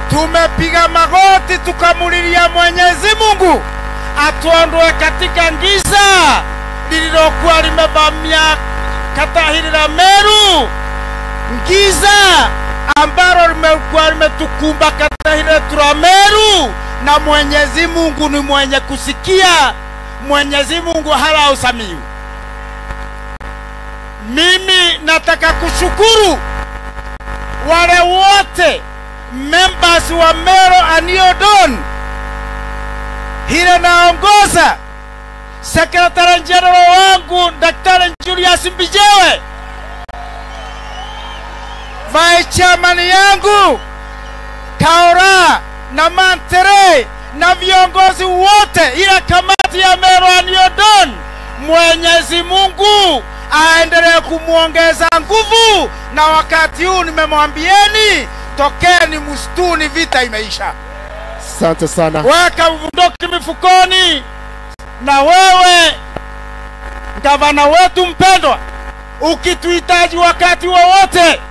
Tumepiga magoti tukamulilia Mwenyezi Mungu atuondoe katika giza lililokuwa limevamia kata hili la Meru. Giza ambalo limekuwa limetukumba katika hili letu la Meru, na Mwenyezi Mungu ni mwenye kusikia, Mwenyezi Mungu halausamiu. Mimi nataka kushukuru wale wote members wa Meru Annual Dawn, hile naongoza Secretary General wangu Daktari Julius Mbijewe, Vice Chairman yangu Kaora na Mantere na viongozi wote, ile kamati ya Meru Annual Dawn, Mwenyezi Mungu aendelee kumuongeza nguvu, na wakati huu nimemwambieni, tokeni msituni, vita imeisha. Asante sana. Weka bunduki mifukoni. Na wewe, gavana wetu mpendwa, ukituhitaji wakati wowote,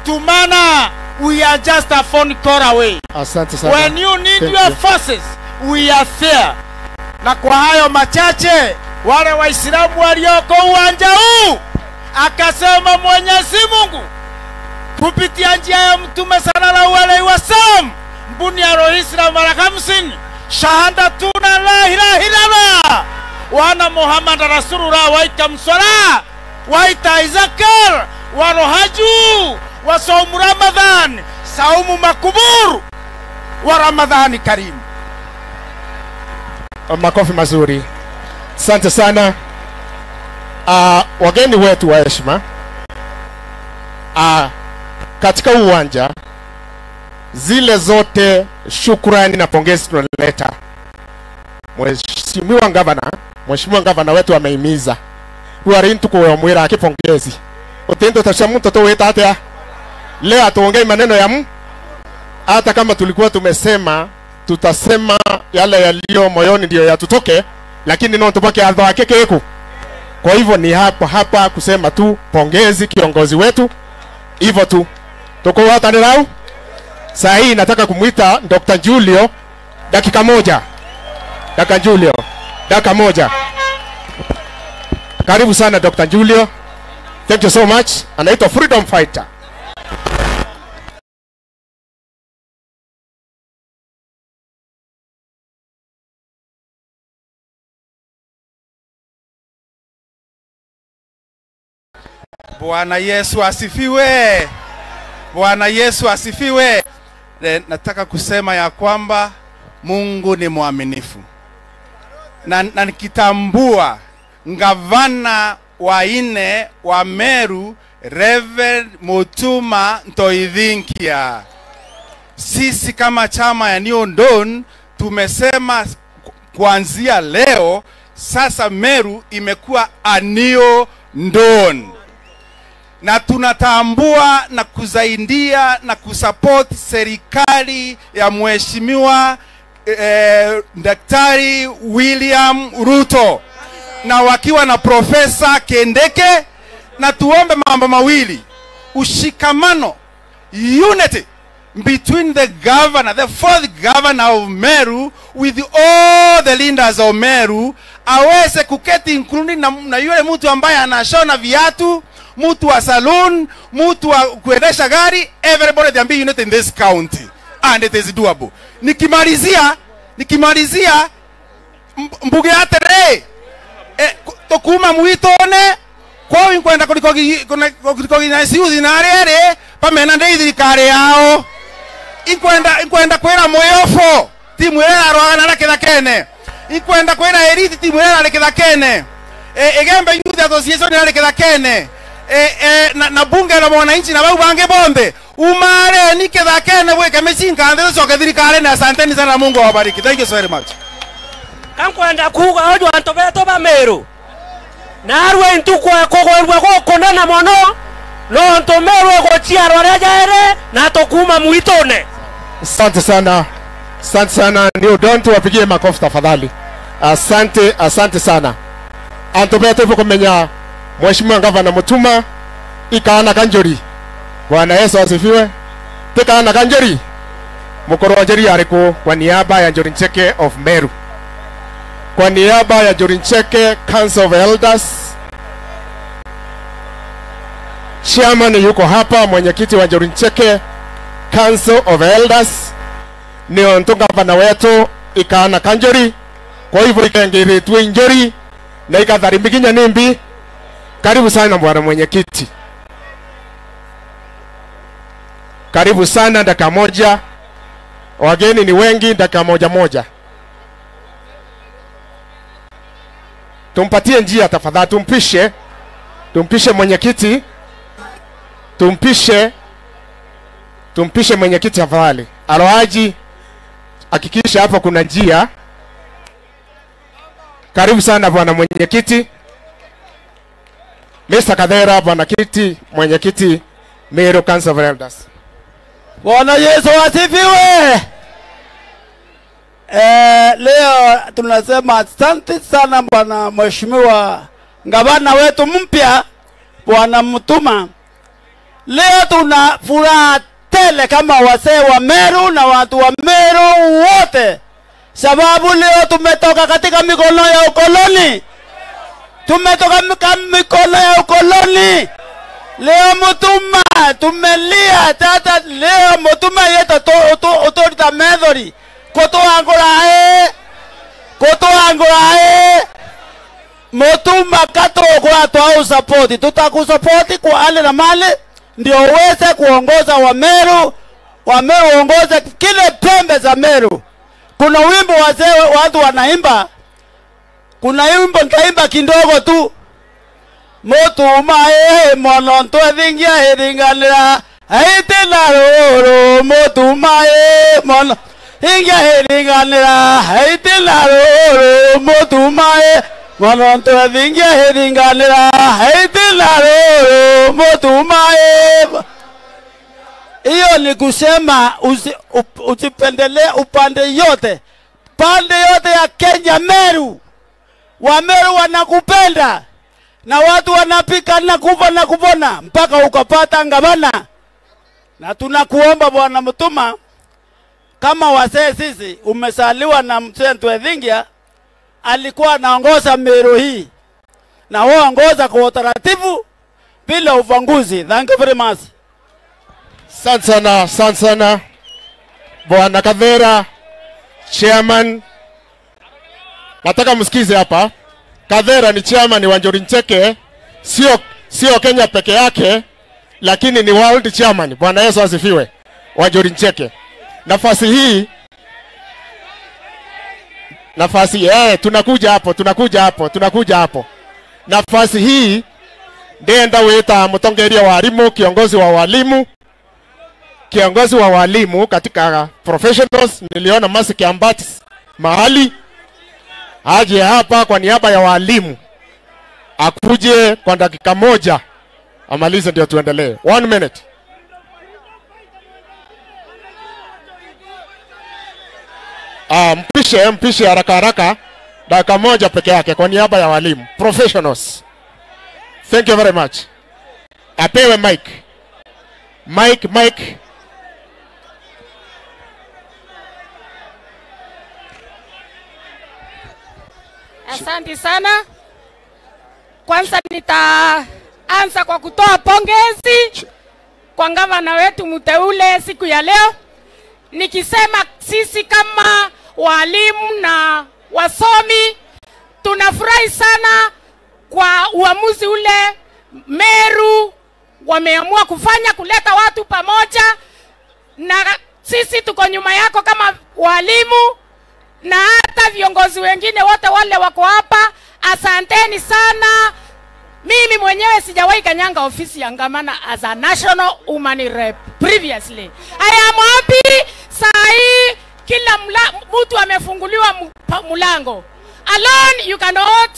tumana, we are just a phone call away. Asante sana. When you need your forces, we are there. Na kwa hayo machache, wale Waislamu walioko uwanja huu, akasema Mwenyezi Mungu kupitia njia ya Mtume sallallahu alaihi wasallam, mbuni ya roho Islam mara hamsini, shahadatuna la ilaha illallah wa anna Muhammad rasulullah, wa ikam swala, wa ita zakar, wa rohaju, wa saumu Ramadhan, saumu makubur, wa Ramadhani karim. Makofi mazuri. Asante sana. Ah, wageni wetu wa heshima, ah, katika uwanja, zile zote shukrani na pongezi tunaleta, Mheshimiwa Gavana, Mheshimiwa Gavana wetu ameimiza. Riu ari ntuku ya mwira akipongezi. Utindu ta cia muntu tuwita atia? Leo atuongei maneno ya mu-, hata kama tulikuwa tumesema tutasema yale yaliyo moyoni ndio yatutoke, lakini nontu bwa kiatho ake kiku. Kwa hivyo ni hapo hapa kusema tu pongezi kiongozi wetu, hivyo tu. Tukuwatanira au? Saa hii nataka kumwita Doctor Julio, dakika moja. Doctor Julio, dakika moja. Karibu sana Doctor Julio. Thank you so much. Anaitwa Freedom Fighter. Bwana Yesu asifiwe. Bwana Yesu asifiwe. Eh, nataka kusema ya kwamba Mungu ni mwaminifu. Na, na nikitambua gavana wa nne wa Meru, Reverend Mutuma Ntoithinkia. Sisi kama chama ya New Dawn tumesema ku-, kuanzia leo, sasa Meru imekuwa a New Dawn. Na tunatambua na kusaidia na kusupport serikali ya Mheshimiwa eh, Daktari William Ruto na wakiwa na Professor Kindiki, na tuombe mambo mawili: ushikamano, unity between the governor, the fourth governor of Meru, with all the leaders of Meru, aweze kuketi including na, na yule mtu ambaye anashona viatu, mtu wa saloon, mtu wa kuendesha gari, everybody they be united in this county and it is doable. Nikimalizia, nikimalizia, mb-, mbuge atiri, eh, ku-, tukuuma mwitune, kwou inkwenda kurikogi-, kuna-, kurikogi na siuthi na ari eri, pamena ndi thirikari yao. Inkwenda, inkwenda kwira Mwiofo, timu iria irarwagana na Kithakene. Inkwenda kwira Elite, timu iria irari Kithakene. Eh, Igembe Youth Association irari Kithakene. Eh, eh, na, na bunge la mwananchi na bau bangi bonthe. Umareni Kithakene bwike micinga nthi tucoke thirikarine. Asanteni sana na Mungu awabariki. Thank you so very much. Ka nkwenda kuuga uju antu betu ba Meru, narua intuku ya kugwirua gukunene mono, nontu Meru iguciarwa ria jairi na tukuuma mwitune. Asante sana. Asante sana. New Dawn, tuwapigie makofi tafadhali. Asante, asante sana. Antu betu ibukumenya Mheshimiwa Gavana Mutuma, i kaana ka Njuri. Bwana Yesu asifiwe. Ti kaana ka Njuri? Mukuru wa Njuri ari ku kwa niaba ya Njuri Ncheke of Meru? Kwa niaba ya Njuri Ncheke Council of Elders, chairman yuko hapa, mwenyekiti wa Njuri Ncheke, Council of Elders, niontu ngavana wetu ikaana ka njuri, kwa hivyo ikengiritue injuri na ikatharimi kinya nimbi. Karibu sana bwana mwenyekiti. Karibu sana, dakika moja. Wageni ni wengi, dakika moja moja. Tumpatie njia tafadhali, tumpishe. Tumpishe mwenyekiti. Tumpishe. Tumpishe mwenyekiti tafadhali. Aroaji, hakikisha hapo kuna njia. Karibu sana bwana mwenyekiti. Mister Kathera, bwana kiti, mwenyekiti, Meru Council of Elders. Bwana Yesu asifiwe. Eh, leo tunasema asante sana bwana mheshimiwa gavana wetu mpya, bwana Mutuma. Leo tuna furaha tele kama wazee wa Meru na watu wa Meru wote, sababu leo tumetoka katika mikono ya ukoloni. Tumetoka mika-, mikono ya ukoloni. Leo Mutuma tumelia, tata, leo Mutuma yetu tu-, tu-, uturita methori. Kutuangura ii. Kutuangura ii. Mutuma ka tukwatwa usapoti, tutakusapoti kwa hali na mali, ndio uweze kuongoza Wameru, Wameru uongoze kile pembe za Meru. Kuna wimbo wazee watu wanaimba, kuna wimbo ntaimba kidogo tu. Mutuma ii, mono ntwethingia iringanira, aiti na ruru, Mutuma ii, mono ingia iringanira, aiti na ruru, Mutuma ii, mono ntwethingia iringanira, aiti na ruru, Mutuma ii. Hiyo ni kusema usi-, up-, usipendelee upande yote. Pande yote ya Kenya, Meru, Wameru wanakupenda na watu wanapigana kufa na kupona mpaka ukapata gavana. Na tunakuomba Bwana Mutuma, kama wasee sisi, umezaliwa na mzee Ntwethingia, alikuwa anaongoza Meru hii, na wewe ongoza kwa utaratibu bila ubaguzi. Thank you very much. Asante sana, asante sana. Bwana Kathera, chairman. Nataka msikize hapa. Kathera ni chairman wa Njuri Ncheke, sio, sio Kenya peke yake, lakini ni world chairman. Bwana Yesu asifiwe. Wa Njuri Ncheke. Nafasi hii, nafasi, eh, tunakuja hapo, tunakuja hapo, tunakuja hapo. Nafasi hii, ndenda wita mutongeria wa walimu, kiongozi wa walimu, kiongozi wa walimu katika professionals, niliona Mercy Kiambat mahali, aje hapa kwa niaba ya walimu. Akuje kwa dakika moja, amalize ndio tuendelee. One minute. Ah, mpishe, mpishe haraka haraka. Dakika moja peke yake kwa niaba ya walimu. Professionals. Thank you very much. Apewe mic. Mic, mic. Asante sana. Kwanza nitaanza kwa kutoa pongezi kwa gavana wetu mteule siku ya leo, nikisema sisi kama walimu na wasomi tunafurahi sana kwa uamuzi ule Meru wameamua kufanya, kuleta watu pamoja, na sisi tuko nyuma yako kama walimu na hata viongozi wengine wote wale wako hapa. Asanteni sana. Mimi mwenyewe sijawahi kanyanga ofisi ya gavana as a national woman rep previously. I am happy. Saa hii kila mla-, mtu amefunguliwa mu-, pa-, mlango. Alone you cannot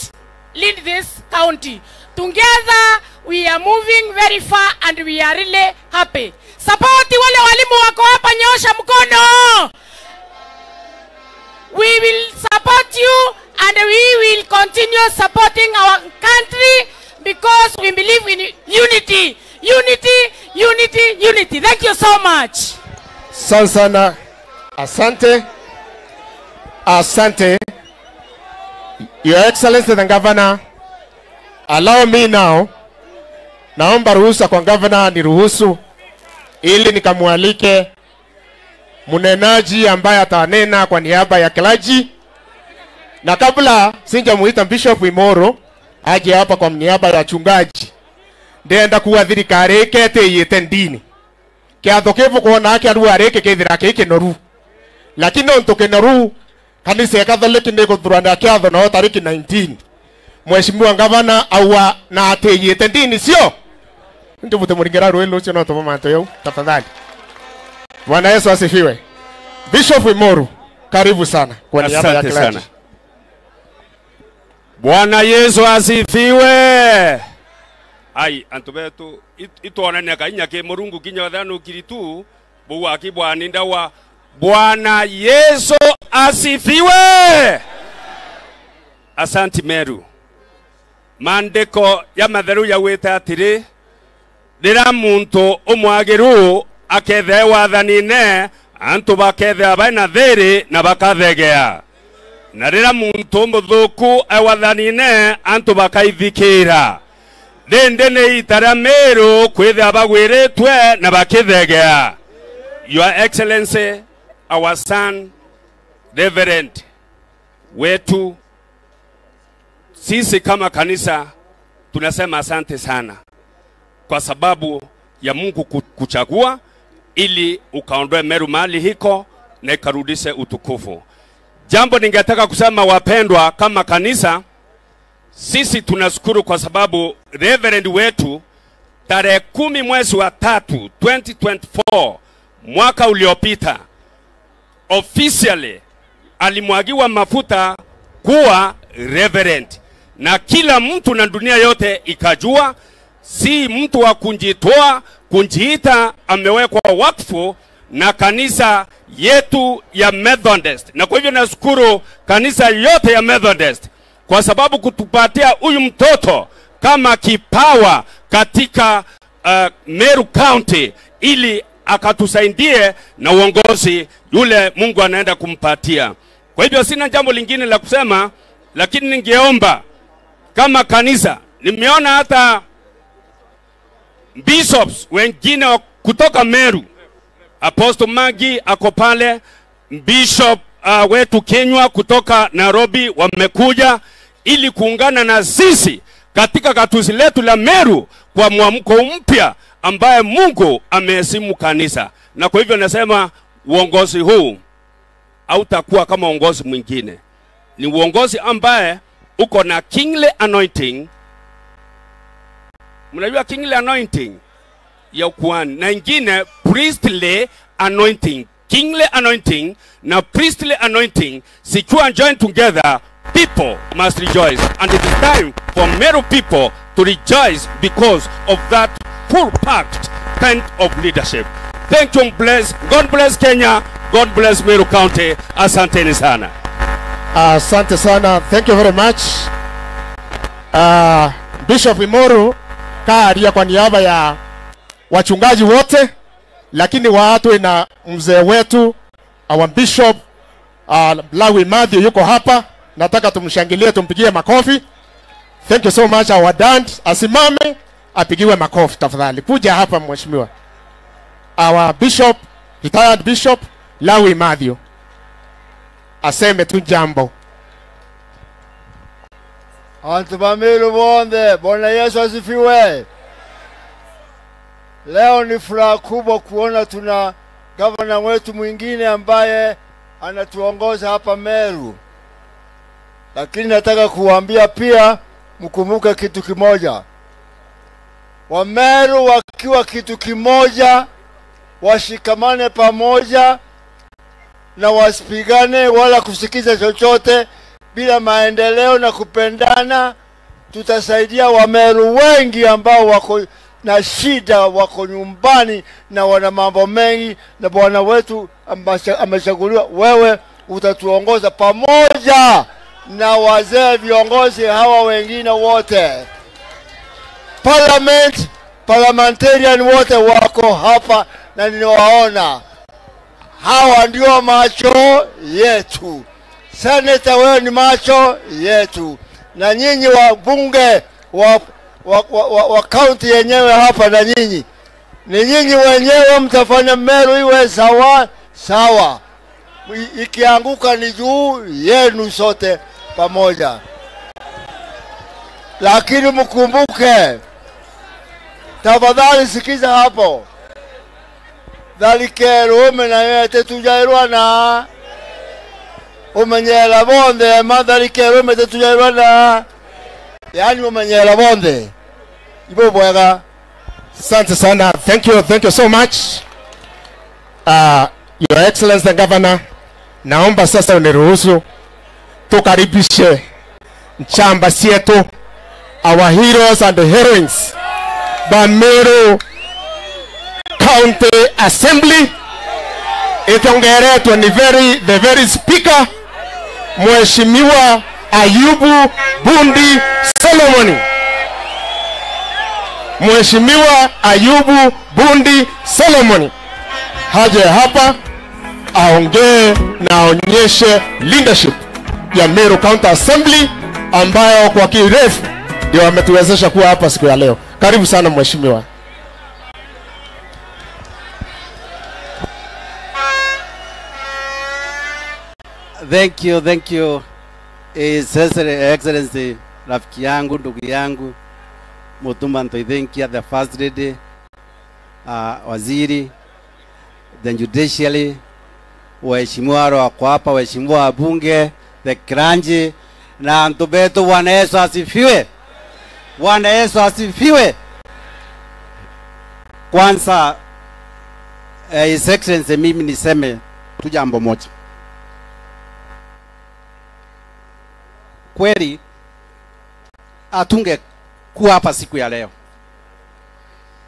lead this county. Together we are moving very far and we are really happy. Support wale walimu wako hapa, nyosha mkono. We will support you and we will continue supporting our country because we believe in unity. Unity, unity, unity. Thank you so much. Asante sana. Asante. Asante. Your Excellency the Governor, allow me now. Naomba ruhusa kwa Governor niruhusu ili nikamwalike mnenaji ambaye atanena kwa niaba ya clergy. Na kabla sijamuita Bishop Imoro aje hapa kwa niaba ya wachungaji, ndenda kuuga thirikari iketiyite ndini. Kiatho kiu bukwona kiarua riki kithira ki kinoru. Lakini nontu kinoru, kanisa ya Catholic ni guthurana kiatho nao tariki nineteen. Mheshimiwa Ngavana aua na atiyite ndini cio. Ndio mute muringera rui rucio no tubo mantu yau, tafadhali. Bwana Yesu asifiwe. Bishop Imoro, karibu sana kwa niaba ya clergy. Asante sana. Bwana Yesu asifiwe. Ai, antu betu, it-, itwonania kainya ki Murungu kinya wethira nukiri tu, buu aki bwani ndawa. Bwana Yesu asifiwe. Asanti Meru. Maandiko ya matheru yawite atiri, riria muntu umwagiru akethea e wathanine, antu bakethea bai na thiri na bakathegea. Na riria muntu umuthuku e wathanine, antu bakaithikira. Rindi ni iita ria Meru kwithia bagwiritwe na bakithegea. Your Excellency, our son, Reverend wetu, sisi kama kanisa tunasema asante sana kwa sababu ya Mungu ku-, kuchagua ili ukaondoe Meru mahali hiko na ikarudishe utukufu. Jambo ningetaka kusema, wapendwa, kama kanisa, sisi tunashukuru kwa sababu Reverend wetu, tarehe kumi mwezi wa tatu twenty twenty-four, mwaka uliopita, officially alimwagiwa mafuta kuwa reverend, na kila mtu na dunia yote ikajua, si mtu wa kujitoa, kujiita, amewekwa wakfu na kanisa yetu ya Methodist. Na kwa hivyo nashukuru kanisa yote ya Methodist kwa sababu kutupatia huyu mtoto kama kipawa katika, uh, Meru County, ili akatusaidie na uongozi yule Mungu anaenda kumpatia. Kwa hivyo sina jambo lingine la kusema, lakini ningeomba kama kanisa, nimeona hata bishops wengine wa kutoka Meru, Apostle Magi ako pale, Bishop, uh, wetu Kinyua kutoka Nairobi wamekuja ili kuungana na sisi katika gatuzi letu la Meru kwa mwamko mpya ambaye Mungu ameheshimu kanisa. Na kwa hivyo nasema uongozi huu hautakuwa kama uongozi mwingine. Ni uongozi ambaye uko na kingly anointing. Mnajua kingly anointing ya ukuhani, na ingine priestly anointing. Kingly anointing na priestly anointing zikiwa joined together, people must rejoice, and it is time for Meru people to rejoice because of that full packed kind of leadership. Thank you, bless, God bless Kenya, God bless Meru County. Asanteni sana. Asante sana. Thank you very much. Uh, Bishop Imoro kaaria kwa niaba ya wachungaji wote, lakini wa twina mzee wetu, our bishop, uh, Lawi Matthew yuko hapa. Nataka tumshangilie, tumpigie makofi. Thank you so much, our dad. Asimame, apigiwe makofi tafadhali. Kuja hapa mheshimiwa. Our bishop, retired bishop, Lawi Matthew. Aseme tu jambo. Antu ba Meru bonthe, Bwana Yesu asifiwe. Leo ni furaha kubwa kuona tuna gavana wetu mwingine ambaye anatuongoza hapa Meru. Lakini nataka kuwaambia pia, mkumbuke kitu kimoja. Wameru wakiwa kitu kimoja, washikamane pamoja na wasipigane wala kusikiza chochote bila maendeleo na kupendana, tutasaidia Wameru wengi ambao wako na shida, wako nyumbani na wana mambo mengi, na bwana wetu ambaye amechaguliwa, wewe utatuongoza pamoja na wazee viongozi hawa wengine wote. Parliament, parliamentarian wote wako hapa na ninawaona. Hawa ndio macho yetu. Senator, wewe ni macho yetu. Na nyinyi wabunge wa, wa, wa, wa, wa county yenyewe hapa, na nyinyi, ni nyinyi wenyewe mtafanya Meru iwe sawa Sawa. I-, ikianguka ni juu yenu sote pamoja. Lakini mkumbuke, tafadhali sikiza hapo. Tharike rume nayo etitujairwa na umenyera bonthe, ma tharike rume etitujairwa na, yani umenyera bonthe. Ibo bwega. Asante sana. Thank you. Thank you so much. Uh, Your Excellency the Governor, naomba sasa uniruhusu tukaribishe nchamba cietu, our heroes and heroines, ba Meru County Assembly, itongeretwe ni very, the very speaker, Mheshimiwa Ayubu Bundi Solomon. Mheshimiwa Ayubu Bundi Solomon haje hapa aongee na aonyeshe leadership ya Meru County Assembly, ambayo kwa kirefu ndio wametuwezesha kuwa hapa siku ya leo. Karibu sana mheshimiwa. Thank you, thank you, His Excellen-, Excellency, rafiki yangu, ndugu yangu, Mutuma Ntoithinkia, the First Lady, uh, waziri, the judiciary, waheshimiwa wale wako hapa, waheshimiwa wabunge, the clergy, na antu betu. Bwana Yesu asifiwe. Bwana Yesu asifiwe. Kwanza, eh, His Excellency, mimi niseme tu jambo moja. Kweli, hatungekuwa hapa siku ya leo.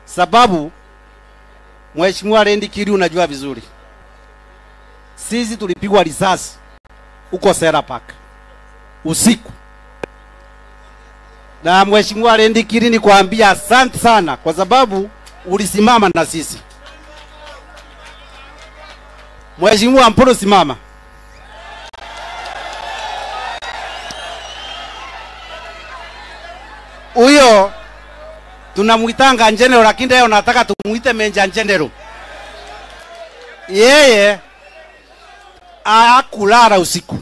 Sababu, Mheshimiwa Rindikiri, unajua vizuri, sisi tulipigwa risasi huko Sera Park usiku. Na Mheshimiwa Rindikiri, nikwambia asante sana kwa sababu ulisimama na sisi. Mheshimiwa Mpuru, simama. Huyo tunamuitanga General, lakini leo nataka tumuite Major General. Yeye hakulala usiku.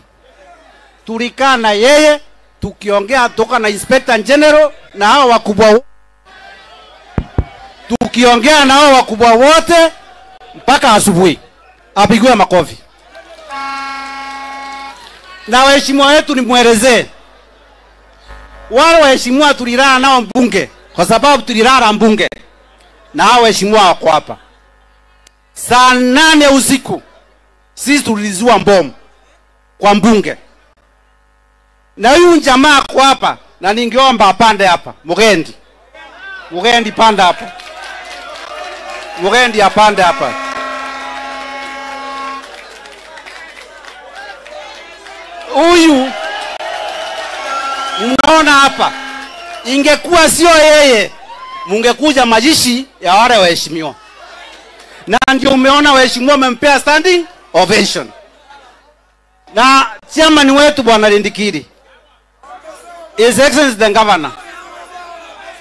Tulikaa na yeye, tukiongea, toka na Inspector General na hao wakubwa wo-, tukiongea na hao wakubwa wote mpaka asubuhi. Apigiwe makofi. Na waheshimiwa wetu, nimwelezee, wale waheshimiwa tulilala nao mbunge, kwa sababu tulilala mbunge na hao waheshimiwa wako hapa. Saa nane usiku, sisi tulizua mbomu kwa mbunge. Na huyu jamaa ako hapa, na ningeomba apande hapa. Mugendi. Mugendi, panda hapa. Mugendi, apande hapa. Huyu mnaona hapa, ingekuwa sio yeye, mungekuja mazishi ya wale waheshimiwa. Na ndio umeona waheshimiwa wamempea standing ovation. Na chairman wetu Bwana Rindikiri, His Excellency the Governor,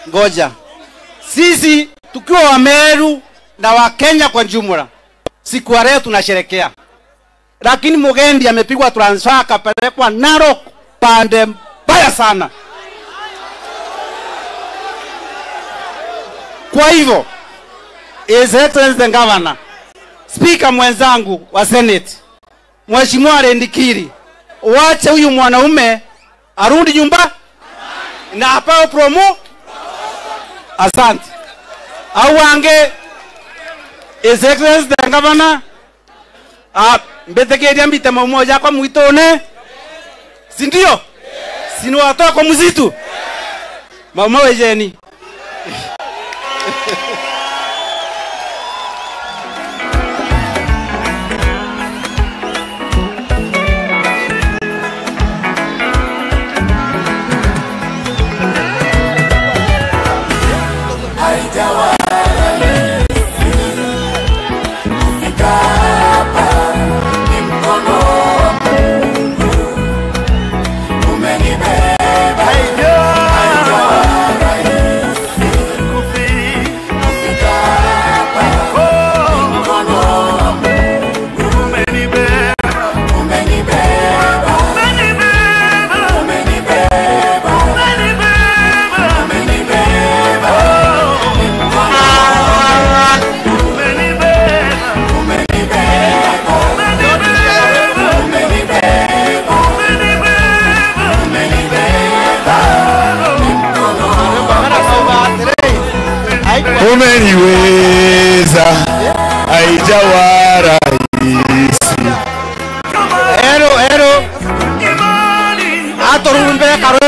ngoja. Sisi tukiwa Wameru na Wakenya kwa jumla, siku ya leo tunasherekea. Lakini Mugendi amepigwa transfer akapelekwa Narok pande mbaya sana. Kwa hivyo, His Excellency the Governor, Speaker mwenzangu wa Senate, Mheshimiwa Rindikiri, wache huyu mwanaume arudi nyumba na apewe promo. Asante. Au ange, His Excellency the Governor, ah, mbitikiria mbite maumo jakwa mwitune. Si ndio? Si ni watoa kwa msitu? Maumo wejeni.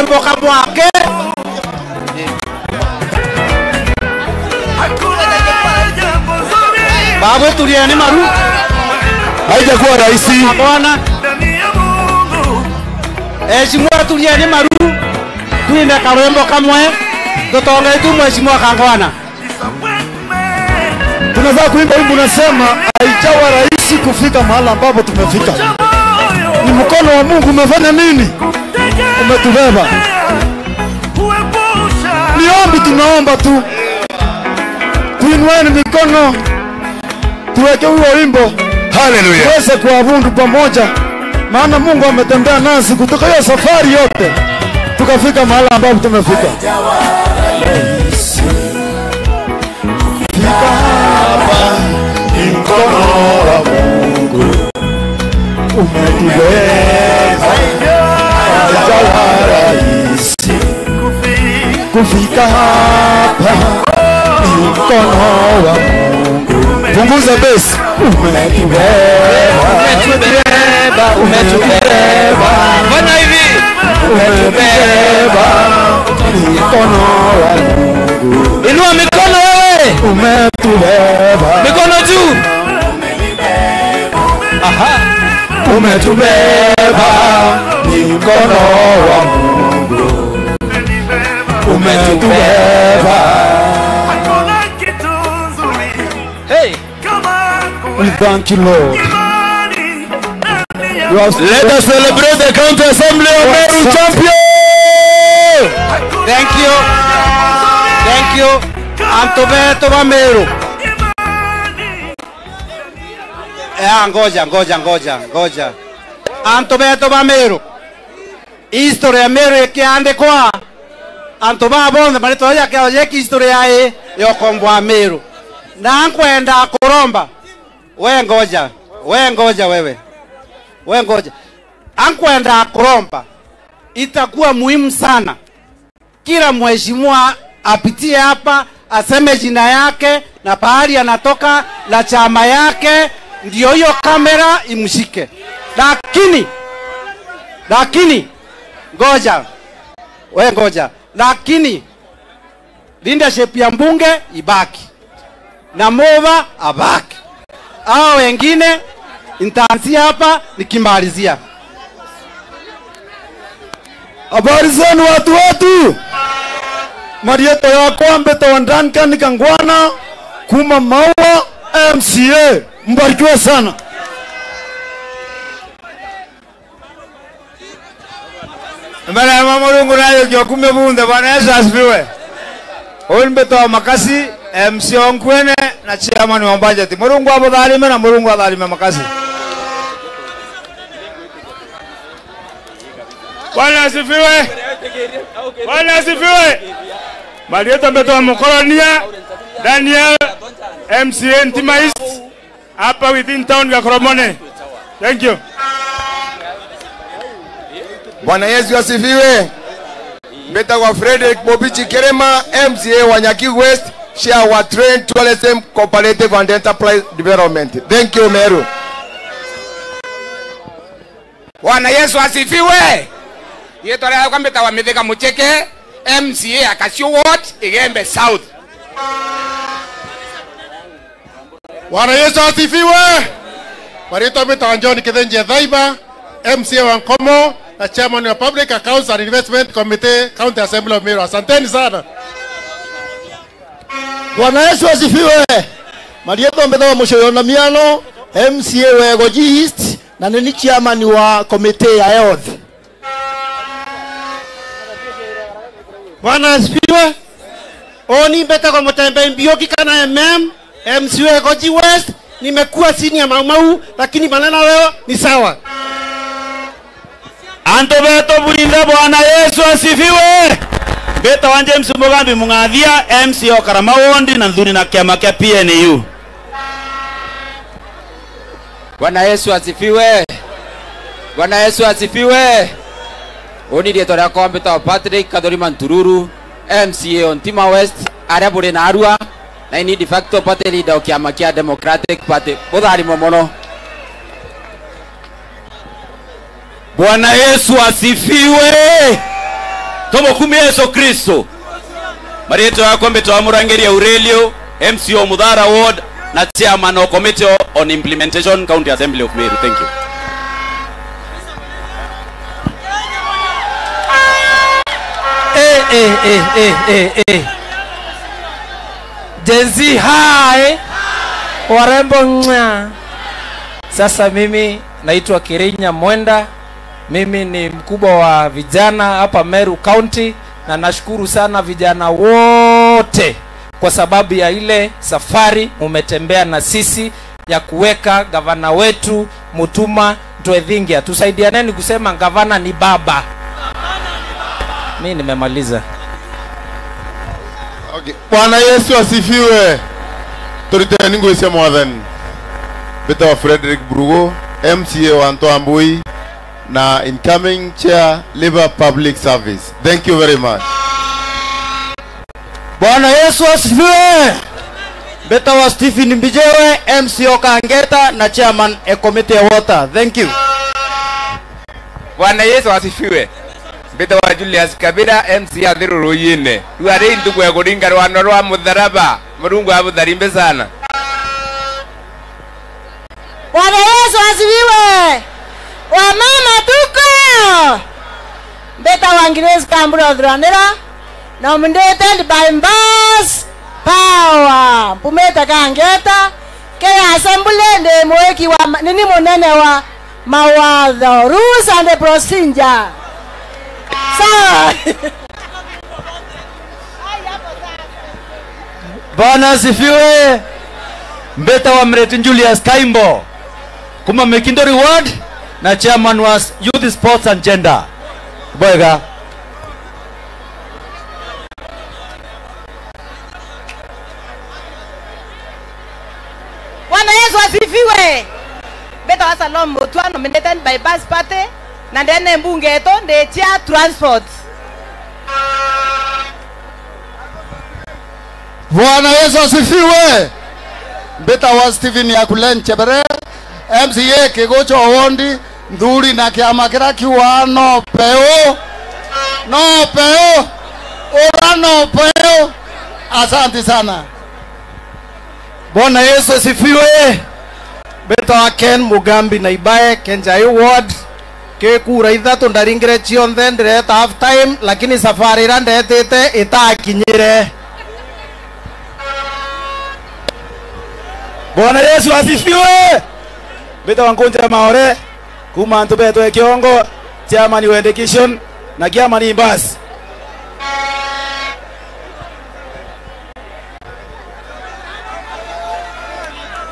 karwimbo kamwe ake. Babu, tulieni maru. Haijakuwa rahisi. Bwana. Mheshimiwa, tulieni maru. Tuimbe karwimbo kamwe. Tutongeitue Mheshimiwa Kangwana. Tunafaa kuimba wimbo unasema, "Haijawa rahisi kufika mahala ambapo tumefika. Ni mkono wa Mungu umefanya nini? Umetubeba." Ni ombi tunaomba tu. Tuinueni mikono. Tuweke huo wimbo. Hallelujah. Tuweze kuabudu pamoja. Maana Mungu ametembea nasi kutoka hiyo safari yote. Tukafika mahala ambapo tumefika. Fika hapa, ni mkono wa Mungu umetubeba. Haijawa rahisi kufika hapa, ni mkono wa Mungu. Punguza bass. Umetubeba. Umetubeba, umetubeba. Fanya hivi. Umetubeba, ni mkono wa Mungu. Inua mikono wewe. Umetubeba. Mikono juu. Aha. Umetubeba, ni mkono wa Mungu. Umetubeba. Hey. We thank you, Lord. You have Let us celebrate the County Assembly of Meru champion. Thank you. Thank you. Antu betu ba Meru. Eh, ngoja, ngoja, ngoja, ngoja. Antu betu ba Meru. History ya Meru ikiandikwa, antu baa bonthe maritwa jaja kiao jeki history ya i ya ukombo wa Meru. Na nkwenda kuromba, we ngoja, we ngoja wewe, we ngoja. Ankwenda kuromba, itakuwa muhimu sana kila mheshimiwa apitie hapa, aseme jina yake na pahali anatoka na chama yake, ndio hiyo kamera imshike. Lakini, lakini, ngoja, we ngoja, lakini leadership ya mbunge ibaki na Mova abaki. Hao wengine nitaanzia hapa nikimalizia. Habari zenu watu wetu? Marietwa yakwa mbitagwa Duncan Kangwana, kuma Maua M C A. Mbarikiwe sana. Mbere ya Murungu na yukio kume bunthe, Bwana Yesu asifiwe. Uni mbitagwa Makasi, M C o Nkuene na chairman wa budget. Murungu abutharime na Murungu atharime Makasi. Bwana asifiwe. Bwana asifiwe. Marietwa mbitagwa Mukoronia Daniel, M C A Ntima East. Hapa within town Gakoromone. Thank you. Bwana Yesu asifiwe. Mbitagwa Frederick Bobichi Kirima, M C A wa Nyaki West, chair wa Train Tourism Cooperative and Enterprise Development. Thank you, Meru. Bwana Yesu asifiwe. Riitwa riakwa mbitagwa Mithika Mucheke, M C A ya Kasio Ward, Igembe South. Bwana Yesu asifiwe. Marietwa mbitagwa John Kithenjia Thaiba, M C A wa Nkomo na chairman wa Public Accounts and Investment Committee, County Assembly of Meru. Asanteni sana. Bwana Yesu asifiwe. Marietwa mbitagwa Mucoyo na Miano, M C A wa Egoji East, na nini chairman wa committee ya health. Bwana asifiwe. Uni mbitagwa Mutembei Mbiuki kana M M, M C A wa Egoji West. Nimekuwa senior Mau Mau, lakini maneno leo ni sawa. Antu betu bwinthe, Bwana Yesu asifiwe. Mbitagwa James Mugambi Mung'athia, M C A o Karama Ward na nthuni na kiama kia P N U. Bwana Yesu asifiwe. Bwana Yesu asifiwe. Uni riitwa riakwa mbitagwa Patrick Kathuri Mantururu, M C A o Ntima West, aria buri naarua, na ini de facto party leader o kiama kia Democratic Party. Butharimo mono. Bwana Yesu asifiwe. Mukumi Yesu Kristo. Marietwa yakwa mbitwa Murangiri Aurelio, M C O Muthara Ward, na chairman of committee on implementation, County Assembly of Meru. Thank you. Eh, eh, eh, eh, eh, eh. Gen Z hai. Warembo nga. Sasa mimi naitwa Kirinya Mwenda. Mimi ni mkubwa wa vijana hapa Meru County, na nashukuru sana vijana wote kwa sababu ya ile safari mumetembea na sisi ya kuweka gavana wetu Mutuma Ntwethingia. Tusaidianeni kusema gavana ni baba. Mimi nimemaliza. Okay. Bwana Yesu asifiwe. Turiteni ngugi cia Mwathani. Mbitagwa Frederick Burugu, M C A wa Ntwambui na incoming chair Labour Public Service. Thank you very much. Bwana Yesu asifiwe. Mbitagwa Stephen Mbijewe, M C O Kangeta na chairman e committee ya water. Thank you. Bwana Yesu asifiwe. Mbitagwa Julius Kabira, M C A Thiru Ruyine. Riu ari ntuku ya kuringa rwano rwa mutharaba, Murungu abutharimbe sana. Bwana Yesu asifiwe. Wamama tuko. Mbitagwa Grace Kambura Thuranira, nominated by Bus Power. Mpumite Kangeta, kiri assembly ndi mwiki wa ma-, nini munene wa mawatho, rules and procedure. Sawa. Bwana asifiwe. Mbitagwa Mreti Julius Kaimbo, kuma Mikindori Ward na chairman wa Youth Sports and Gender. Bwega. Bwana Yesu asifiwe. Mbitagwa Salome Mutua, nominated by Bus Party, na ndene mbunge yetu ndi chair transport. Bwana Yesu asifiwe. Mbitagwa Stephen Yakule Nchebere, M C A Kigucho Wondi, nthuri na kiama kiria kiugaa no peu. No peu. Ura no peu. Asante sana. Bwana Yesu asifiwe. Mbitagwa Ken Mugambi na Ibae, Kenjai Ward. Ki kura ithatu ndaringire cionthe, ndireta half time, lakini safari iria ndetite itakinyire. Bwana Yesu asifiwe. Mbitagwa Nkunja Maore, kuma antu betwe Kiongo, chairman wa education, na kiama ni basi.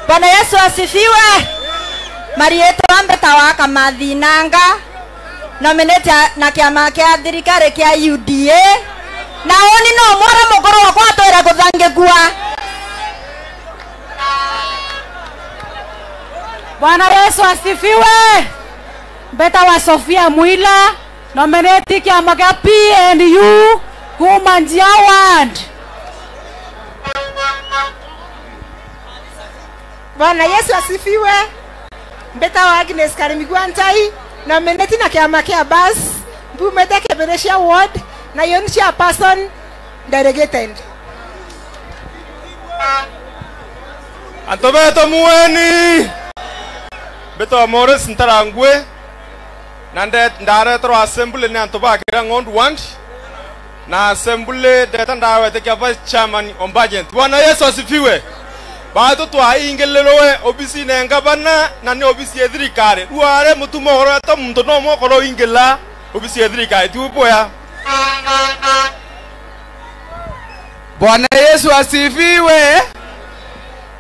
Bwana Yesu asifiwe. Marietwa mbitagwa Kamathinanga, nominate na kiama kia thirikari kia U D A. Na uni no mwara mukuru wakwa atwire kuthangikua. Bwana Yesu asifiwe. Mbitagwa Sofia Mwila, nominate kiama kia P N U kuma Njia Ward. Bwana Yesu asifiwe. Mbitagwa Agnes Karimigua Ntai, nominate na kiama kia Bus, mbumite Kibiricia Ward, na yo ni chairperson delegated. Antu betu mueni. Mbitagwa Morris Ntarangwi, na nde-, ndareterwa assembly ni antu ba Kirang'ondu Ward, na assembly ndeta ndawetikia vice chairman on budget. Bwana Yesu asifiwe. Batu twaingilirwe obisine ngavana na ni obisi ya thirikari. Riu ari Mutuma ugorete muntu no mwe ukorwo uingila obisi ya thirikari, ti bwea? Bwana Yesu asifiwe.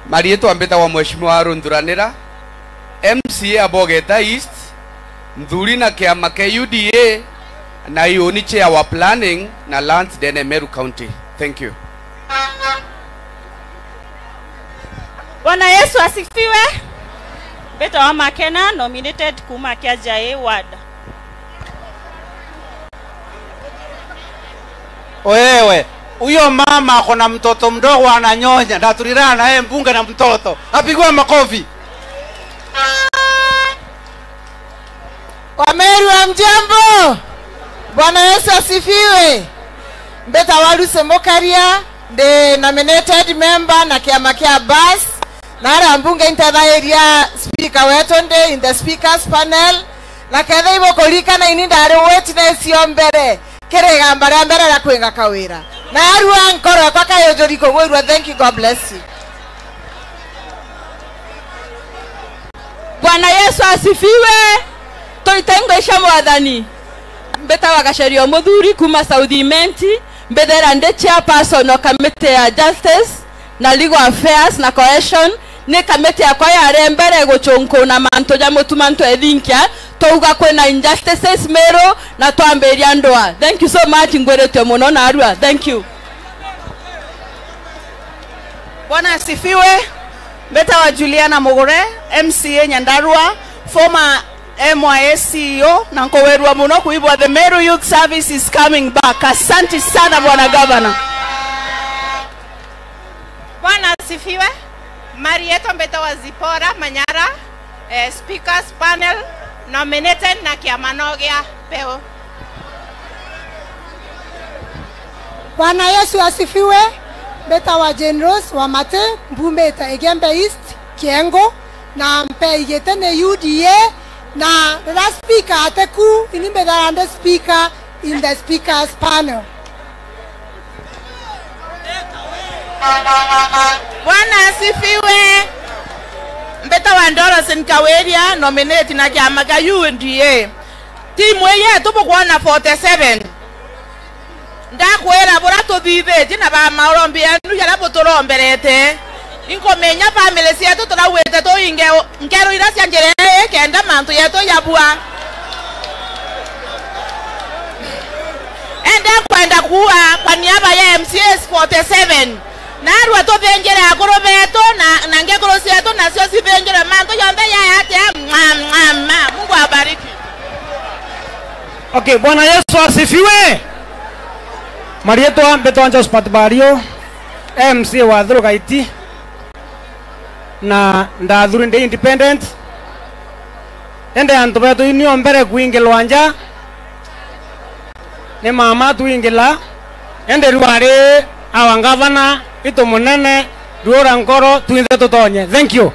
Marietwa mbitagwa Mheshimiwa Aaron Thuranira, M C A a Bogeta East, nthuri na kiama kia U D A, na iuni chair wa planning na lands ndene Meru County. Thank you. Bwana Yesu asifiwe. Mbitagwa Makena, nominated kuma Kiajae Ward. Wewe, huyo mama ako na mtoto mdogo ananyonya, na tulilala na yeye mbunge na mtoto. Apigwe makofi. Wameru, hamjambo? Bwana Yesu asifiwe. Mbitawa Lucy Mukaria, ndi nominated member na kiama kia bus, na aria mbunge intethairia speaker wetu ndi in the speakers panel, na ketha ibukuririkana ini ndari witness yo mbere kiri igamba ria mbere ria kwinga kawira. Na arua nkoro yakwa kayujuri kugwirua. Thank you, God bless you. Bwana Yesu asifiwe. Turite ingwe cia Mwathani. Mbitawa Gacerio Muthuri kuma South Imenti, mbithera ndi chairperson o committee ya justice na legal affairs na cohesion. Ni committee yakwa yari mbere guchunkuna mantu ja Mutuma Ntwethinkia, twauga kwina injustices Meru na twambiria ndwa. Thank you so much, ngwiritue muno narua. Thank you. Bwana asifiwe. Mbitawa Juliana Mugure, M C A Nyandarua, former M Y A C E O, na nkugwirua muno kwibwa the Meru Youth Service is coming back. Asante sana, Bwana Gavana. Bwana asifiwe. Marietwa mbitawa Zipora Manyara, eh, speakers panel, nominated na kiama no gia Peu. Bwana Yesu asifiwe. Mbitawa Jane Rose Wamate, mbumite Igembe East, Kiengu, na mpeigite ni U D A, na riria speaker atiku, ini mbithaira ndi speaker in the speakers panel. Bwana asifiwe. Mbitawa Dorothy Nkawiria, nominate na kiama kia U D A. Timu ii yetu bukwona forty seven. Ndakwira buria tuthithitie na ba maurombi yenu jaria buturomberete. Inkumenya family cietu turauite tuinge nkero iria cia njira ii kenda mantu yetu yabua. Ende kwenda kuua kwa niaba ya M C As forty seven. Narua tuthinjire akuru betu na, na ngekuru cietu nacio cithinjirwe mantu jonthe yaya atia. Mwa, mwa, mwa. Mungu awabariki. Okay, Bwana Yesu asifiwe. Marietwa mbitwa Josephat Bario, M C A wa Thuru Gaiti, na ndathuri ndi independent. Ende antu betu inio mbere kuingilwa nja, ni mama tuingila, ende riu ari awa ngavana itu munene, riura nkoro twinthe tutonye. Thank you.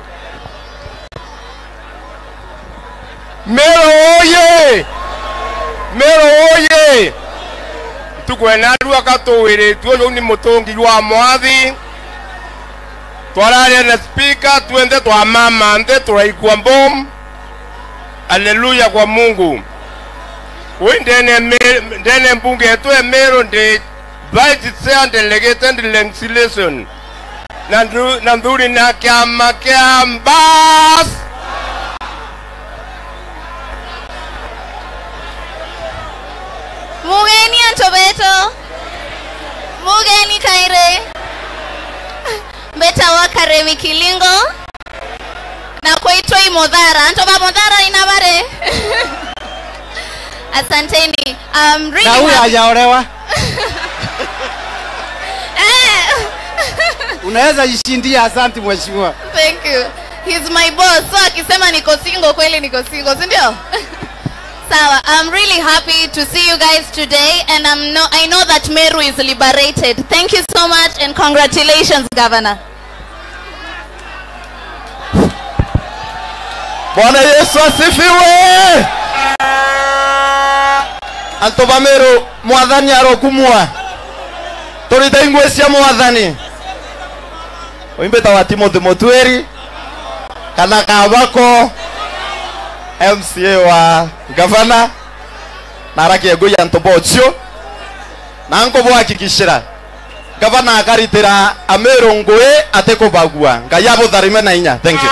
Meru oye! Meru oye! Ntuku ena rua katuwiritue, uyu ni mutungi jwa mwathi. Twararia na speaker, twenthe twamama nthi, turaikua bomu. Haleluya kwa Mungu. Wi ndene me-, ndene mbunge yetu ya Meru ndi Vice Chair Delegated Legislation. Na nthu-, na nthuri na kiama kia Mbas. Mugeni antu betu. Mugeni kairi. Mbetawa Karemi Kilingo. Na kwitwa i Muthara. Antu ba Muthara ina bari. Asanteni. Um, really Na huyu happy. Hajaolewa. Eh. Unaweza jishindia, asante mheshimiwa. Thank you. He's my boss, so akisema niko single, kweli niko single, si ndio? Sawa, I'm really happy to see you guys today, and I'm no, I know that Meru is liberated. Thank you so much and congratulations, Governor. Bwana Yesu asifiwe. Antu ba Meru, Mwathani arokumua. Turite ingwe cia Mwathani. Uyu mbitawa Timothy Mutwiri, kana Kabako, M C A wa gavana, na arakia ngui antu bocio, na nkubwakikishira, gavana akaritira Ameru ngui atikubagua. Ngai abutharime na inya. Thank you.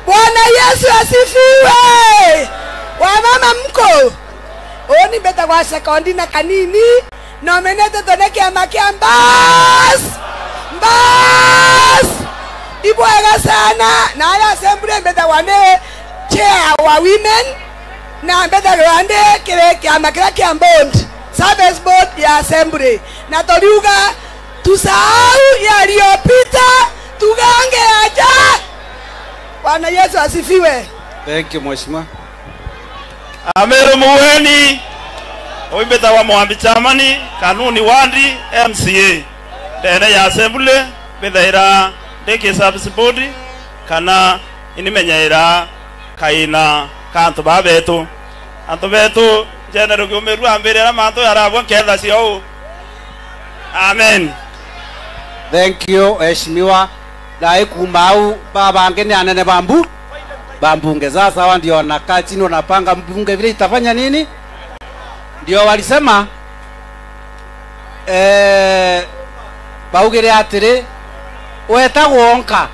Bwana Yesu asifiwe. Wamama mko? Uni mbetagwa Sekondina Kanini, nominated ni kiama kia Mbas. Mbas! Ibwega sana. Na ya assembly mbetagwa ni chair wa women, na mbetagwa ndi kiri kiama kiria kia board, service board ya assembly. Na turiuga tusahau yaliyopita, tugange yaja. Bwana Yesu asifiwe. Thank you, Mheshimiwa. Ameru Muweni, uyu mbitagwa Mwambi Chamani, Kanuni Ward, M C A. Ndene ya Assembly, mbithaira ndi ki subsidy, kana inimenyaira kaina ka antu baa betu. Antu betu, General Kiumiru ambire aria mantu yarabua nketha cio uu. Amen. Thank you, Mheshimiwa. Nai kuuma au, baa bangi ni anene ba mbu-, ba mbunge. Sasa hawa ndio wanakaa chini wanapanga mbunge vile itafanya nini? Ndio walisema, eh, baugire atiri, weta gwonka,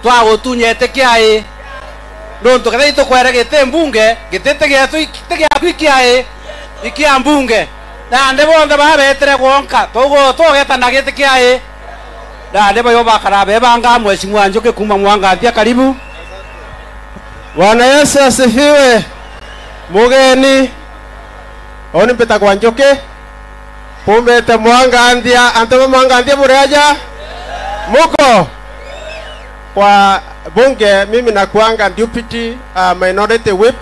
twagutunya iti kiai. Nontu kethira itukwere giti mbunge, giti ti gietu, iki-, ti giaku ikiai, ikia mbunge. Nandi bonthe baa betire gwonka, twauga twogeta na giti kiai. Nandi bayo bakara bebanga, Mheshimiwa Njuki kuuma Mwanganthia, karibu. Bwana Yesu asifiwe. Mugeni, uni mbitagwa Njuki. Pumbite Mwanganthia, antu ba Mwanganthia muri aja? Muko? Kwa bunge, mimi nakuanga deputy, uh, minority whip.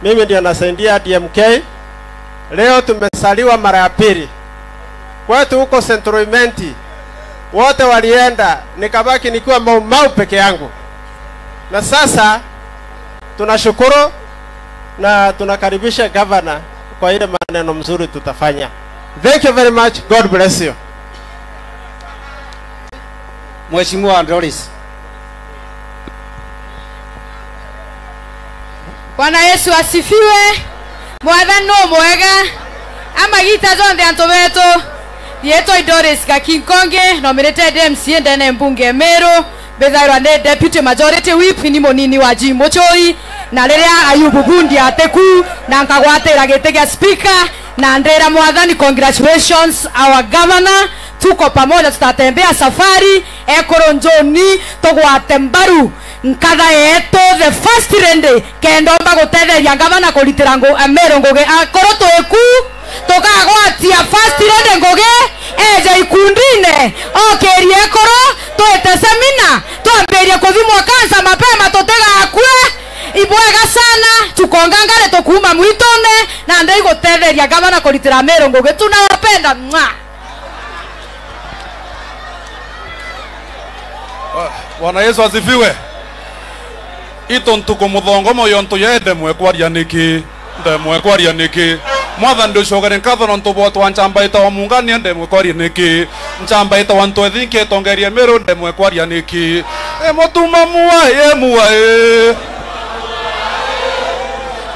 Mimi ndio nasaidia D M K. Leo tumesaliwa mara ya pili. Kwetu huko Central Imenti, wote walienda, nikabaki nikiwa Mau Mau peke yangu. Na sasa tunashukuru na tunakaribisha gavana kwa ile maneno mzuri tutafanya. Thank you very much. God bless you. Mheshimiwa Doris. Bwana Yesu asifiwe. Mwathani no mwega. Amagita jonthe antu betu. Rietwa i Doris Gakinkonge, nominated M C A ndene mbunge Meru. Mbithairwa ndi deputy majority whip, ni munini wa Jim Muchoi, na riria Ayubu Bundi atiku, na nkagwatira giti gia speaker, na ndira Mwathani, congratulations our governor, tuko pamoja, tutatembea safari, ekuru njoni, tugwate mbaru nkatha yetu, the first lady, kenda omba gutetheria ngavana kuritira ngu-, Meru ngugi, akuru twiku, tukagwatia first lady ngugi, eje ikundine, okirie ekuru, twite semina, twambirie kuthimwa kansa mapema tutigakue. Ibwega sana, tukonga ngari tukuuma mwitune, na ndi igutetheria ngavana kuritira Meru ngugi. Tunawapenda. Mwa. Bwana Yesu asifiwe. Itu ntuku muthongo moyo ntu ye ndemwe kwaria niki? Ndemwe kwaria niki? Mwathani nducogere nkatho nontu bwa twa nchamba itawa mungania, ndemwe kwaria niki? Nchamba itawa ntwethi nketongerie Meru, ndemwe kwaria niki? E mutuma mua, e mua, e.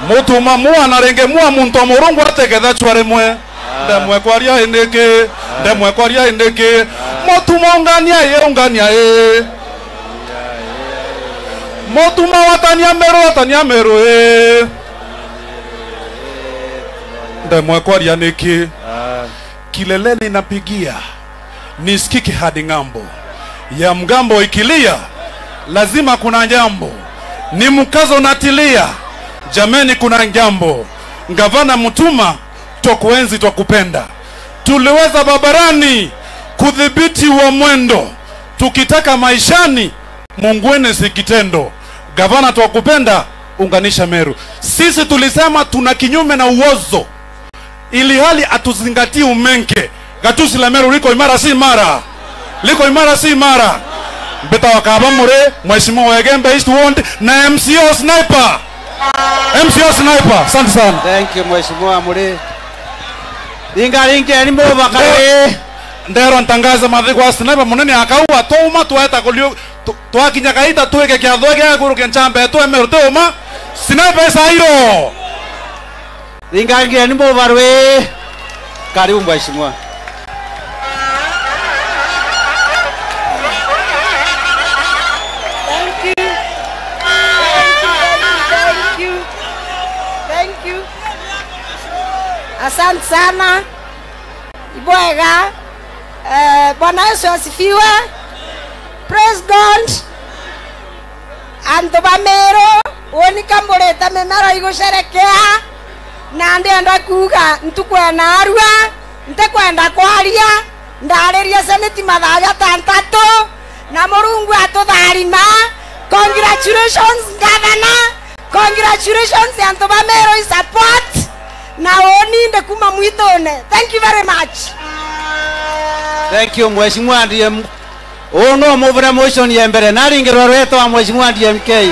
Mutuma mua na ringi mua muntu wa Murungu ateketha chwa rimwe. Ndemwe kwaria i niki? Ndemwe kwaria i niki? Mutuma ungania i, ungania i. Mutuma watania Meru, watania Meru i. Ndemwe kwaria niki? Kileleni napigia, nisikike hadi ng'ambo. Ya mgambo ikilia, lazima kuna jambo. Ni mkazo natilia, jameni, kuna jambo. Gavana Mutuma, twakuenzi, twakupenda. Tuliweza barabarani kudhibiti wa mwendo. Tukitaka maishani, Mungwene si kitendo. Gavana, twakupenda, unganisha Meru. Sisi tulisema tuna kinyume na Uozo, ili hali atuzingatii umenke. Gatuzi la Meru liko imara, si imara? Liko imara, si imara? Mbita wakaba mure, Mheshimiwa wa Igembe East Ward, na M C O Sniper. M C O Sniper, asante sana. Thank you, Mheshimiwa Mure. Ringa ringi ni mubaka. Nde-, ndero ntangaza mathiko a Sniper munene akau atuma tweta kulio, tu-, twakinya kaita twike kiatho gia kurukia nchamba yetu Emeru ti uma. Sniper isairo. Ringangireni mubarwi. Karibu mheshimiwa. Thank you. Thank you, thank you, thank you. Thank you. Asante sana. Ibwega. Eh, Bwana Yesu asifiwe. Praise God. Antu ba Meru, uni kamburite mimero igusherekea, na ndienda kuuga ntuku ya naarua, ntikwenda kwaria, ndaaririe seneti mathaa jatantatu, na Murungu atutharima. Congratulations, Governor. Congratulations, antu ba Meru, i support na uuni ndi kuma mwitune. Thank you very much. Thank you, Mheshimiwa D M. Uu no muvure motion ya mbere. Naringirwa rwetwa wa Mheshimiwa D M K.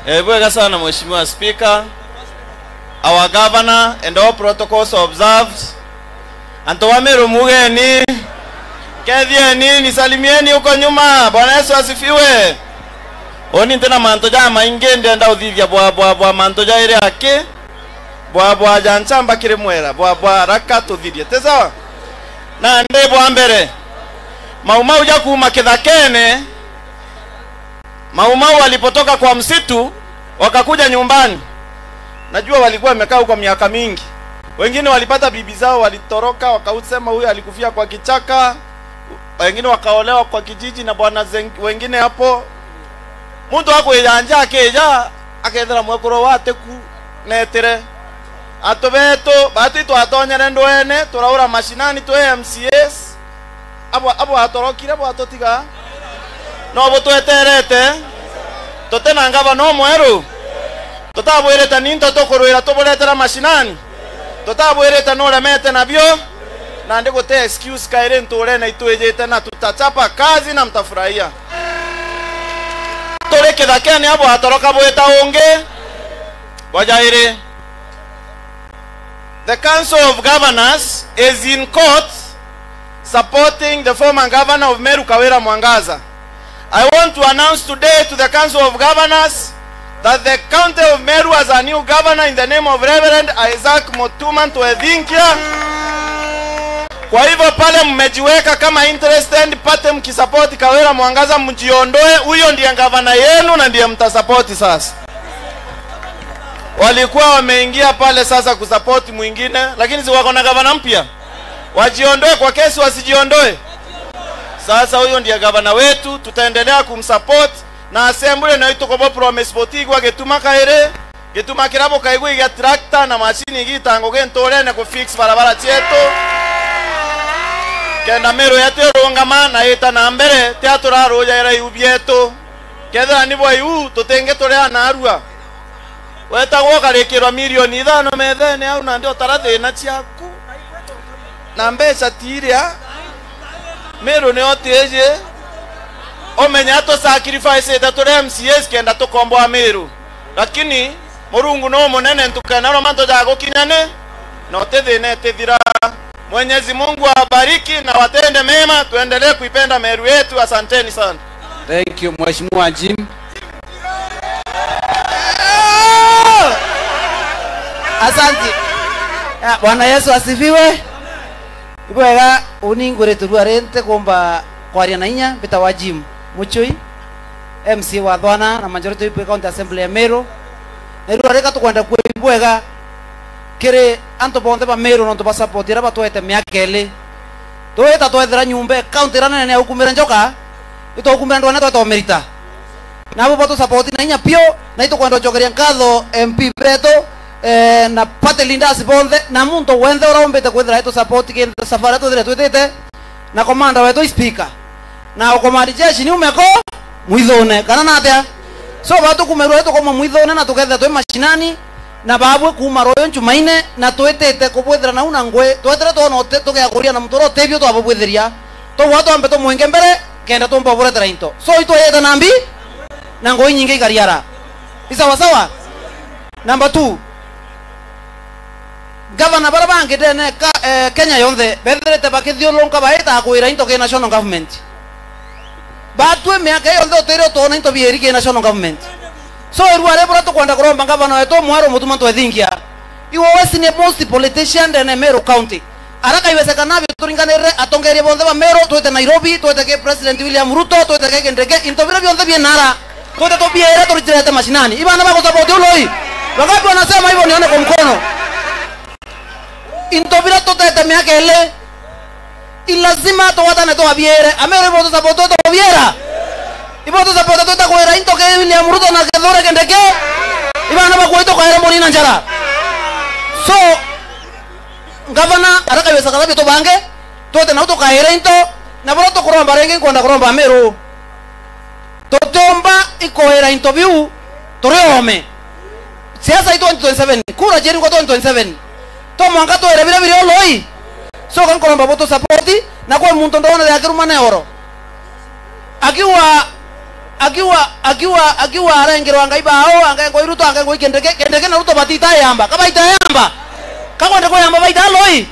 Eh, bwega sana, Mheshimiwa Speaker. Our governor and all protocols observed. Antu ba Meru mugeni. Kethieni, nisalimieni huko nyuma. Bwana Yesu asifiwe. Uuni ntina mantu jamaingi ndienda uthithia bwa, bwa, bwa mantu jairi aki. Bwa, bwa ja nchamba kiri mwera. Bwa, bwa raka tuthirie. Ti sawa? Nandi bwa mbere. Mau mau ja kuuma kithakene. Mau mau walipotoka kwa msitu, wakakuja nyumbani. Najua walikuwa wamekaa huko miaka mingi. Wengine walipata bibi zao, walitoroka, wakausema huyu alikufia kwa kichaka. Wengine wakaolewa kwa kijiji na bwana zeng-, wengine hapo. Muntu akwijanja akija, akethira mwekuru wa teku netire. Antu betu, batu itwatonyere ndwene, turaura mashinani twi M C As. Abo, abo atorokire bwatutiga? No butweterete? Tuti na ngavana umweru? Tutabwirite ni into tukurwira tuburetera mashinani? Tutabwirite nuremete nabio? Nandi guti excuse kairi nturene itwijite, na tutachapa kazi na mtafurahia. Turi kithakene, abo atoroka bwita ungi. Bwa jairi. The Council of Governors is in court supporting the former governor of Meru, Kawira Mwangaza. I want to announce today to the Council of Governors that the County of Meru has a new governor in the name of Reverend Isaac Mutuma Ntwethinkia. Kwa hivyo pale mmejiweka kama interested party mkisupport Kawira Mwangaza, mjiondoe, huyo ndiye gavana yenu na ndiye mtasupport sasa. Walikuwa wameingia pale sasa kusupport mwingine, lakini si wako na gavana mpya? Wajiondoe kwa kesi, wasijiondoe? Sasa huyo ndiye gavana wetu, tutaendelea kumsupport, na assembly nayo itukobo promise botigwa gituma kairi, gituma kiria bukaigua igia tractor na machine igitango ginturene ku fix barabara cietu. Kenda Meru yetu irungama na ita na mbere, tia turarujaira iu bietu. Kethira ni bwa iu, tutingi turia narua. Wetagwo ukarikirwa milioni ithano methene au, nandi utara thina ciaku. Na mbeca tiiria. Meru ni otiji. Umenya tu sacrifice ita turi M C As kenda tukomboa Meru. Lakini Murungu no munene, ntukenarwa mantu jagukinyani, na uti thina itithira. Mwenyezi Mungu awabariki na watende mema, tuendelee kuipenda Meru yetu. Asanteni sana. Thank you, Mheshimiwa Jim. Asante. Ah, Bwana Yesu asifiwe. Ibwega, uni nguritwe rua ri ntikumba kwaria na inya, mbitagwa Jim Muchui, M C A wa Thwana na Majority Whip County Assembly ya Meru. Na irua rika tukwenda kuuga ibwega kiri antu bonthe ba Meru nontu ba support iria batwete miaka ili. Twita twethira nyumba county iria nene ya ukumira njoka, itwaukumira ndwene tweta umirita. Nabo batu support na inya piu, na itukwenda ucokeria nkatho M P betu, eh, na party leaders bonthe, na muntu wenthe uria umbite kwithira itu support kenda safari twithire twitite na commander wetu i speaker. Na ukomandi jeshi ni umeko mwithune, kana natia? So batu kumerua tukoma mwithune na tukethira twi mashinani, na babwe kuuma royo Jumaine, na twitite kubwithira nau na ngwi, twetire twona uti-, tugeakuria na muntu uria utibio twabubwithiria. Togwa twambe tumwinge mbere, kenda tumba uburetera into. So itweyete na mbi, na ngui nyingi ikariara. I sawa sawa? Number two, gavana bara bangi ndene ka, eh, Kenya yonthe, bethirite bakithiurunka baita kuira into ki national government. Batwi miaka iyo yonthe utiri utwona into bieri ki national government. So irua ri bura tukwenda kuromba gavana wetu mweru Mutuma Ntwethingia. Iwe we si ni most politician ndene Meru County. Ara kaiwezekana bi turinganirire atongeria bonthe ba Meru, twite Nairobi, twite ki President William Ruto, twite ki Kindiki, into biria bionthe bi nara, twite tubiere turitirete mashinani. Ibana ba kusupport uloi. Wangapi wanasema hivyo nione kwa mkono? Into biria tutete miaka ili, i lazima tuwatane twabiere. Ameru ibo tusupport twabiera. Ibo tusupport twita kwira into ki William Ruto na Kithure Kindiki. Ibana ba kwitu kaere muri na njara. So, Ngavana, araka wesa kathabi tubange, twete nau tukaire into, na bura tukuromba ringi, nkwenda kuromba Meru. Tutiumba ikoera into biu turi oome. Siasa i twenty twenty-seven, kura ciringwa twenty twenty-seven. To mwanka twere biria biri oloi. So, ka nkuromba butu support, na kwi muntu ndona riake ruma neoro. Akiwa, akiwa, akiwa, akiwa arengerwa Ngai bao, angengwa i Ruto, angengwa i Kindiki, Kindiki na Ruto batitayamba. Ka baitayamba? Ka kwenda kuyamba baita aloi?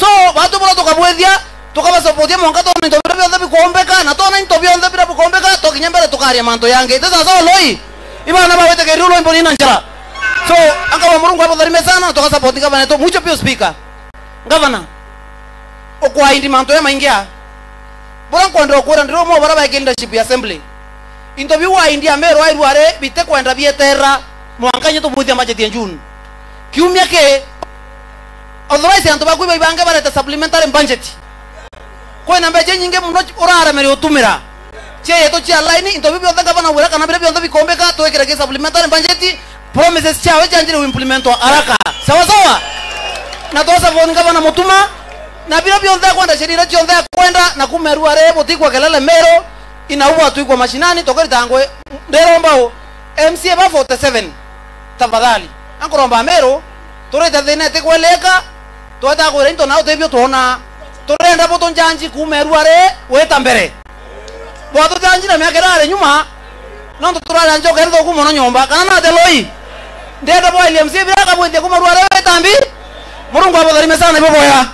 So, batu bura tukabwithia, tukabasupportia mwanka twona into biria bionthe bikuumbika, na twona into bionthe biria bikuumbika, tukinya mbere tukaria mantu yangi. Iti sasa aloi? I bana ba gwitikiria uloi mburi na njara. So, anga wa Murungu abutharime sana, tukasupport gavana yetu. Mwisho pia speaker. Gavana, ukwaindi mantu ya maingi a. Bura nkwenda ukwira ndiri umwe wa bara baiki leadership ya assembly. Into biu waindi Ameru airua ari bitikwenda bieterera mwanka nye tubwithia budget ya June. Kiumia ki, otherwise antu baku baibange barete supplementary budget. Kwina mbeca inyingi muno uraremeria utumira. Cia yetu cia line, into biu bionthe gavana wira kana biria bionthe bikuumbika, twikire ki supplementary budget, promises ciawe cianjire kuimplementwa haraka. Sawa sawa? Na twa support gavana Mutuma, na biria bionthe akwenda, sheria iria cionthe akwenda, na kuuma Ameru ari butigwa kelele Meru, ina ubu atwikwa mashinani, tukirita ngui, ndiromba u, M C A ba forty-seven, tafadhali. Ankuromba Ameru, turite thina itikweleka, tweta kwira into nao tibio twona. Turenda butunjanji kuuma Ameru ari gwita mbere. Bwatujanji na miaka irari nyuma, nontu turari njoka nthuku mono nyomba, kana nate loi? Ndenda bwa William Sibira akabwithia kuuma Ameru ari gwita mbi. Murungu abutharime sana, ibo boya.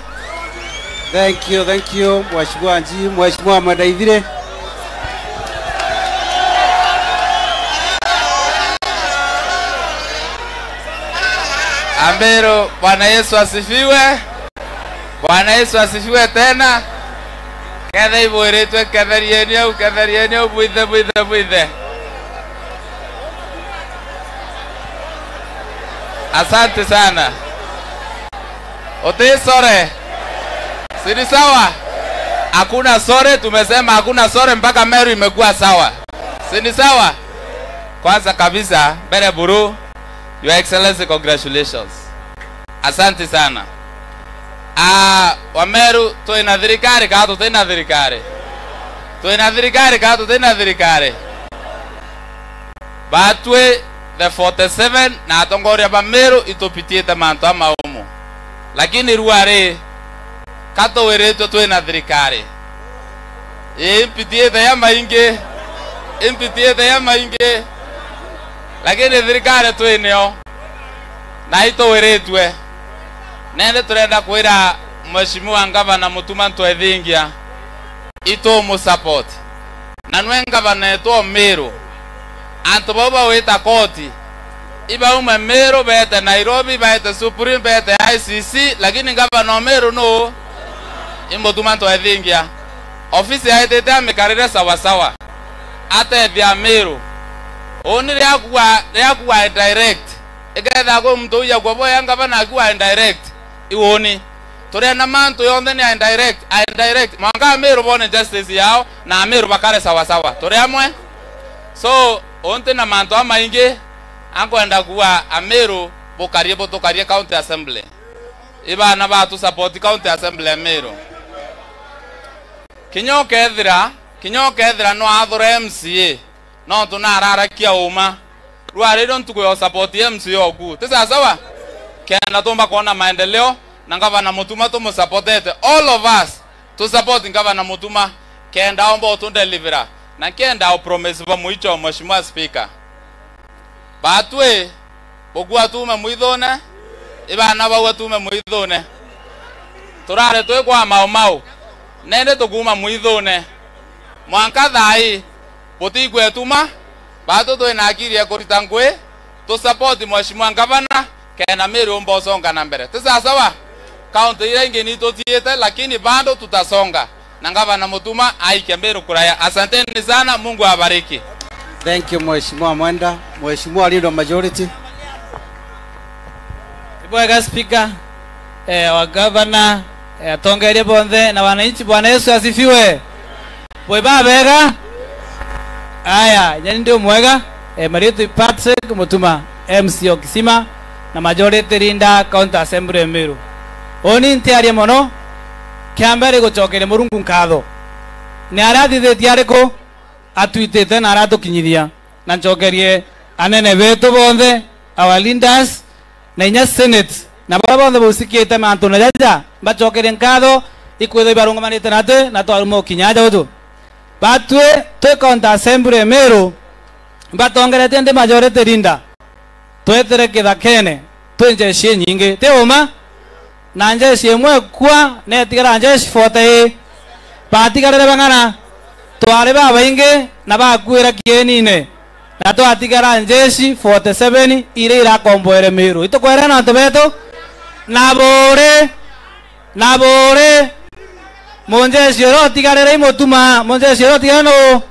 Thank you, thank you, Mheshimiwa Nji, Mheshimiwa Mwenda Ithire. Ameru, Bwana Yesu asifiwe. Bwana Yesu asifiwe tena. Ketha ibwiritwe, ketherieni au, ketherieni au, bwithe, bwithe, bwithe. Asante sana. Uti sore. Si ni sawa? Hakuna sore, tumesema hakuna sore mpaka Meru imekuwa sawa. Si ni sawa? Kwanza kabisa, mbere buru, Your Excellency, congratulations. Asante sana. Ah, Wameru, twina thirikari kana tutina thirikari? Twina thirikari kana tutina thirikari? Batwi the forty-seven na atongoria ba Meru itupitiite mantu amaumu. Lakini rua ri, ka tuwiritwe twina thirikari? Ii, impitiite ya maingi. Impitiite ya maingi. Lakini thirikari twinio. Na ituwiritwe. Nende turenda kwira Mheshimiwa Ngavana Mutuma Ntwethingia, itumusupport. Na nwe ngavana etu o Meru. Antu bau bawita koti, ibauma Meru, beete Nairobi, beete Supreme, beete I C C, lakini ngavana o Meru nu? I Mutuma Ntwethingia. Ofisi aitite amikarire sawa sawa. Atethia Meru. Uni riakua, riakua direct. Ikethagwa muntu uja kwa boya ngavana akiwa indirect, iwoni. Turienda mantu yonthe ni indirect, indirect. Mwanka Ameru bone justice yao, na Ameru bakare sawa sawa. Turi amwe? So, unti na mantu amaingi, ankwenda kuwa Ameru bukarie butukarie county assembly. Ibana batu support county assembly ya Meru. Kinya ukethira, kinya ukethira no athure M C A, nontu nararakia uma. Rwari ru ntuku ya support M C A oku. Ti sawa sawa? Kenda tumba kuona maendeleo, na ngavana Mutuma tumusupportete. All of us, tu support ngavana Mutuma. Kenda omba utudelivera. Na kenda u promise ba mwicho, Mheshimiwa Speaker. Batwi, bukua tuume mwithune, ibana bau atuume mwithune. Turare twi kwa Mau Mau, nende tukuuma mwithune. Mwanka thaai, butigwe tuma, batu twina akiri ya kurita ngui, tu support Mheshimiwa Ngavana, kenda Meru umba usonga na mbere. Ti sawa sawa? Kaunti iria ingi ni itutiite, lakini bado tutasonga. Na ngavana Mutuma aikia Meru kuraya. Asanteni sana, Mungu awabariki. Thank you, Mheshimiwa Mwenda. Mheshimiwa Leader of Majority. Ibwega Speaker, eh, wa Governor, eh, atongeria bonthe na wananchi, Bwana Yesu asifiwe. Bwi babega? Aya, nyani ndi umwega, eh, maritu Patrick Mutuma, M C o Kisima, na Majority Leader County Assembly ya Meru. Uni ntiaria mono, kia mbere gucokeria Murungu nkatho. Ni aria athithitie ariku? atwitite na aratukinyithia. Na ncokerie anene betu bonthe, our leaders, na inya Senate, na baria bonthe busikite mantune jaja, mbacokerie nkatho ikwithwa ibarungamanite natwi na twaruma ukinya aja uju. Batwi twi County Assembly Meru, mbatongeretie ndi majority leader, twetire kithakene, twi njeshi inyingi, ti uma? Na njeshi imwe ikua, netigara njeshi forty. Batigarire bang'ana? Twari babaingi na bakuira kienine, na twatigara njeshi forty seven iria irakomboere Meru. Itukwera na antu betu? Na buri, na buri, munjeshi uria utigarire i Mutuma, munjeshi uria utigarire nu?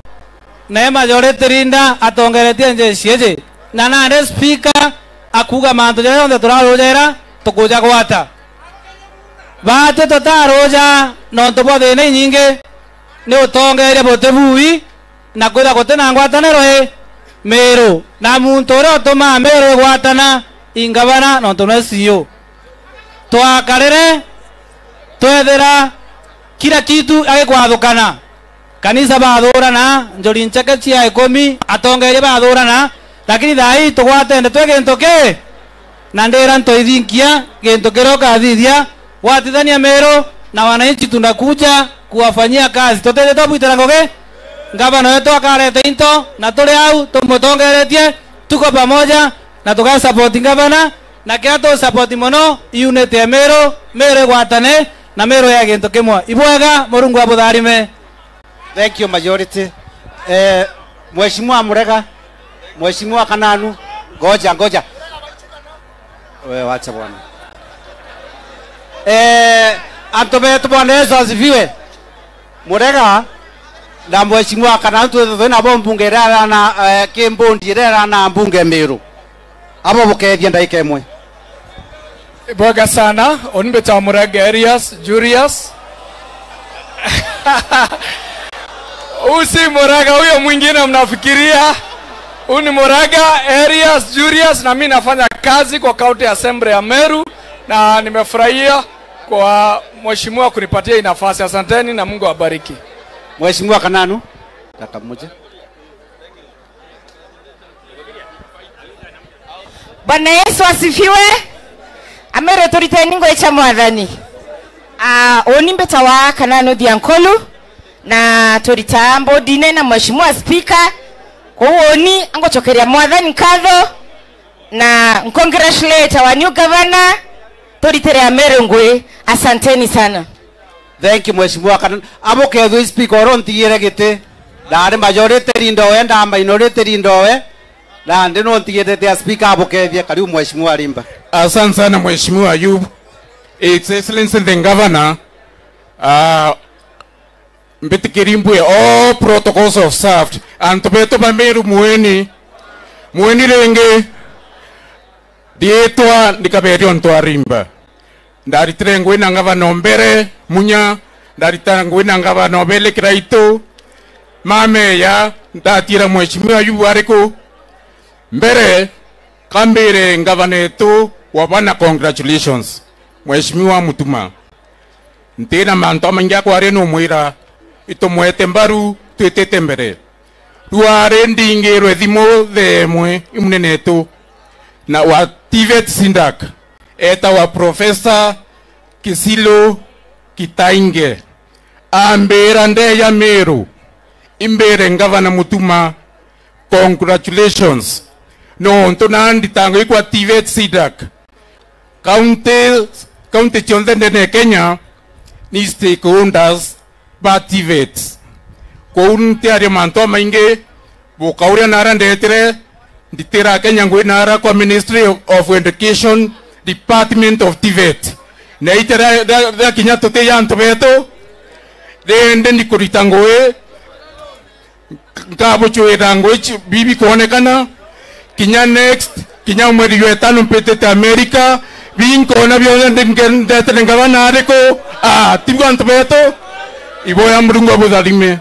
Na e majority leader atongeretie njeshi iji. Na nandi speaker akuuga mantu jaria jonthe turarujaira, tukuja gwata. Batwi tutaruja nontu bwa thina inyingi, ni utongeria buti bui, na kwithirwa guti na ngwataniro i Meru. Na muntu uria utumaa Meru igwatana i ngavana nontu niwe C E O. Twakarire twethira kila kitu agikwathukana. Kanisa bathurana, njuri ncheke cia ikumi, atongeria bathurana, lakini thaa ii tugwatene twi gintu ki? Na ndira ntoithinkia gintu kiria ukathithia, gwatithania Meru na wananchi, tunakuja kuwafanyia kazi. Tutete twabwitira ngugi, ngavana wetu akareta into, na turi au tumutongeretie, tuko pamoja na tuga support ngavana, na kiria tu support mono unity ya Meru, Meru igwatane, na Meru ya gintu kimwe. Ibwega, Murungu abutharime. Thank you, majority. Eh, Mheshimiwa Murega, Mheshimiwa Kananu, ngoja, ngoja. We wacha bwana. Eh, antu betu, Bwana Yesu asifiwe. Murega na Mheshimiwa Kananu, twithwe twina bo mbunge iria irana, eh, kimbundi iria irana mbunge Meru. Abo bukethia ndaika imwe. Bwega sana, uni mbitawa Murega Elias Julius. Huyu si Murega huyo mwingine mnafikiria. Huyu ni Murega Elias Julius, na mimi nafanya kazi kwa County Assembly ya Meru, na nimefurahia kwa mheshimiwa kunipatia hii nafasi. Asanteni na Mungu awabariki. Mheshimiwa Kananu, dakika moja. Bwana Yesu asifiwe. Ameru, turiteni ngugi cia Mwathani. Ah, uni mbitawa Kananu Thiankulu, na turitaa mbodine na Mheshimiwa Speaker. Kwou uni angucokeria Mwathani nkatho na congratulate our new governor, turitire Ameru ngugi. Asanteni sana. Thank you, Mheshimiwa Kananu. Abukethwe speaker uria untigire giti. Ndari majority leader owe, nda minority leader owe. Nandi no ntigirite a speaker abukethie. Karibu, Mheshimiwa Limba. Asante sana, Mheshimiwa Ayub. His Excellency the Governor, ah, mbitikiri mbue all protocols observed. Antu betu ba Meru, mweni, mweni ringi. Riitwa ni Kaberio Ntwarimba. Ndaritire ngugi na ngavana o mbere, Munya, ndarita ngugi na ngavana o beli Kiraitu. Mameya, ndatiira Mheshimiwa Ayubu ari ku? Mbere, kambire ngavana etu wa bana, congratulations, Mheshimiwa Mutuma. Ntina mantu amaingi a kwaria, numwira itumwete mbaru, twitite mbere. Rwari ndingirwe thimu themwe i munene etu na wa TVET SIDAC, etawa Professor Kisilu Kitainge. Ambira ndeja Meru, imbire Ngavana Mutuma, congratulations. Nontu nandi tangu ikwa TVET SIDAC, county, county cionthe ndene ya Kenya ni stakeholders ba TVET. Kwou ntiaria mantu amaingi, buka uria nara ndetire, nditira Kenya ngui nara kwa Ministry of Education, Department of TVET. Na itira ria, ria, ria kinya tuti ya antu betu, rindi ndikurita ngui, nkabucwira ngui ci-, bibi kwonekana. Kinya next, kinya mweri jwa itano mpitite America, binkona bionthe ndi-, nge-, ndetire ngavana ariku? Ah, tibu antu betu. Iboya Murungu abutharime.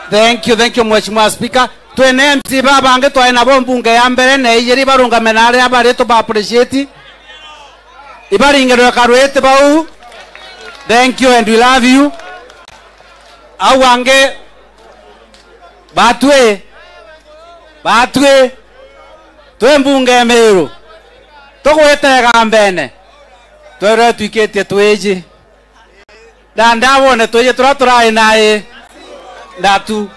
Thank you, thank you, Mheshimiwa Speaker. Twine M C babangi twari nabo mbunge ya mbere na ijiri, barungame na aria bari, tuba appreciate. Ibaringe rweka rwiti bau. Thank you and we love you. Au angi Batwi, batwi, twi mbunge Miru, tugwitega mbene, twerwe twikitie twiji. Nda-, ndabone twiji turia turai nai ndatu.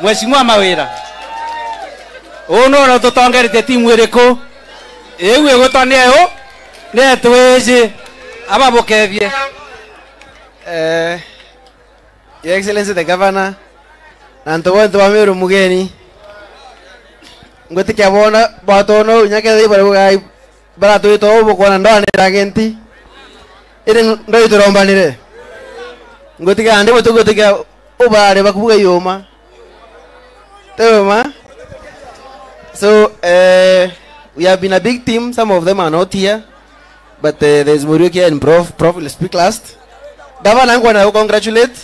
Mheshimiwa Mawira, uu nuu ututongeretie timu iriku? Iu igwitwa ni eu, ni twiji. Aba bukethie. Eh, Your Excellency the Governor, na antu bonthe ba Miru mugeni, ngwitikia bona bwatona uu, inya kethira ibarauga baratwita uu bukwona ndwanira genti, iri ndoi turombanire. Ngwitikia nandi butigwitikia ubarari bakubuga iuma. Tema. So, eh, we have been a big team. Some of them are not here, but, eh, there's Muriuki and Prof. Prof will speak last. Governor, I want to congratulate.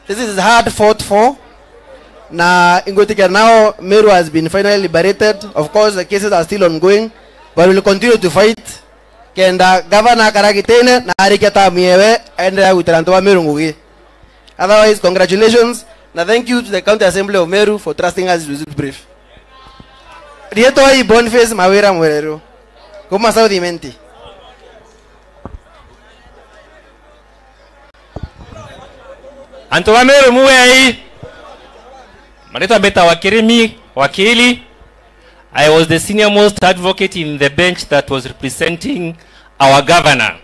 This is hard fought for. Na ingwitikia now Meru has been finally liberated. Of course, the cases are still ongoing, but we'll continue to fight. Kenda governor akara gitine na arikia term yewe, aendelea gwitira antu ba Meru ngugi. Otherwise, congratulations, na thank you to the County Assembly of Meru for trusting us with this brief. Rietwa i Boniface Mawira Mwereru, kuma South Imenti. Antu ba Meru mugei. Maritwa mbita Wakirimi, wakili. I was the senior most advocate in the bench that was representing our governor.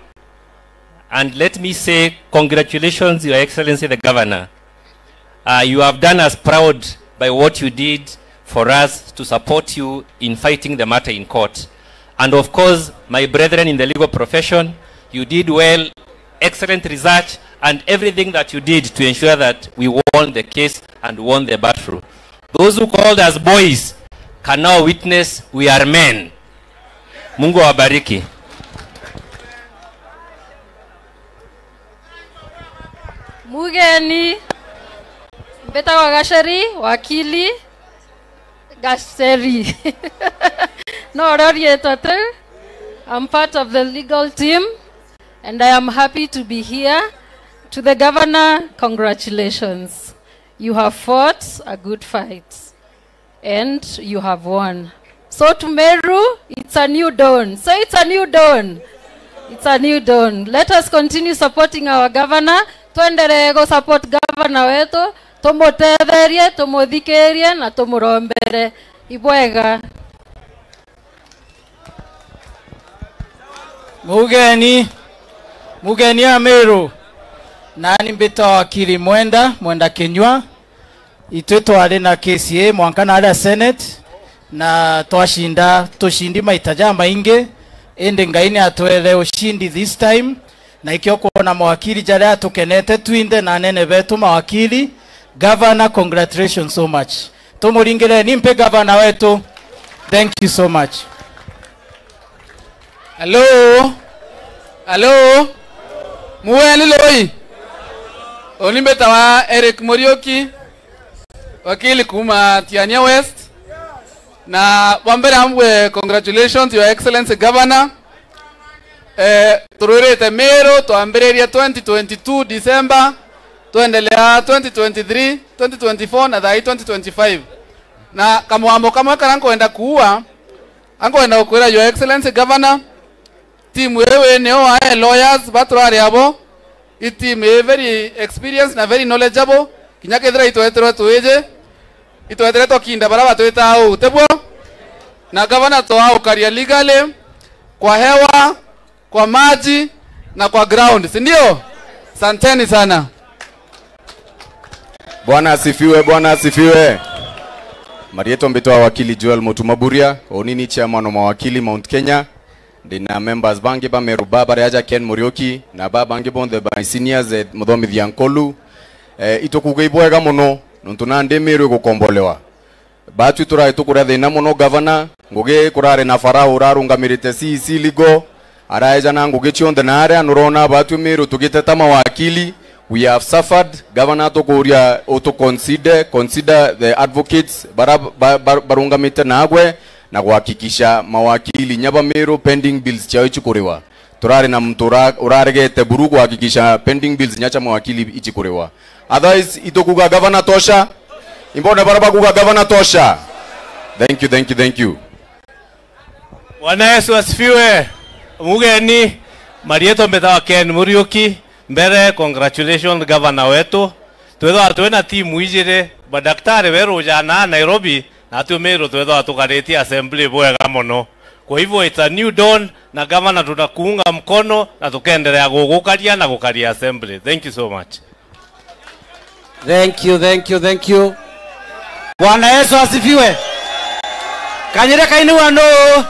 And let me say congratulations, Your Excellency the Governor. Uh, you have done us proud by what you did for us to support you in fighting the matter in court. And of course, my brethren in the legal profession, you did well, excellent research, and everything that you did to ensure that we won the case and won the battle. Those who called us boys can now witness we are men. Mungu awabariki. Mugeni, mbitagwa Gaceri, wakili Gaceri. No uria urietwa tu. I'm part of the legal team and I am happy to be here. To the governor, congratulations. You have fought a good fight. And you have won. So to Meru, it's a new dawn. Say it's a new dawn. It's a new dawn. Let us continue supporting our governor. Twendelee go support governor wetu, tumutetherie, tumuthikirie na tumurombere. Ibwega. Mugeni, mugeni a Meru, nani mbitwa wakili Mwenda, Mwenda Kinyua. Itwi twari na case ii mwanka na aria Senate, na twacinda tucindi maita jamaingi, indi Ngai ni atwere ucindi this time, na ikio kwona mawakili jaria atukenete twinthe na anene betu mawakili. Governor, congratulations so much. Tumuringireni mpi governor wetu. Thank you so much. Hello? Hello? Muweni loi? Uni mbitawa Eric Muriuki, wakili kuma Tiania West. Na bwa mbere ambwe congratulations, Your Excellency Governor. Eh, turwirite Meru, twambiririe twenty twenty-two December, twendelea twenty twenty-three, twenty twenty-four na thaa ii twenty twenty-five. Na kamwambo kamwe karia nkwenda kuua, ankwenda gukwira Your Excellency Governor, team ii wi nio wae lawyers ba turari abo, i team ii very experienced na very knowledgeable, kinya kethira itweterwe twiji, itwetere twakinda bara batwitaa uu, tibwo? Na Governor twaukaria legally, kwa hewa, kwa maji na kwa ground, si ndio? Santeni sana. Bwana asifiwe, Bwana asifiwe. Marietwa mbitwa wakili Joel Mutuma Buria, uni ni chairman wa mawakili Mount Kenya. Ndina members bangi ba Meru ba bari aja Ken Muriuki, na ba bangi bonthe ba seniors, eh, muthomithia Nkolu. Eh, itukuga ibwega muno, nontu nandi Meru igukombolewa. Batwi turari tukuria thina muno, gavana, ngugi kurari na Farao urarungamirite C E C legal, araeja na ngugi cionthe na aria nurona batwi Meru tugiteta mawakili, we have suffered. Gavana, tukuria utu consider, consider the advocates bara ba-, ba-, barungamite nagwe na kuhakikisha mawakili nya ba Meru pending bills ciao icikuriwa. Turari na muntu ura-, uraregete buru kuhakikisha pending bills nya cia mawakili icikuriwa. Otherwise, itukuga gavana tosha. Imbone bara bakuga gavana tosha. Thank you, thank you, thank you. Bwana Yesu asifiwe. Mugeni, marietwa mbetawa Ken Muriuki. Mbere, congratulations governor wetu. Twethwa twina timu ijiri, madaktari beru jana Nairobi, na atumiru twethwa tukaritie assembly bwega mono. Kwa hivyo, it's a new dawn, na gavana, tunakuunga mkono na tukendelea gugukaria na gukaria assembly. Thank you so much. Thank you, thank you, thank you. Bwana Yesu asifiwe. Kanyire kaini wa nuu?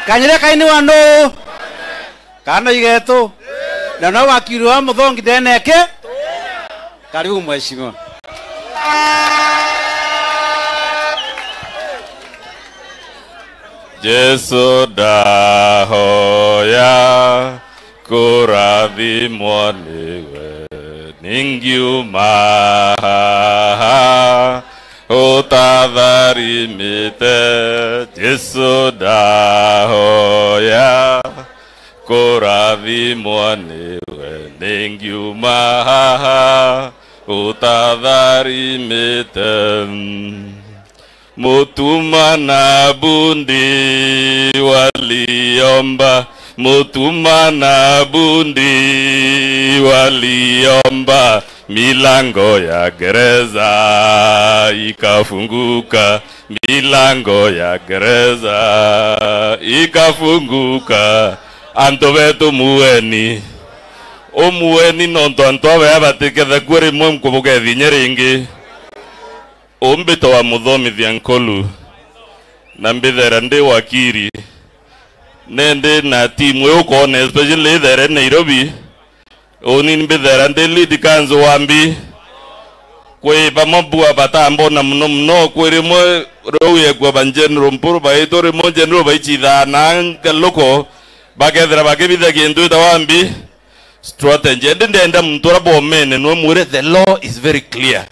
Kanyire kaini wa nuu? Kana igetu. Na no wakiri wa muthongi ndeneke. Karibu mheshimiwa. Jesu ndahoya kurathimwo niwe, ningiuma haha utatharimite. Jesu ndahoya kurathimwo niwe, ningiuma haha utatharimite. Mutuma na bundi waliomba, Mutuma na bundi waliomba, milango ya gereza ikafunguka, milango ya gereza ikafunguka. Antu betu mueni. Umueni nontu antu abaya batiketha kua rimwe nkubugethi inya ringi. Umbitwa wa muthomithia nkolu, na mbithera ndi wakiri. Nendi na timu iu ukoona, especially ithere Nairobi. Uni mbithera ndi lead counsel wa Mbi. Kwi bamwe bua batambona muno muno, kwi rimwe riu yekua ba General Mpuru baitwa rimwe General baichithaa na nkaluko, bakethira bakibitha kintu itawa Mbi. Strategy. Indi ndenda muntu uria bwomene nwe mwire, the law is very clear.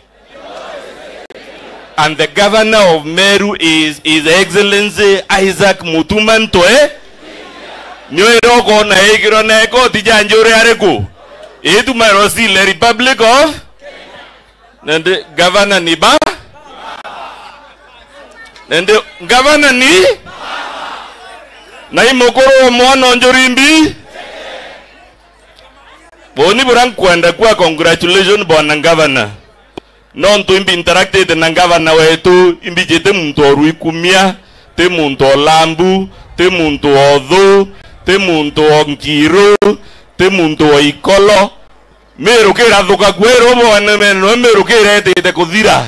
And the governor of Meru is His Excellency Isaac Mutuma Ntwe. Nio iria ukoona ikirwa na ikoti ja njuri ariku? Itumairwa Sile Republic of. Nende governor ni ba. Nende governor ni. Na imukuru wa mwana njuri Mbi. Buni bura nkwenda kua congratulation bwana governor. Nontu imbi interactite na governor wetu, imbijite muntu o Rwikumia, ti muntu o Lambu, ti muntu o Thu, ti muntu o Nkiru, ti muntu o Ikolo. Miru kirathuka kweru bwana meno, miru kiretite kuthira.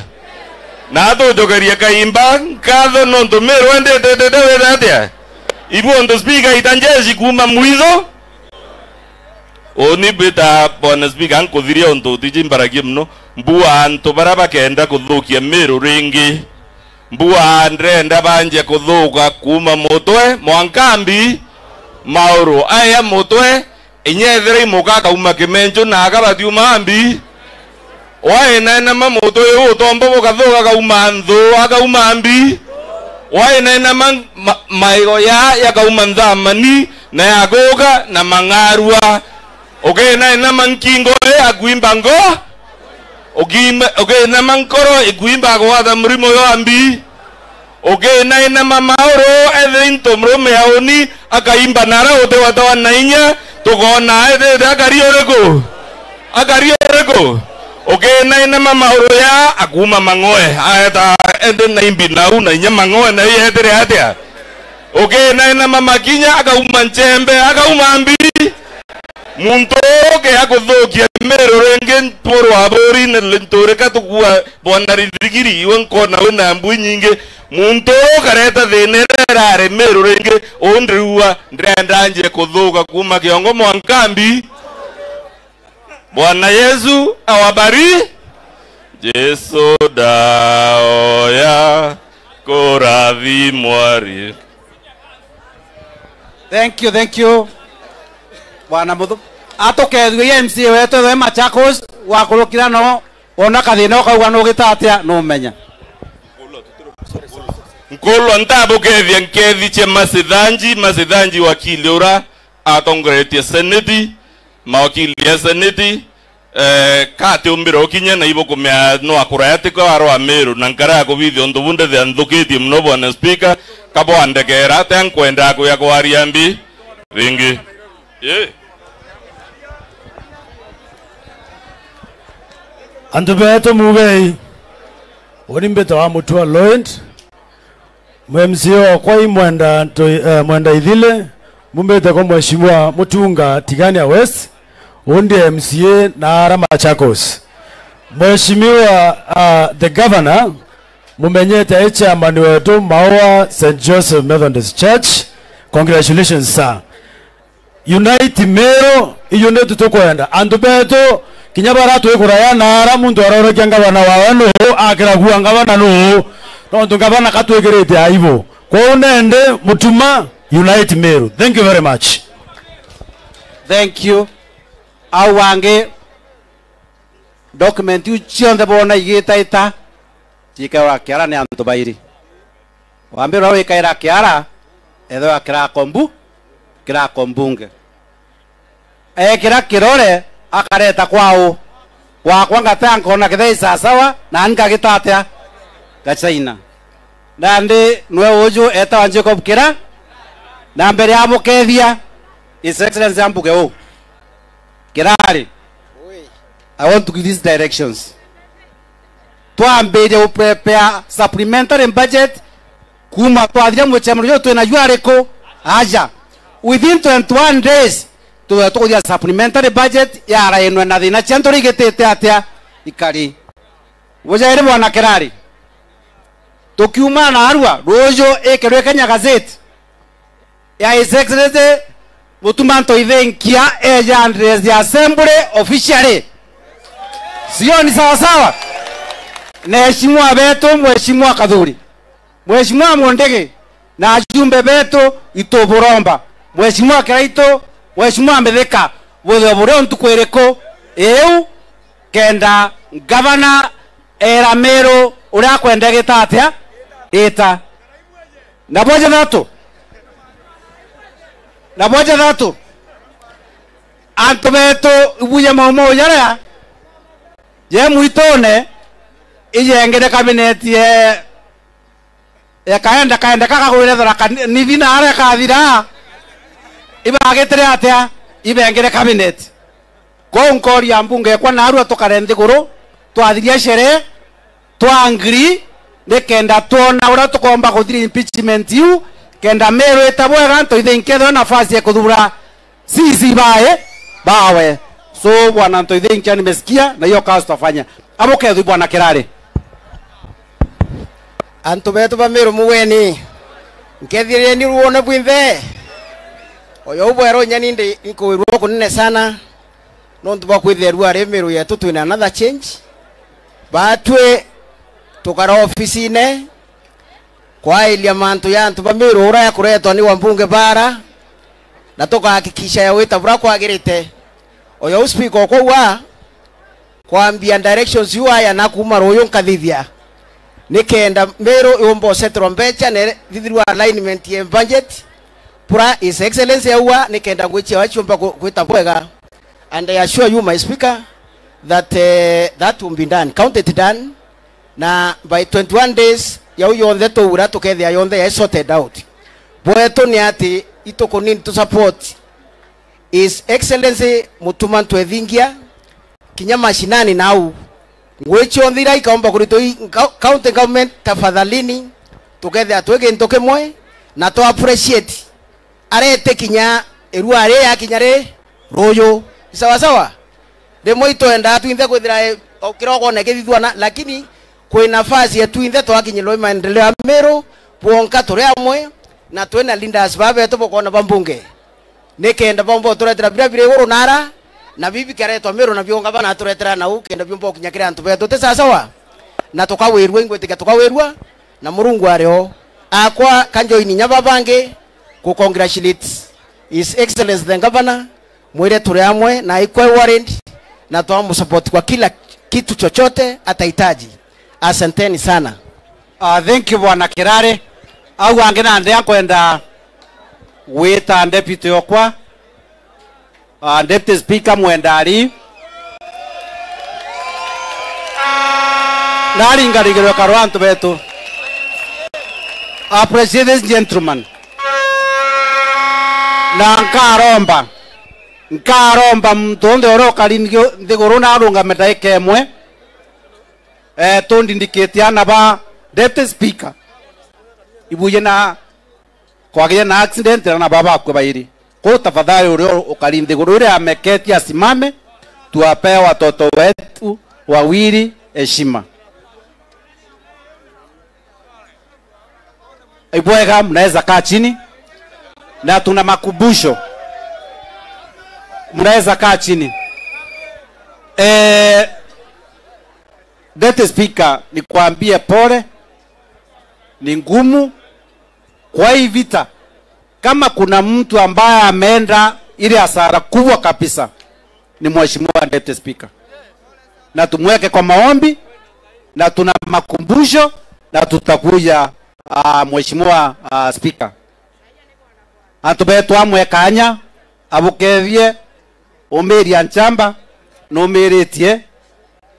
Na tujokeria kaimba nkatho nontu miru endetete wira atia? Ibu ontu speaker ita njeshi kuuma mwitho. Uni mbita, bwana speaker, nkuthiria untu utiji mbaragia muno. Mbua antu bara bakenda kuthukia Miru ringi. Mbua ndrenda banjia kuthuka kuuma mutwe mwanka mbi. Mauru aya mutwe, inya ethira imuka akauma Kimenchu na aka batiuma mbi. Wainainama mutwe uyu utomba bukathuka akauma nthu, akauma mbi. Wainainama ma-, maigo ya yakauma nthamani na yakuka na mang'arua. Ukinainama nkingo i akuimba ngo. Ukima-, ukinama nkoro ikuimba kugwata murimo jwa mbi. Ukinainama mauru, ethira into murume auni akaimba nara uti watawa na inya, tukoona ethite akari uriku? Akari uriku? Ukinainama mauru ya akuuma mang'oe, aeta ende na imbi nau na inya mang'oe na ietire atia? Ukinainama makinya akauma nchembe, akauma mbi. Muntu uu ke akuthukia Miru ringi, nturu aburi na nturika tukua bwana Rithigiri, iwe nkona wina mbu inyingi. Muntu uu ukareta thina iria irari Miru ringi, uu ndirua ndenda anjie kuthuka kuuma kiongo mwanka mbi. Bwana Yesu awabari. Jesu ndaoya kurathimwa ri. Thank you, thank you. Bwana Muthu. Atukethwe ye M C A wetu ethwe Machakos, wakurukira no, wona kathina ukauga nugita atia, numenya. Nkulwa ntabukethia nkethi cia Macithanji, Macithanji wakili ura atongoretie seneti, mawakili ya seneti, Eh, kati umbire ukinye na ibukumea no akuraya tiko arwa Meru na nkara ya kubithia untu bunde thia nthukitie muno, Bwana Speaker, kabwandekera atia nkwenda kuya kwaria mbi ringi. Ii. Antu betu mugei, uni mbita wa Mutua Lloyd, mu M C A okwa i Mwenda Ntui-, eh, Mwenda Ithile, mumbite kwa Mheshimiwa Mutunga Tigania West, undi M C A na ara Machakos. Mheshimiwa, uh, the Governor, mumenyete e chairman wetu Maua Saint Joseph Methodist Church, congratulations, sir. Unite Meru, iyo ndio tukwenda. Antu betu, kinya bara twikuraya na ara muntu arorokia ngavana wawe nuu, akira kuwa ngavana nuu, nontu ngavana katwikirite aibu. Kwou nende Mutuma, unite Meru. Thank you very much. Thank you. Au angi, document iu cionthe bona igitaita, ciikairwa kiara ni antu bairi. Wa mbere uria wikaira kiara, ethirwa kirako mbu-, kirako mbunge. Ekira kirore, akareta kwao. Gwakwa ngata nkona kethira i sawasawa, na ani ngagita atia? Gachaina. Nandi nwe uju etawa Jacob Kira, na mbere ya mukethia, His Excellency ambuge uu. Kirari, I want to give these directions. Twambirie guprepare supplementary budget kuuma twathira mucemano juju twina ju ariku? Aja. Within twenty-one days, tu-, tukuthia supplementary budget yarainwe na thina cia ntu rigitite atia ikari. Bujairi bwana Kirari, tukiuma na arua, ruju ikirwe Kenya Gazette ya His Excellency Mutuma Ntoithinkia eja address ya Assembly officially. Sio ni sawa sawa? Mheshimiwa betu, Mheshimiwa Kathuri, Mheshimiwa Mundigi, na ajumbe betu, ituburomba, Mheshimiwa Kiraitu, Mheshimiwa Mithika, buthio burio ntuku iriku iu, kenda ngavana era Meru uria akwenda gita atia? Gita. Nabo jathatu. Nabo jathatu. Antu betu, ibuye maumau jaria je mwitune, ijengere kabineti ye, yakaenda, kaenda kakagwire Tharaka Nithi na aria kathira, ibagitire atia? Ibengire kabineti. Kwou nkoria mbunge ekwa narua tukare nthiguru, twathiria sherehe, twa agree, nikenda twona uria tukomba kuthiria impeachment iu, kenda Meru ita bwega, Ntoithinkia ethirwe nafasi ya kuthura C C bae, bawe. So, bwana Ntoithinkia, nimesikia, na hiyo kazi tutafanya. Abo kethu bwana Kirari. Antu betu ba Meru mugweni, nkethirieni ruone bwinthe. Oyo ubwero nyani ndi nkuwirwa kunene sana. Nontu bwa kwithirwa ari Meru yetu twina another change. Batwi tukara ofisine kwairia mantu ya antu ba Meru uria yakuretwa ni wambunge bara, na tukahakikisha ya wita buria kwagirite. Oyo u speaker ukwauga kwambia directions iu aya na kuuma ruuyu nkathithia, nikenda Meru yumba useterwa mbecha na ithithirwa alignment ya budget, bura His Excellency yaua, nikenda ngwichia wa ciumba ku-, gwita bwega. And I assure you, my speaker, that, eh, that will be done. Count it done. Na by twenty-one days, yau yonthe twaura tukethia yonthe yai sorted out. Bwetu ni ati itukunini tu support His Excellency Mutuma Ntwethingia, kinya mashinani nau. Ngui cionthe iria ikaumba kuritwa i, nka-, county government, tafadhalini, tukethia twi gintu kimwe, na twa appreciate arete kinya irua ri yakinya ri ruuyu. Ni sawa sawa? Rimwe itwendaa twinthe kwithira, eh, o kirogone kithithua na, lakini kwi nafasi ya twinthe twakinyirwa i maendeleo ya Meru, bwonka turi amwe, na twina leaders baa betu bukona ba mbunge. Nikenda baumba uturetera biria biri iguru nara, na biu bikaretwa Meru, na biunga bana aturetera nau, kenda biumba ukinya kiri antu betu. Ti sawa sawa? Na tukawirua, ingwitikia tukawirua, na Murungu ari o. Akwa, ka njoini inya babangi, ku congratulate His Excellency the Governor, mwire turi amwe, na ikwa worried, na twamusupport kwa kila kitu chochote atahitaji. Asanteni sana. Ah, thank you, Bwana Kirari. Au angi nandi nkwenda gwita deputy okwa, ah, Deputy Speaker Mwendari. Ndaringarigirwe karo antu betu. I appreciate this gentleman. Na nkaromba, nkaromba muntu onthe uria ukari nthiguru na arungame ndaika imwe. Eh, tundindikite ana ba Deputy Speaker. Ibuje na kwagiria na accident na baba bakwe bairi. Kwa tafadhali, uria ukari nthiguru uria ameketie asimame, tuwapee watoto wetu wawili heshima. Ibwega, mnaweza kaa chini na tuna makumbusho. Mnaweza kaa chini. Eh, Deputy Speaker, nikwambie pole, ni ngumu. Kwa hii vita, kama kuna mtu ambaye ameenda ile hasara kubwa kabisa, ni Mheshimiwa Deputy Speaker. Na tumweke kwa maombi, na tuna makumbusho, na tutakuja, ah, Mheshimiwa, ah, Speaker. Antu betu amwe kanya, abukethie, umiria nchamba, numiritie,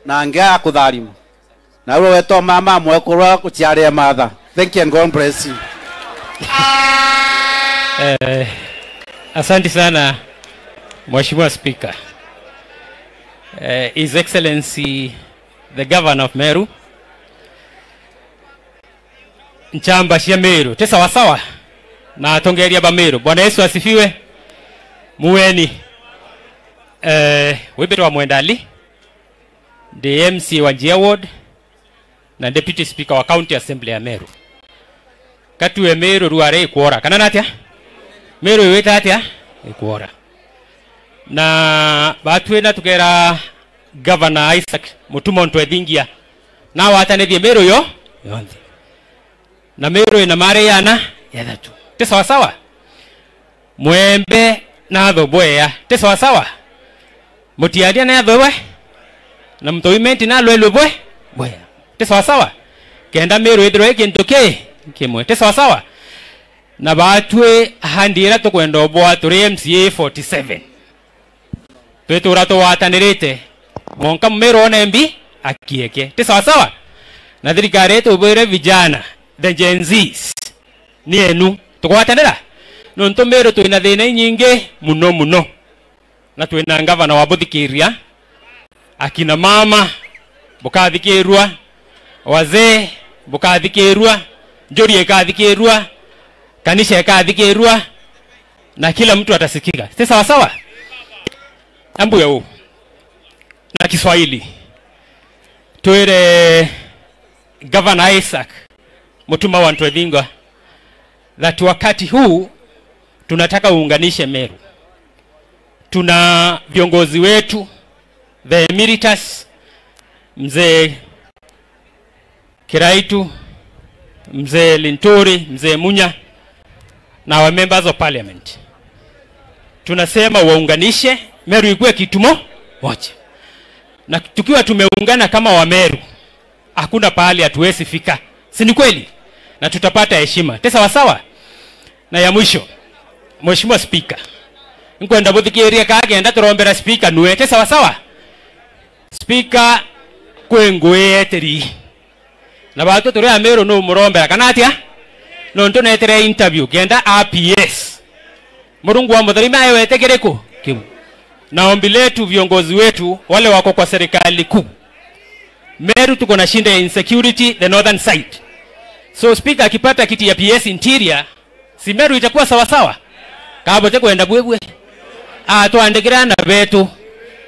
na nge akutharima. Na uwe weto mama mwekuru wa kuciaria matha. Thank you and God bless you. Eh, asante sana, Mheshimiwa Speaker. Eh, His Excellency the Governor of Meru, nchamba cia Meru, ti sawasawa? Na atongeria ba Meru, Bwana Yesu asifiwe. Mueni. Eh, wibitwa Mwendali, ndi M C A wa Njia Ward na Deputy Speaker wa County Assembly ya Meru. Katue Meru ruare ikwora, kana natia? Meru iwita atia? Ikwora. Na batwina tukera Governor Isaac Mutuma Ntwethingia, na watanithie Meru yo yonthe. Na Meru ina mari yana yathatu. Ti sawasawa? Mwembe na atho bwea. Ti sawasawa? Mutiaria na atho bwe? Na mtoimenti na lwelwe bwe? Bwea. Ti sawasawa? Kenda Meru ithirwe i kintu ki kimwe. Ti sawasawa? Na batwi handi ira tukwenda ubwa turi M C A forty seven. Twitura tugwatanirite. Monka Mumiru one mbi akieke. Ti sawasawa? Na thirikari itubwire vijana, the Gen Zs, ni enu. Tugwatanira? Nontu Miru twina thina inyingi muno muno. Na twina ngavana wa buthikiria. Akina mama, bukathikirua. Wazee, bukathikirua. Njuri ikathikirua. Kanisa ikathikirua. Na kila mtu atasikika. Si sawa sawa? Ambuya uu na Kiswahili. Twire Governor Isaac Mutuma wa Ntwethinga that wakati huu tunataka uunganishe Meru. Tuna viongozi wetu, the emeritus, Mzee Kiraitu, Mzee Linturi, Mzee Munya, na our members of parliament. Tunasema waunganishe, Meru ikuwe kitu mo-, moja. Na tukiwa tumeungana kama Wameru, hakuna pahali hatuwezi fika. Si ni kweli? Na tutapata heshima. Ti sawa sawa? Na ya mwisho, Mheshimiwa Speaker, nkwenda buthikiria kaa kenda turombera Speaker nue. Ti sawa sawa? Speaker, kwi ngui etiri. Na batwi turi Ameru nu murombera, kana atia? Nontu netere interview, kenda a P S. Murungu wa mutharima ewete kiriku? Kiu. Na ombi letu, viongozi wetu, wale wako kwa serikali kuu. Meru tuko na shida ya insecurity, the northern side. So Speaker akipata kiti ya P S Interior, si Meru itakuwa sawa sawa? Kabote kwenda bwebwe. Atwandikira na betu.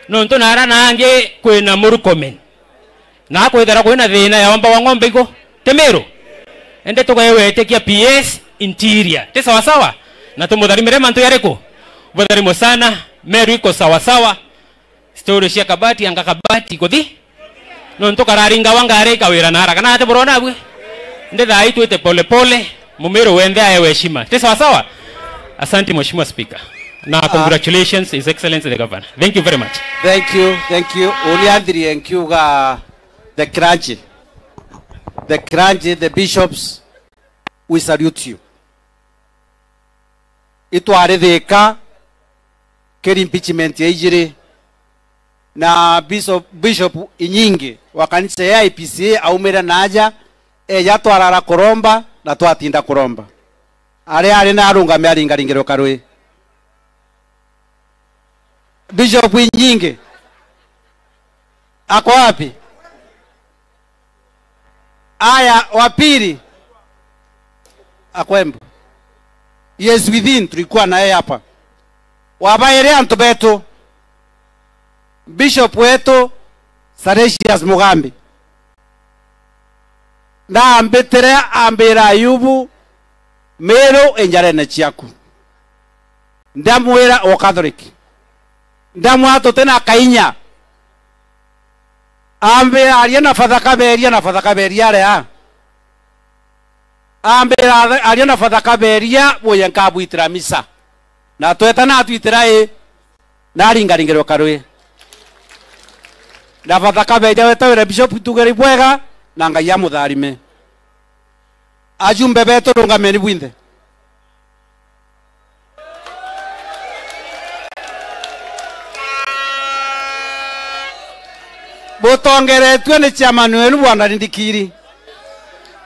Nontu nara nangi kwina Murkomen. Na akwithira kwina thina ya omba wa ng'ombe igo, ti Meru? Indi tugeewetikia P S Interior. Ti sawa sawa? Na tumutharimire mantu yariku? Butharimo sana, Meru iko sawa sawa. Story cia kabati, anga kabati kuthi. Nontu kararinga wa ngari ikawira na haraka. Na ati burona abwe? Indi thaa ii twite pole pole. Mumiru wenthe aewe heshima. Ti sawa sawa? Asante, Mheshimiwa Speaker. Na congratulations, His Excellency the Governor. Thank you very much. Thank you, thank you. Uni athirie nkiuga the clergy. The clergy, the bishops, we salute you. Itwarithika kiri impeachment ya ijiri. Na bishop, bishop inyingi wa kanisa ya A I P C A aumire na aja, eja twarara kuromba na twatinda kuromba. Aria ari na arungame aringaringirwe karui. Bishop Inyingi ako wapi? Aya, wa pili ako Embu. Yes, within, tulikuwa na yeye hapa. Wa bairi antu betu, Bishop wetu Salesius Mugambi, ndaambitire, ambira, Ayubu, Miru i njarene ciaku. Ndamwira o Catholic. Ndamwira tuti na kainya. Ambira, aria na Father Kaberia, na Father Kaberia aria. Ambira, aria na Father Kaberia, buye nkabwitira misa. Na twetana atwitira i, na aringaringirwe karui. Na Father Kaberia wetawire Bishop, itugere ibwega, na Ngai amutharime. Ajumbe betu, rungameni bwinthe. Butongeretue ni Chairman wenu Bwana Ndikiri.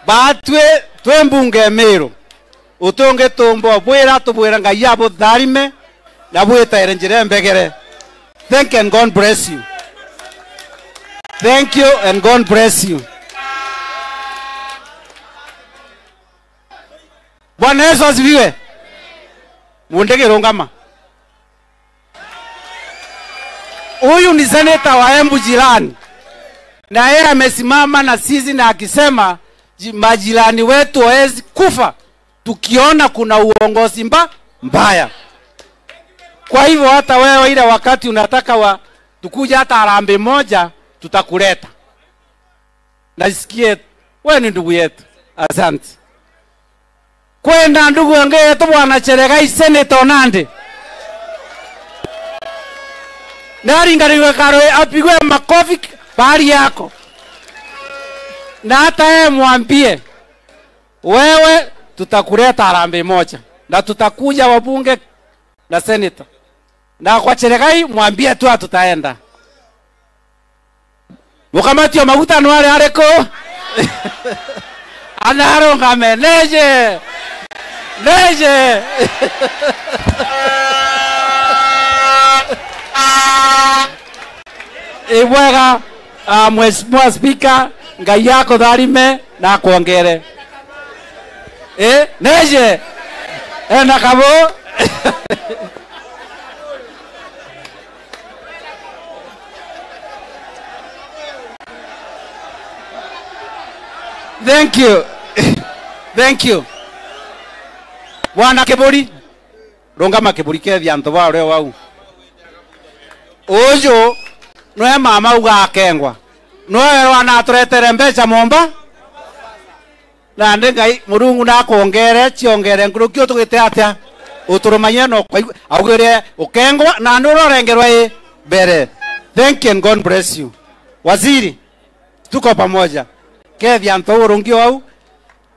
Batwi twi mbunge Miru. Uti ungi tumbo bwira, tubwira Ngai abutharime na bwitaire njira imbegere. Thank you and God bless you. Thank you and God bless you. Bwana Yesu asifiwe. Mundege rungama. Huyu ni seneta wa Embu jirani. Na yeye amesimama na sisi na akisema, ji-, majirani wetu hawezi kufa tukiona kuna uongozi mba-, mbaya. Kwa hivyo hata wewe ile wakati unataka wa, tukuja hata harambee moja, tutakuleta. Nasikie, wewe ni ndugu yetu. Asante. Kwenda ndugu yangu yetu Bwana Cheregai, Senator Nandi. Naringarirwe karwe apigwe makofi bahari yako. Na hata yeye mwambie, wewe tutakuleta harambee moja. Na tutakuja wabunge na senator. Na kwa Cheregai mwambie tu tutaenda. Mukamati wa maguta no ari ariku? Anarungame. Neje. Neje. Ibwega, ah, Mheshimiwa Speaker, Ngai akutharime na akwongere. Eh, neje. Ena kabo. Thank you. Thank you. Bwana Kiburi, rungama Kiburi, kethia antu ba uria wau. Uju nwe mama uga akengwa. Nwe werwa na aturetere mbeca momba. Nandi Ngai Murungu nakwongere, ciongere nkuruki utugite atia? Uturumanye no kwaigua, augire ukengwa, nandi urorengerwa i mbere. Thank you and God bless you. Waziri, tuko pamoja. Kethia antu au urungi au.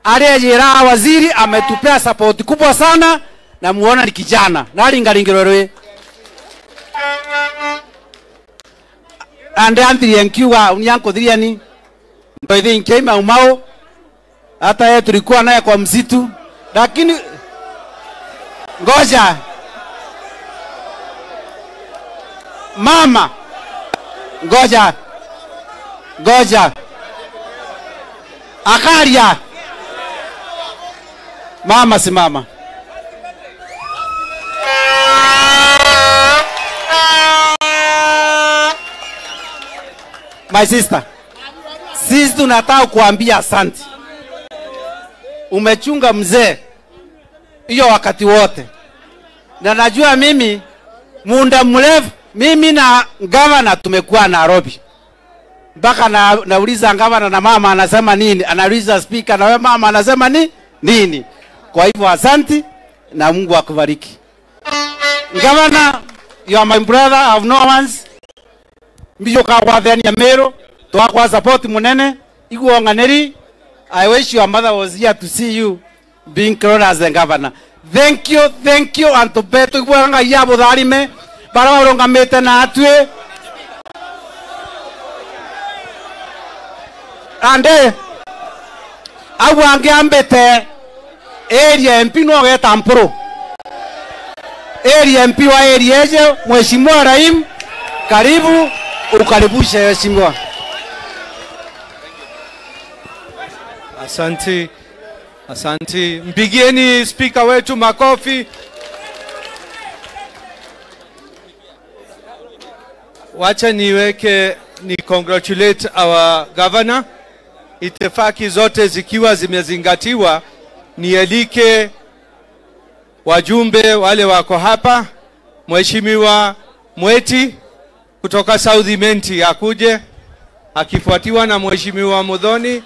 Arejera waziri ametupea support kubwa sana, na muona ni kijana. Naringaringirwe rwi. Ande anthirie nkiuga, unia nkuthirieni. Ndoithi nkiai Mau Mau. Hata yeye tulikuwa naye kwa msitu. Lakini, ngoja. Mama. Ngoja. Ngoja. Akaria. Mama, simama. My sister, sisi tunataka kuambia asante. Umechunga mzee hiyo wakati wote. Na najua mimi, muda mrefu, mimi na gavana tumekuwa Nairobi. Mpaka na, nauliza gavana na mama anasema nini, anauliza speaker na we mama anasema ni, nini. Kwa hivyo asante na Mungu akubariki. Gavana, you are my brother, I have no ones. Mbiju kagwathania Miru, twakwa support munene, igua ung'aniri. I wish your mother was here to see you being crowned as the governor. Thank you, thank you, antu betu, igua Ngai abutharime, bara urungamite na atwi. Ande, au angi ambite area M P no geta Mpuru. Area M P wa area eje, Mheshimiwa Rahim, karibu, ukaribishe Mheshimiwa. Asante, asante. Mpigieni speaker wetu makofi. Wacha niweke, ni congratulate our governor. Itifaki zote zikiwa zimezingatiwa, nialike wajumbe wale wako hapa, Mheshimiwa Mweti kutoka South Imenti akuje, akifuatiwa na Mheshimiwa Muthoni.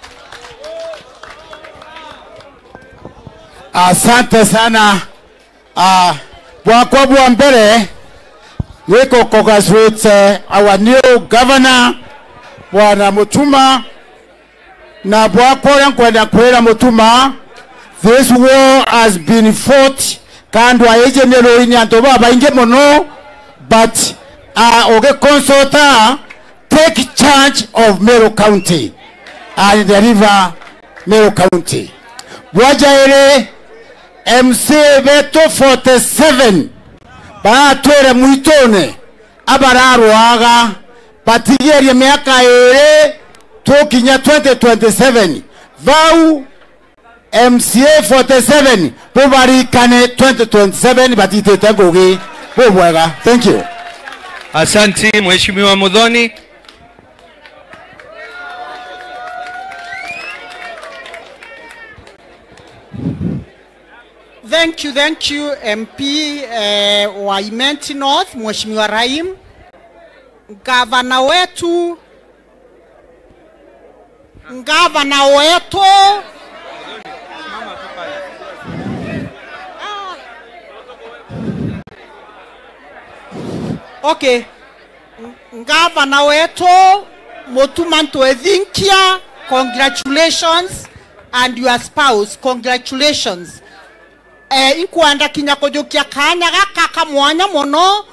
Asante sana. Ah, bwakwa bwa mbere, ni ku congratulate, eh, our new governor, Bwana Mutuma. Na bwakwa uria nkwenda kwira Mutuma, this war has been fought, kandwa iji ni rui ni antu babaingi mono, but, ah, ugiconsulta, take charge of Meru County and deliver Meru County. Bwa jairi, M C A betu forty-seven baratwire mwitune, abararwaga, batigerie miaka iri tukinya twenty twenty-seven. Vau M C A forty-seven bubarikane twenty twenty-seven batitite ngugi. Bubwega. Thank you. Asanti, Mheshimiwa Muthoni. Thank you, thank you, M P, eh, wa Imenti North, Mheshimiwa Rahim. Gavana wetu, gavana wetu. Ah. Okay. Ngavana wetu, Mutuma Ntwethinkia, congratulations, and your spouse, congratulations. Eh, inkwenda kinya kujukia kanya gaka ka mwanya mono,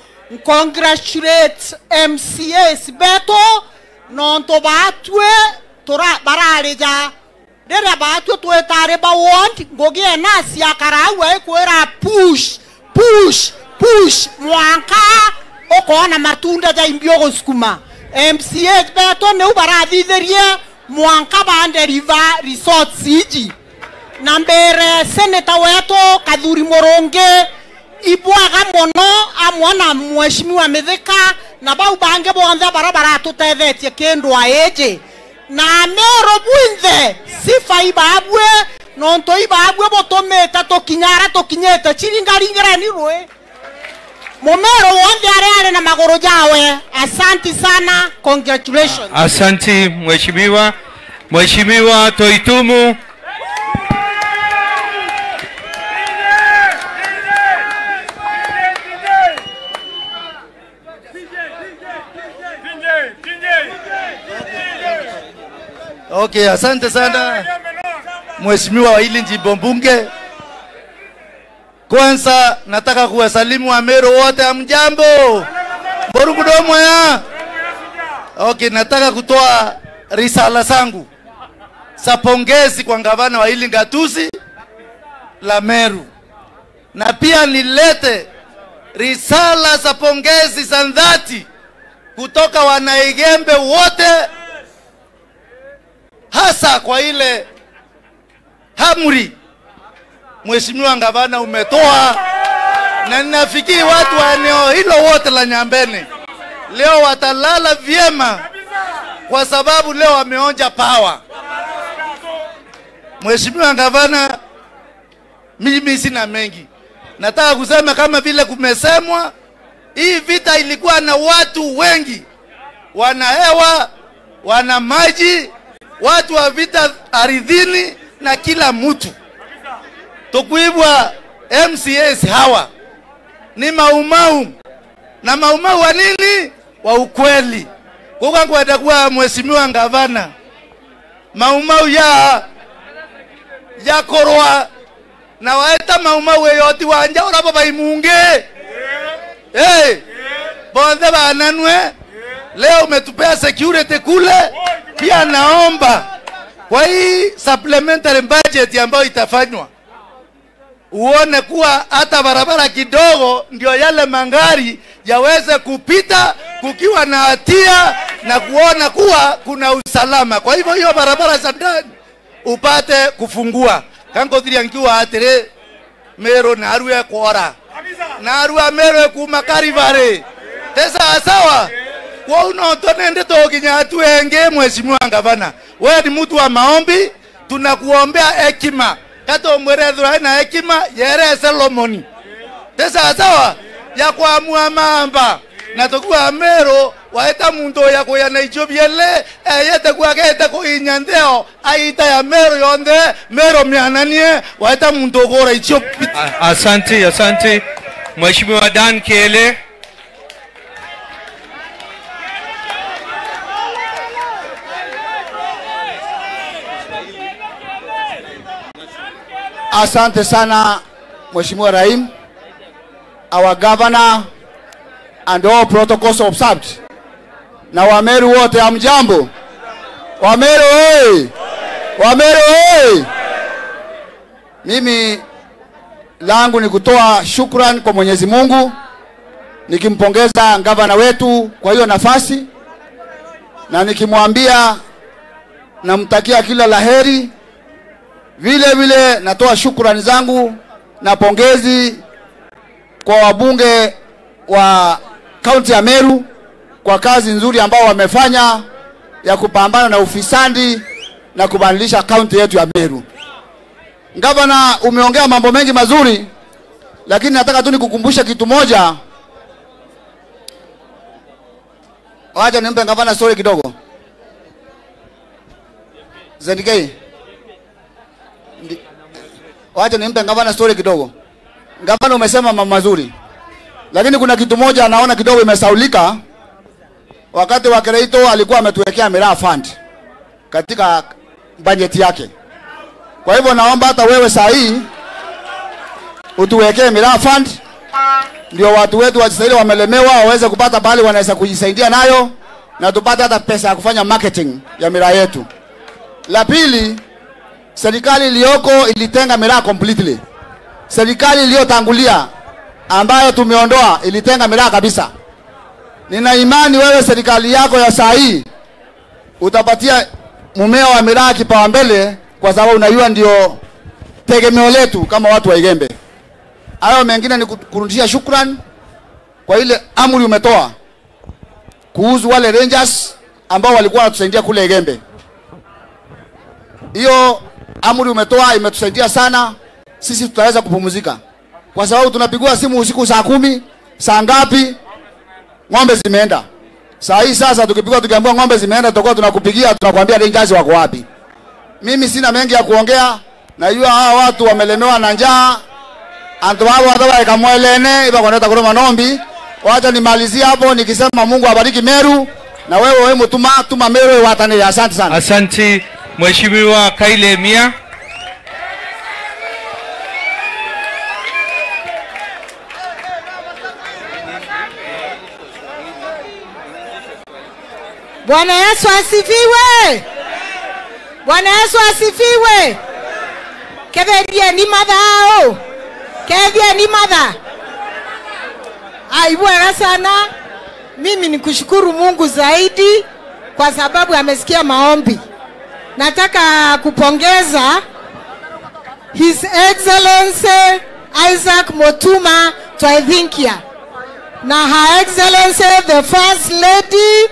congratulate M C As betu, nontu batwi tura-, bararija Riria batwi twita ari ba ward, Ngugi Enasi akara au aikwira, "Push, push, push," mwanka ukoona matunda ja imbi ugusukuma. M C As betu niu barathithirie mwanka ba deliver results iji. Na mbere senator wetu Kathuri Murungi, ibwega mono, amwe na Mheshimiwa Mithika na bau bangi bonthe bara baratutethetie kindu aiji. Na Ameru bwinthe, sifa ibabwe, nontu ibabwe butumite tukinya ara tukinyite. Chiringaringireni rui. Mumeru wonthe aria ari na maguru jawe. Asanti sana. Congratulations. Asanti, Mheshimiwa. Mheshimiwa Toitumu. Okay, asante sana Mheshimiwa wa hili jimbo mbunge. Kwanza nataka kuwasalimu Wameru wote, hamjambo? Murungu ndo mwega? Okay, nataka kutoa risala zangu za pongezi kwa gavana wa hili gatuzi la Meru. Na pia nilete risala za pongezi za dhati kutoka Wanaigembe wote, hasa kwa ile amri Mheshimiwa Gavana umetoa, na ninafikiri watu wa eneo hilo wote la Nyambene leo watalala vyema, kwa sababu leo wameonja power. Mheshimiwa Gavana, mimi sina mengi. Nataka kusema kama vile kumesemwa, hii vita ilikuwa na watu wengi, wana hewa, wana maji, watu wa vita ardhini na kila mtu. Tukwibwa M C As hawa ni maumau. Na maumau wa nini? Wa ukweli. Kuga nkwenda kuga Mheshimiwa Gavana, maumau ya, ya korwa na waeta maumau eyoti wanja urabo baimungi. Hey, bonthe bananwe, leo umetupea security kule. Pia naomba Kwa hii supplementary budget ambayo itafanywa, uone kuwa hata barabara kidogo ndio yale magari yaweze kupita kukiwa na hatia na kuona kuwa kuna usalama. Kwa hivyo hiyo barabara za ndani upate kufungua. Ka nkuthiria nkiuga atiri, Meru naarua ikwora. Naarua Meru ikuuma Calvary. Ti sawa sawa? Kwou no twone ndeto kinya tu ingi, Mheshimiwa Ngavana. Wewe ni mtu wa maombi, tunakuombea hekima. Ka tumwire ethirwa ena hekima, yere Solomoni. Ti sawa sawa? Ya kwamua mamba. Na tukiuga Meru, waita muntu ya kuya na icio biele, eyete kuagete kuinya ntheo, aita ya Meru yonthe, Meru miananie, waita muntu ugura icio. A-, asante, asante. Mheshimiwa Dan Kiele. Asante sana, Mheshimiwa Rahim. Our governor and all protocols observed. Na Wameru wote, hamjambo? Wameru oye! Wameru oye! Mimi langu ni kutoa shukran kwa Mwenyezi Mungu, nikimpongeza gavana wetu kwa hiyo nafasi, na nikimwambia namtakia kila la heri. Vile vile natoa shukrani zangu na pongezi kwa wabunge wa kaunti ya Meru kwa kazi nzuri ambao wamefanya ya kupambana na ufisadi na kubadilisha kaunti yetu ya Meru. Gavana, umeongea mambo mengi mazuri, lakini nataka tu nikukumbushe kitu moja. Wacha nimpe gavana story kidogo. Z N K. Ndi-, wacha nimpe gavana story kidogo. Gavana, umesema mambo mazuri. Lakini kuna kitu moja naona kidogo imesaulika. Wakati wa Kiraito alikuwa ametuwekea miraa fund katika budget yake. Kwa hivyo naomba hata wewe saa hii utuwekee miraa fund, ndio watu wetu wa Kiswahili wamelemewa waweze kupata pahali wanaweza kujisaidia nayo, na tupate hata pesa ya kufanya marketing ya miraa yetu. La pili, serikali iliyoko ilitenga miraa completely. Serikali iliyotangulia ambayo tumeondoa ilitenga miraa kabisa. Nina imani wewe, serikali yako ya saa hii, utapatia mmea wa miraa kipaumbele, kwa sababu unajua ndio tegemeo letu kama watu wa Igembe. Hayo mengine ni ku-, kurudishia shukran kwa ile amri umetoa kuhusu wale rangers ambao walikuwa wanatusaidia kule Igembe. Hiyo amri umetoa imetusaidia sana, sisi tutaweza kupumzika, kwa sababu tunapigiwa simu usiku saa kumi, saa ngapi, ng'ombe zimeenda. Saa hii sasa tukipigwa tukiambiwa ng'ombe zimeenda, tutakuwa tunakupigia, tunakuambia rangers wako wapi. Mimi sina mengi ya kuongea, najua hawa watu wamelemewa na njaa. Antu babo bata baeka mwelene, ibakoneta kuruma nombi. Wacha nimalizie hapo nikisema Mungu abariki Meru, na wewe, wewe Mutuma, tuma Meru iwatanire. Asante sana. Asante, Mheshimiwa Kailemia. Bwana Yesu asifiwe. Bwana Yesu asifiwe. Ketherieni mathaa u. Ketherieni mathaa. Ai, bwega sana. Mimi ni kushukuru Mungu zaidi kwa sababu amesikia maombi. Nataka kupongeza His Excellency Isaac Mutuma Twethinkia na Her Excellency the First Lady.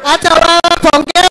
Hata wapongeza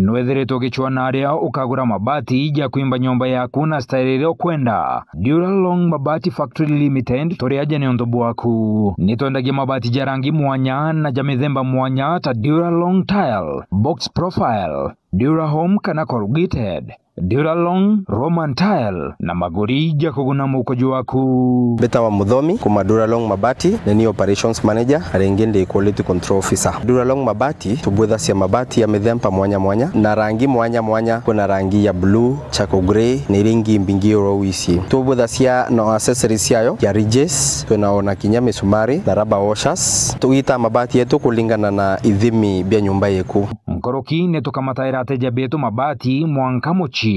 Nwethiritwe ugicwaa na aria ukagura mabati ja kwimba nyomba yaku na style iria ukwenda. Duralong Mabati Factory Limited, turi aja niuntu bwaku. Ni twendagia mabati ja rangi mwanya na ja mithemba mwanya ta Duralong Tile, Box Profile, Durahome kana Corrugated, Duralong, Roman Tile na maguri ja kuguna muko jwaku. Mbitawa Muthomi kuma Duralong Mabati, ni ni operations manager, na ringi ndi quality control officer. Duralong Mabati, tubwithacia mabati ya mithemba mwanya mwanya na rangi mwanya mwanya. Kwina rangi ya blue, charcoal grey, na iria ingi mbingi oro wisi. Tubwithacia na accessories ciayo ya ridges, twina ona kinya misumari na rubber washers. Tugitaa mabati yetu kulingana na ithimi bia nyumba yeku. Nkuruki ni tukamataira ateja betu mabati mwanka mucii.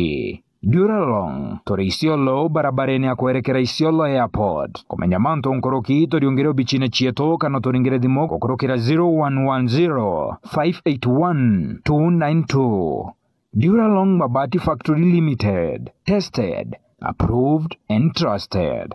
Duralong, turi Isiolo, barabarene ya kwerekera Isiolo Airport. Kumenya mantu nkuruki, turiungire obicine cietu kana turingire thimu gukurukira zero one one zero, five eight one, two nine two. Duralong Mabati Factory Limited. Tested, approved and trusted.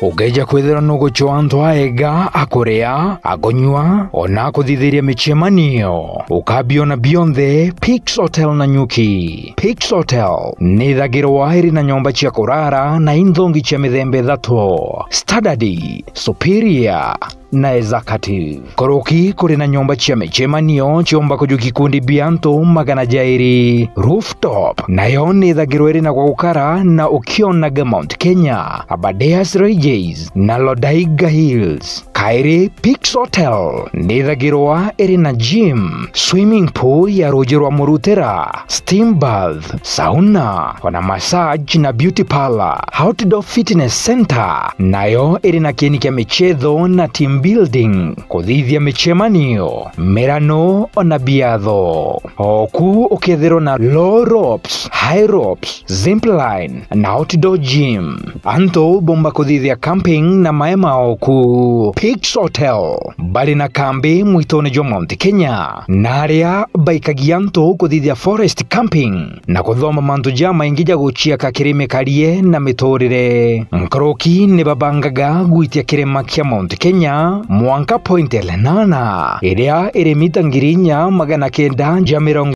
Ukeeja kwithirwa nugucwaa antu aega a kuria, a kunyua, ona a kuthithiria micemanio, ukabiona bionthe Pix Hotel Nanyuki. Pix Hotel ni ithagirwa iri na nyomba cia kurara na inthongi cia mithemba ithatu: Standard, Superior, na executive. Nkuruki kuri na nyomba cia micemanio ciumba kujukia ikundi bia antu magana jairi. Rooftop nayo ni ithagirwa iri na gwa gukara na ukionaga Mount Kenya, Aberdares Ranges na Lodaiga Hills. Kairi, Pix Hotel ni ithagirwa iri na gym, swimming pool ya ruuji rwa murutira, steam bath, sauna, ona massage na beauty parlor. Outdoor Fitness Center nayo iri na kieni kia michetho na team building, kuthithia micemanio, mirano, ona biatho. Oku ukethirwa na low ropes, high ropes, zipline na outdoor gym. Antu bomba kuthithia camping na maema oku. Pix Hotel bari na kambi mwitone jwa Mount Kenya, na aria baikagia antu kuthithia forest camping na kuthoma mantu jamaingi ja guciaka kiri mikarie na miturire. Nkuruki ni babangaga gwitia kirima kia Mount Kenya mwanka Point Lenana, iria iri mita ngiri inya magana kenda ja mirongo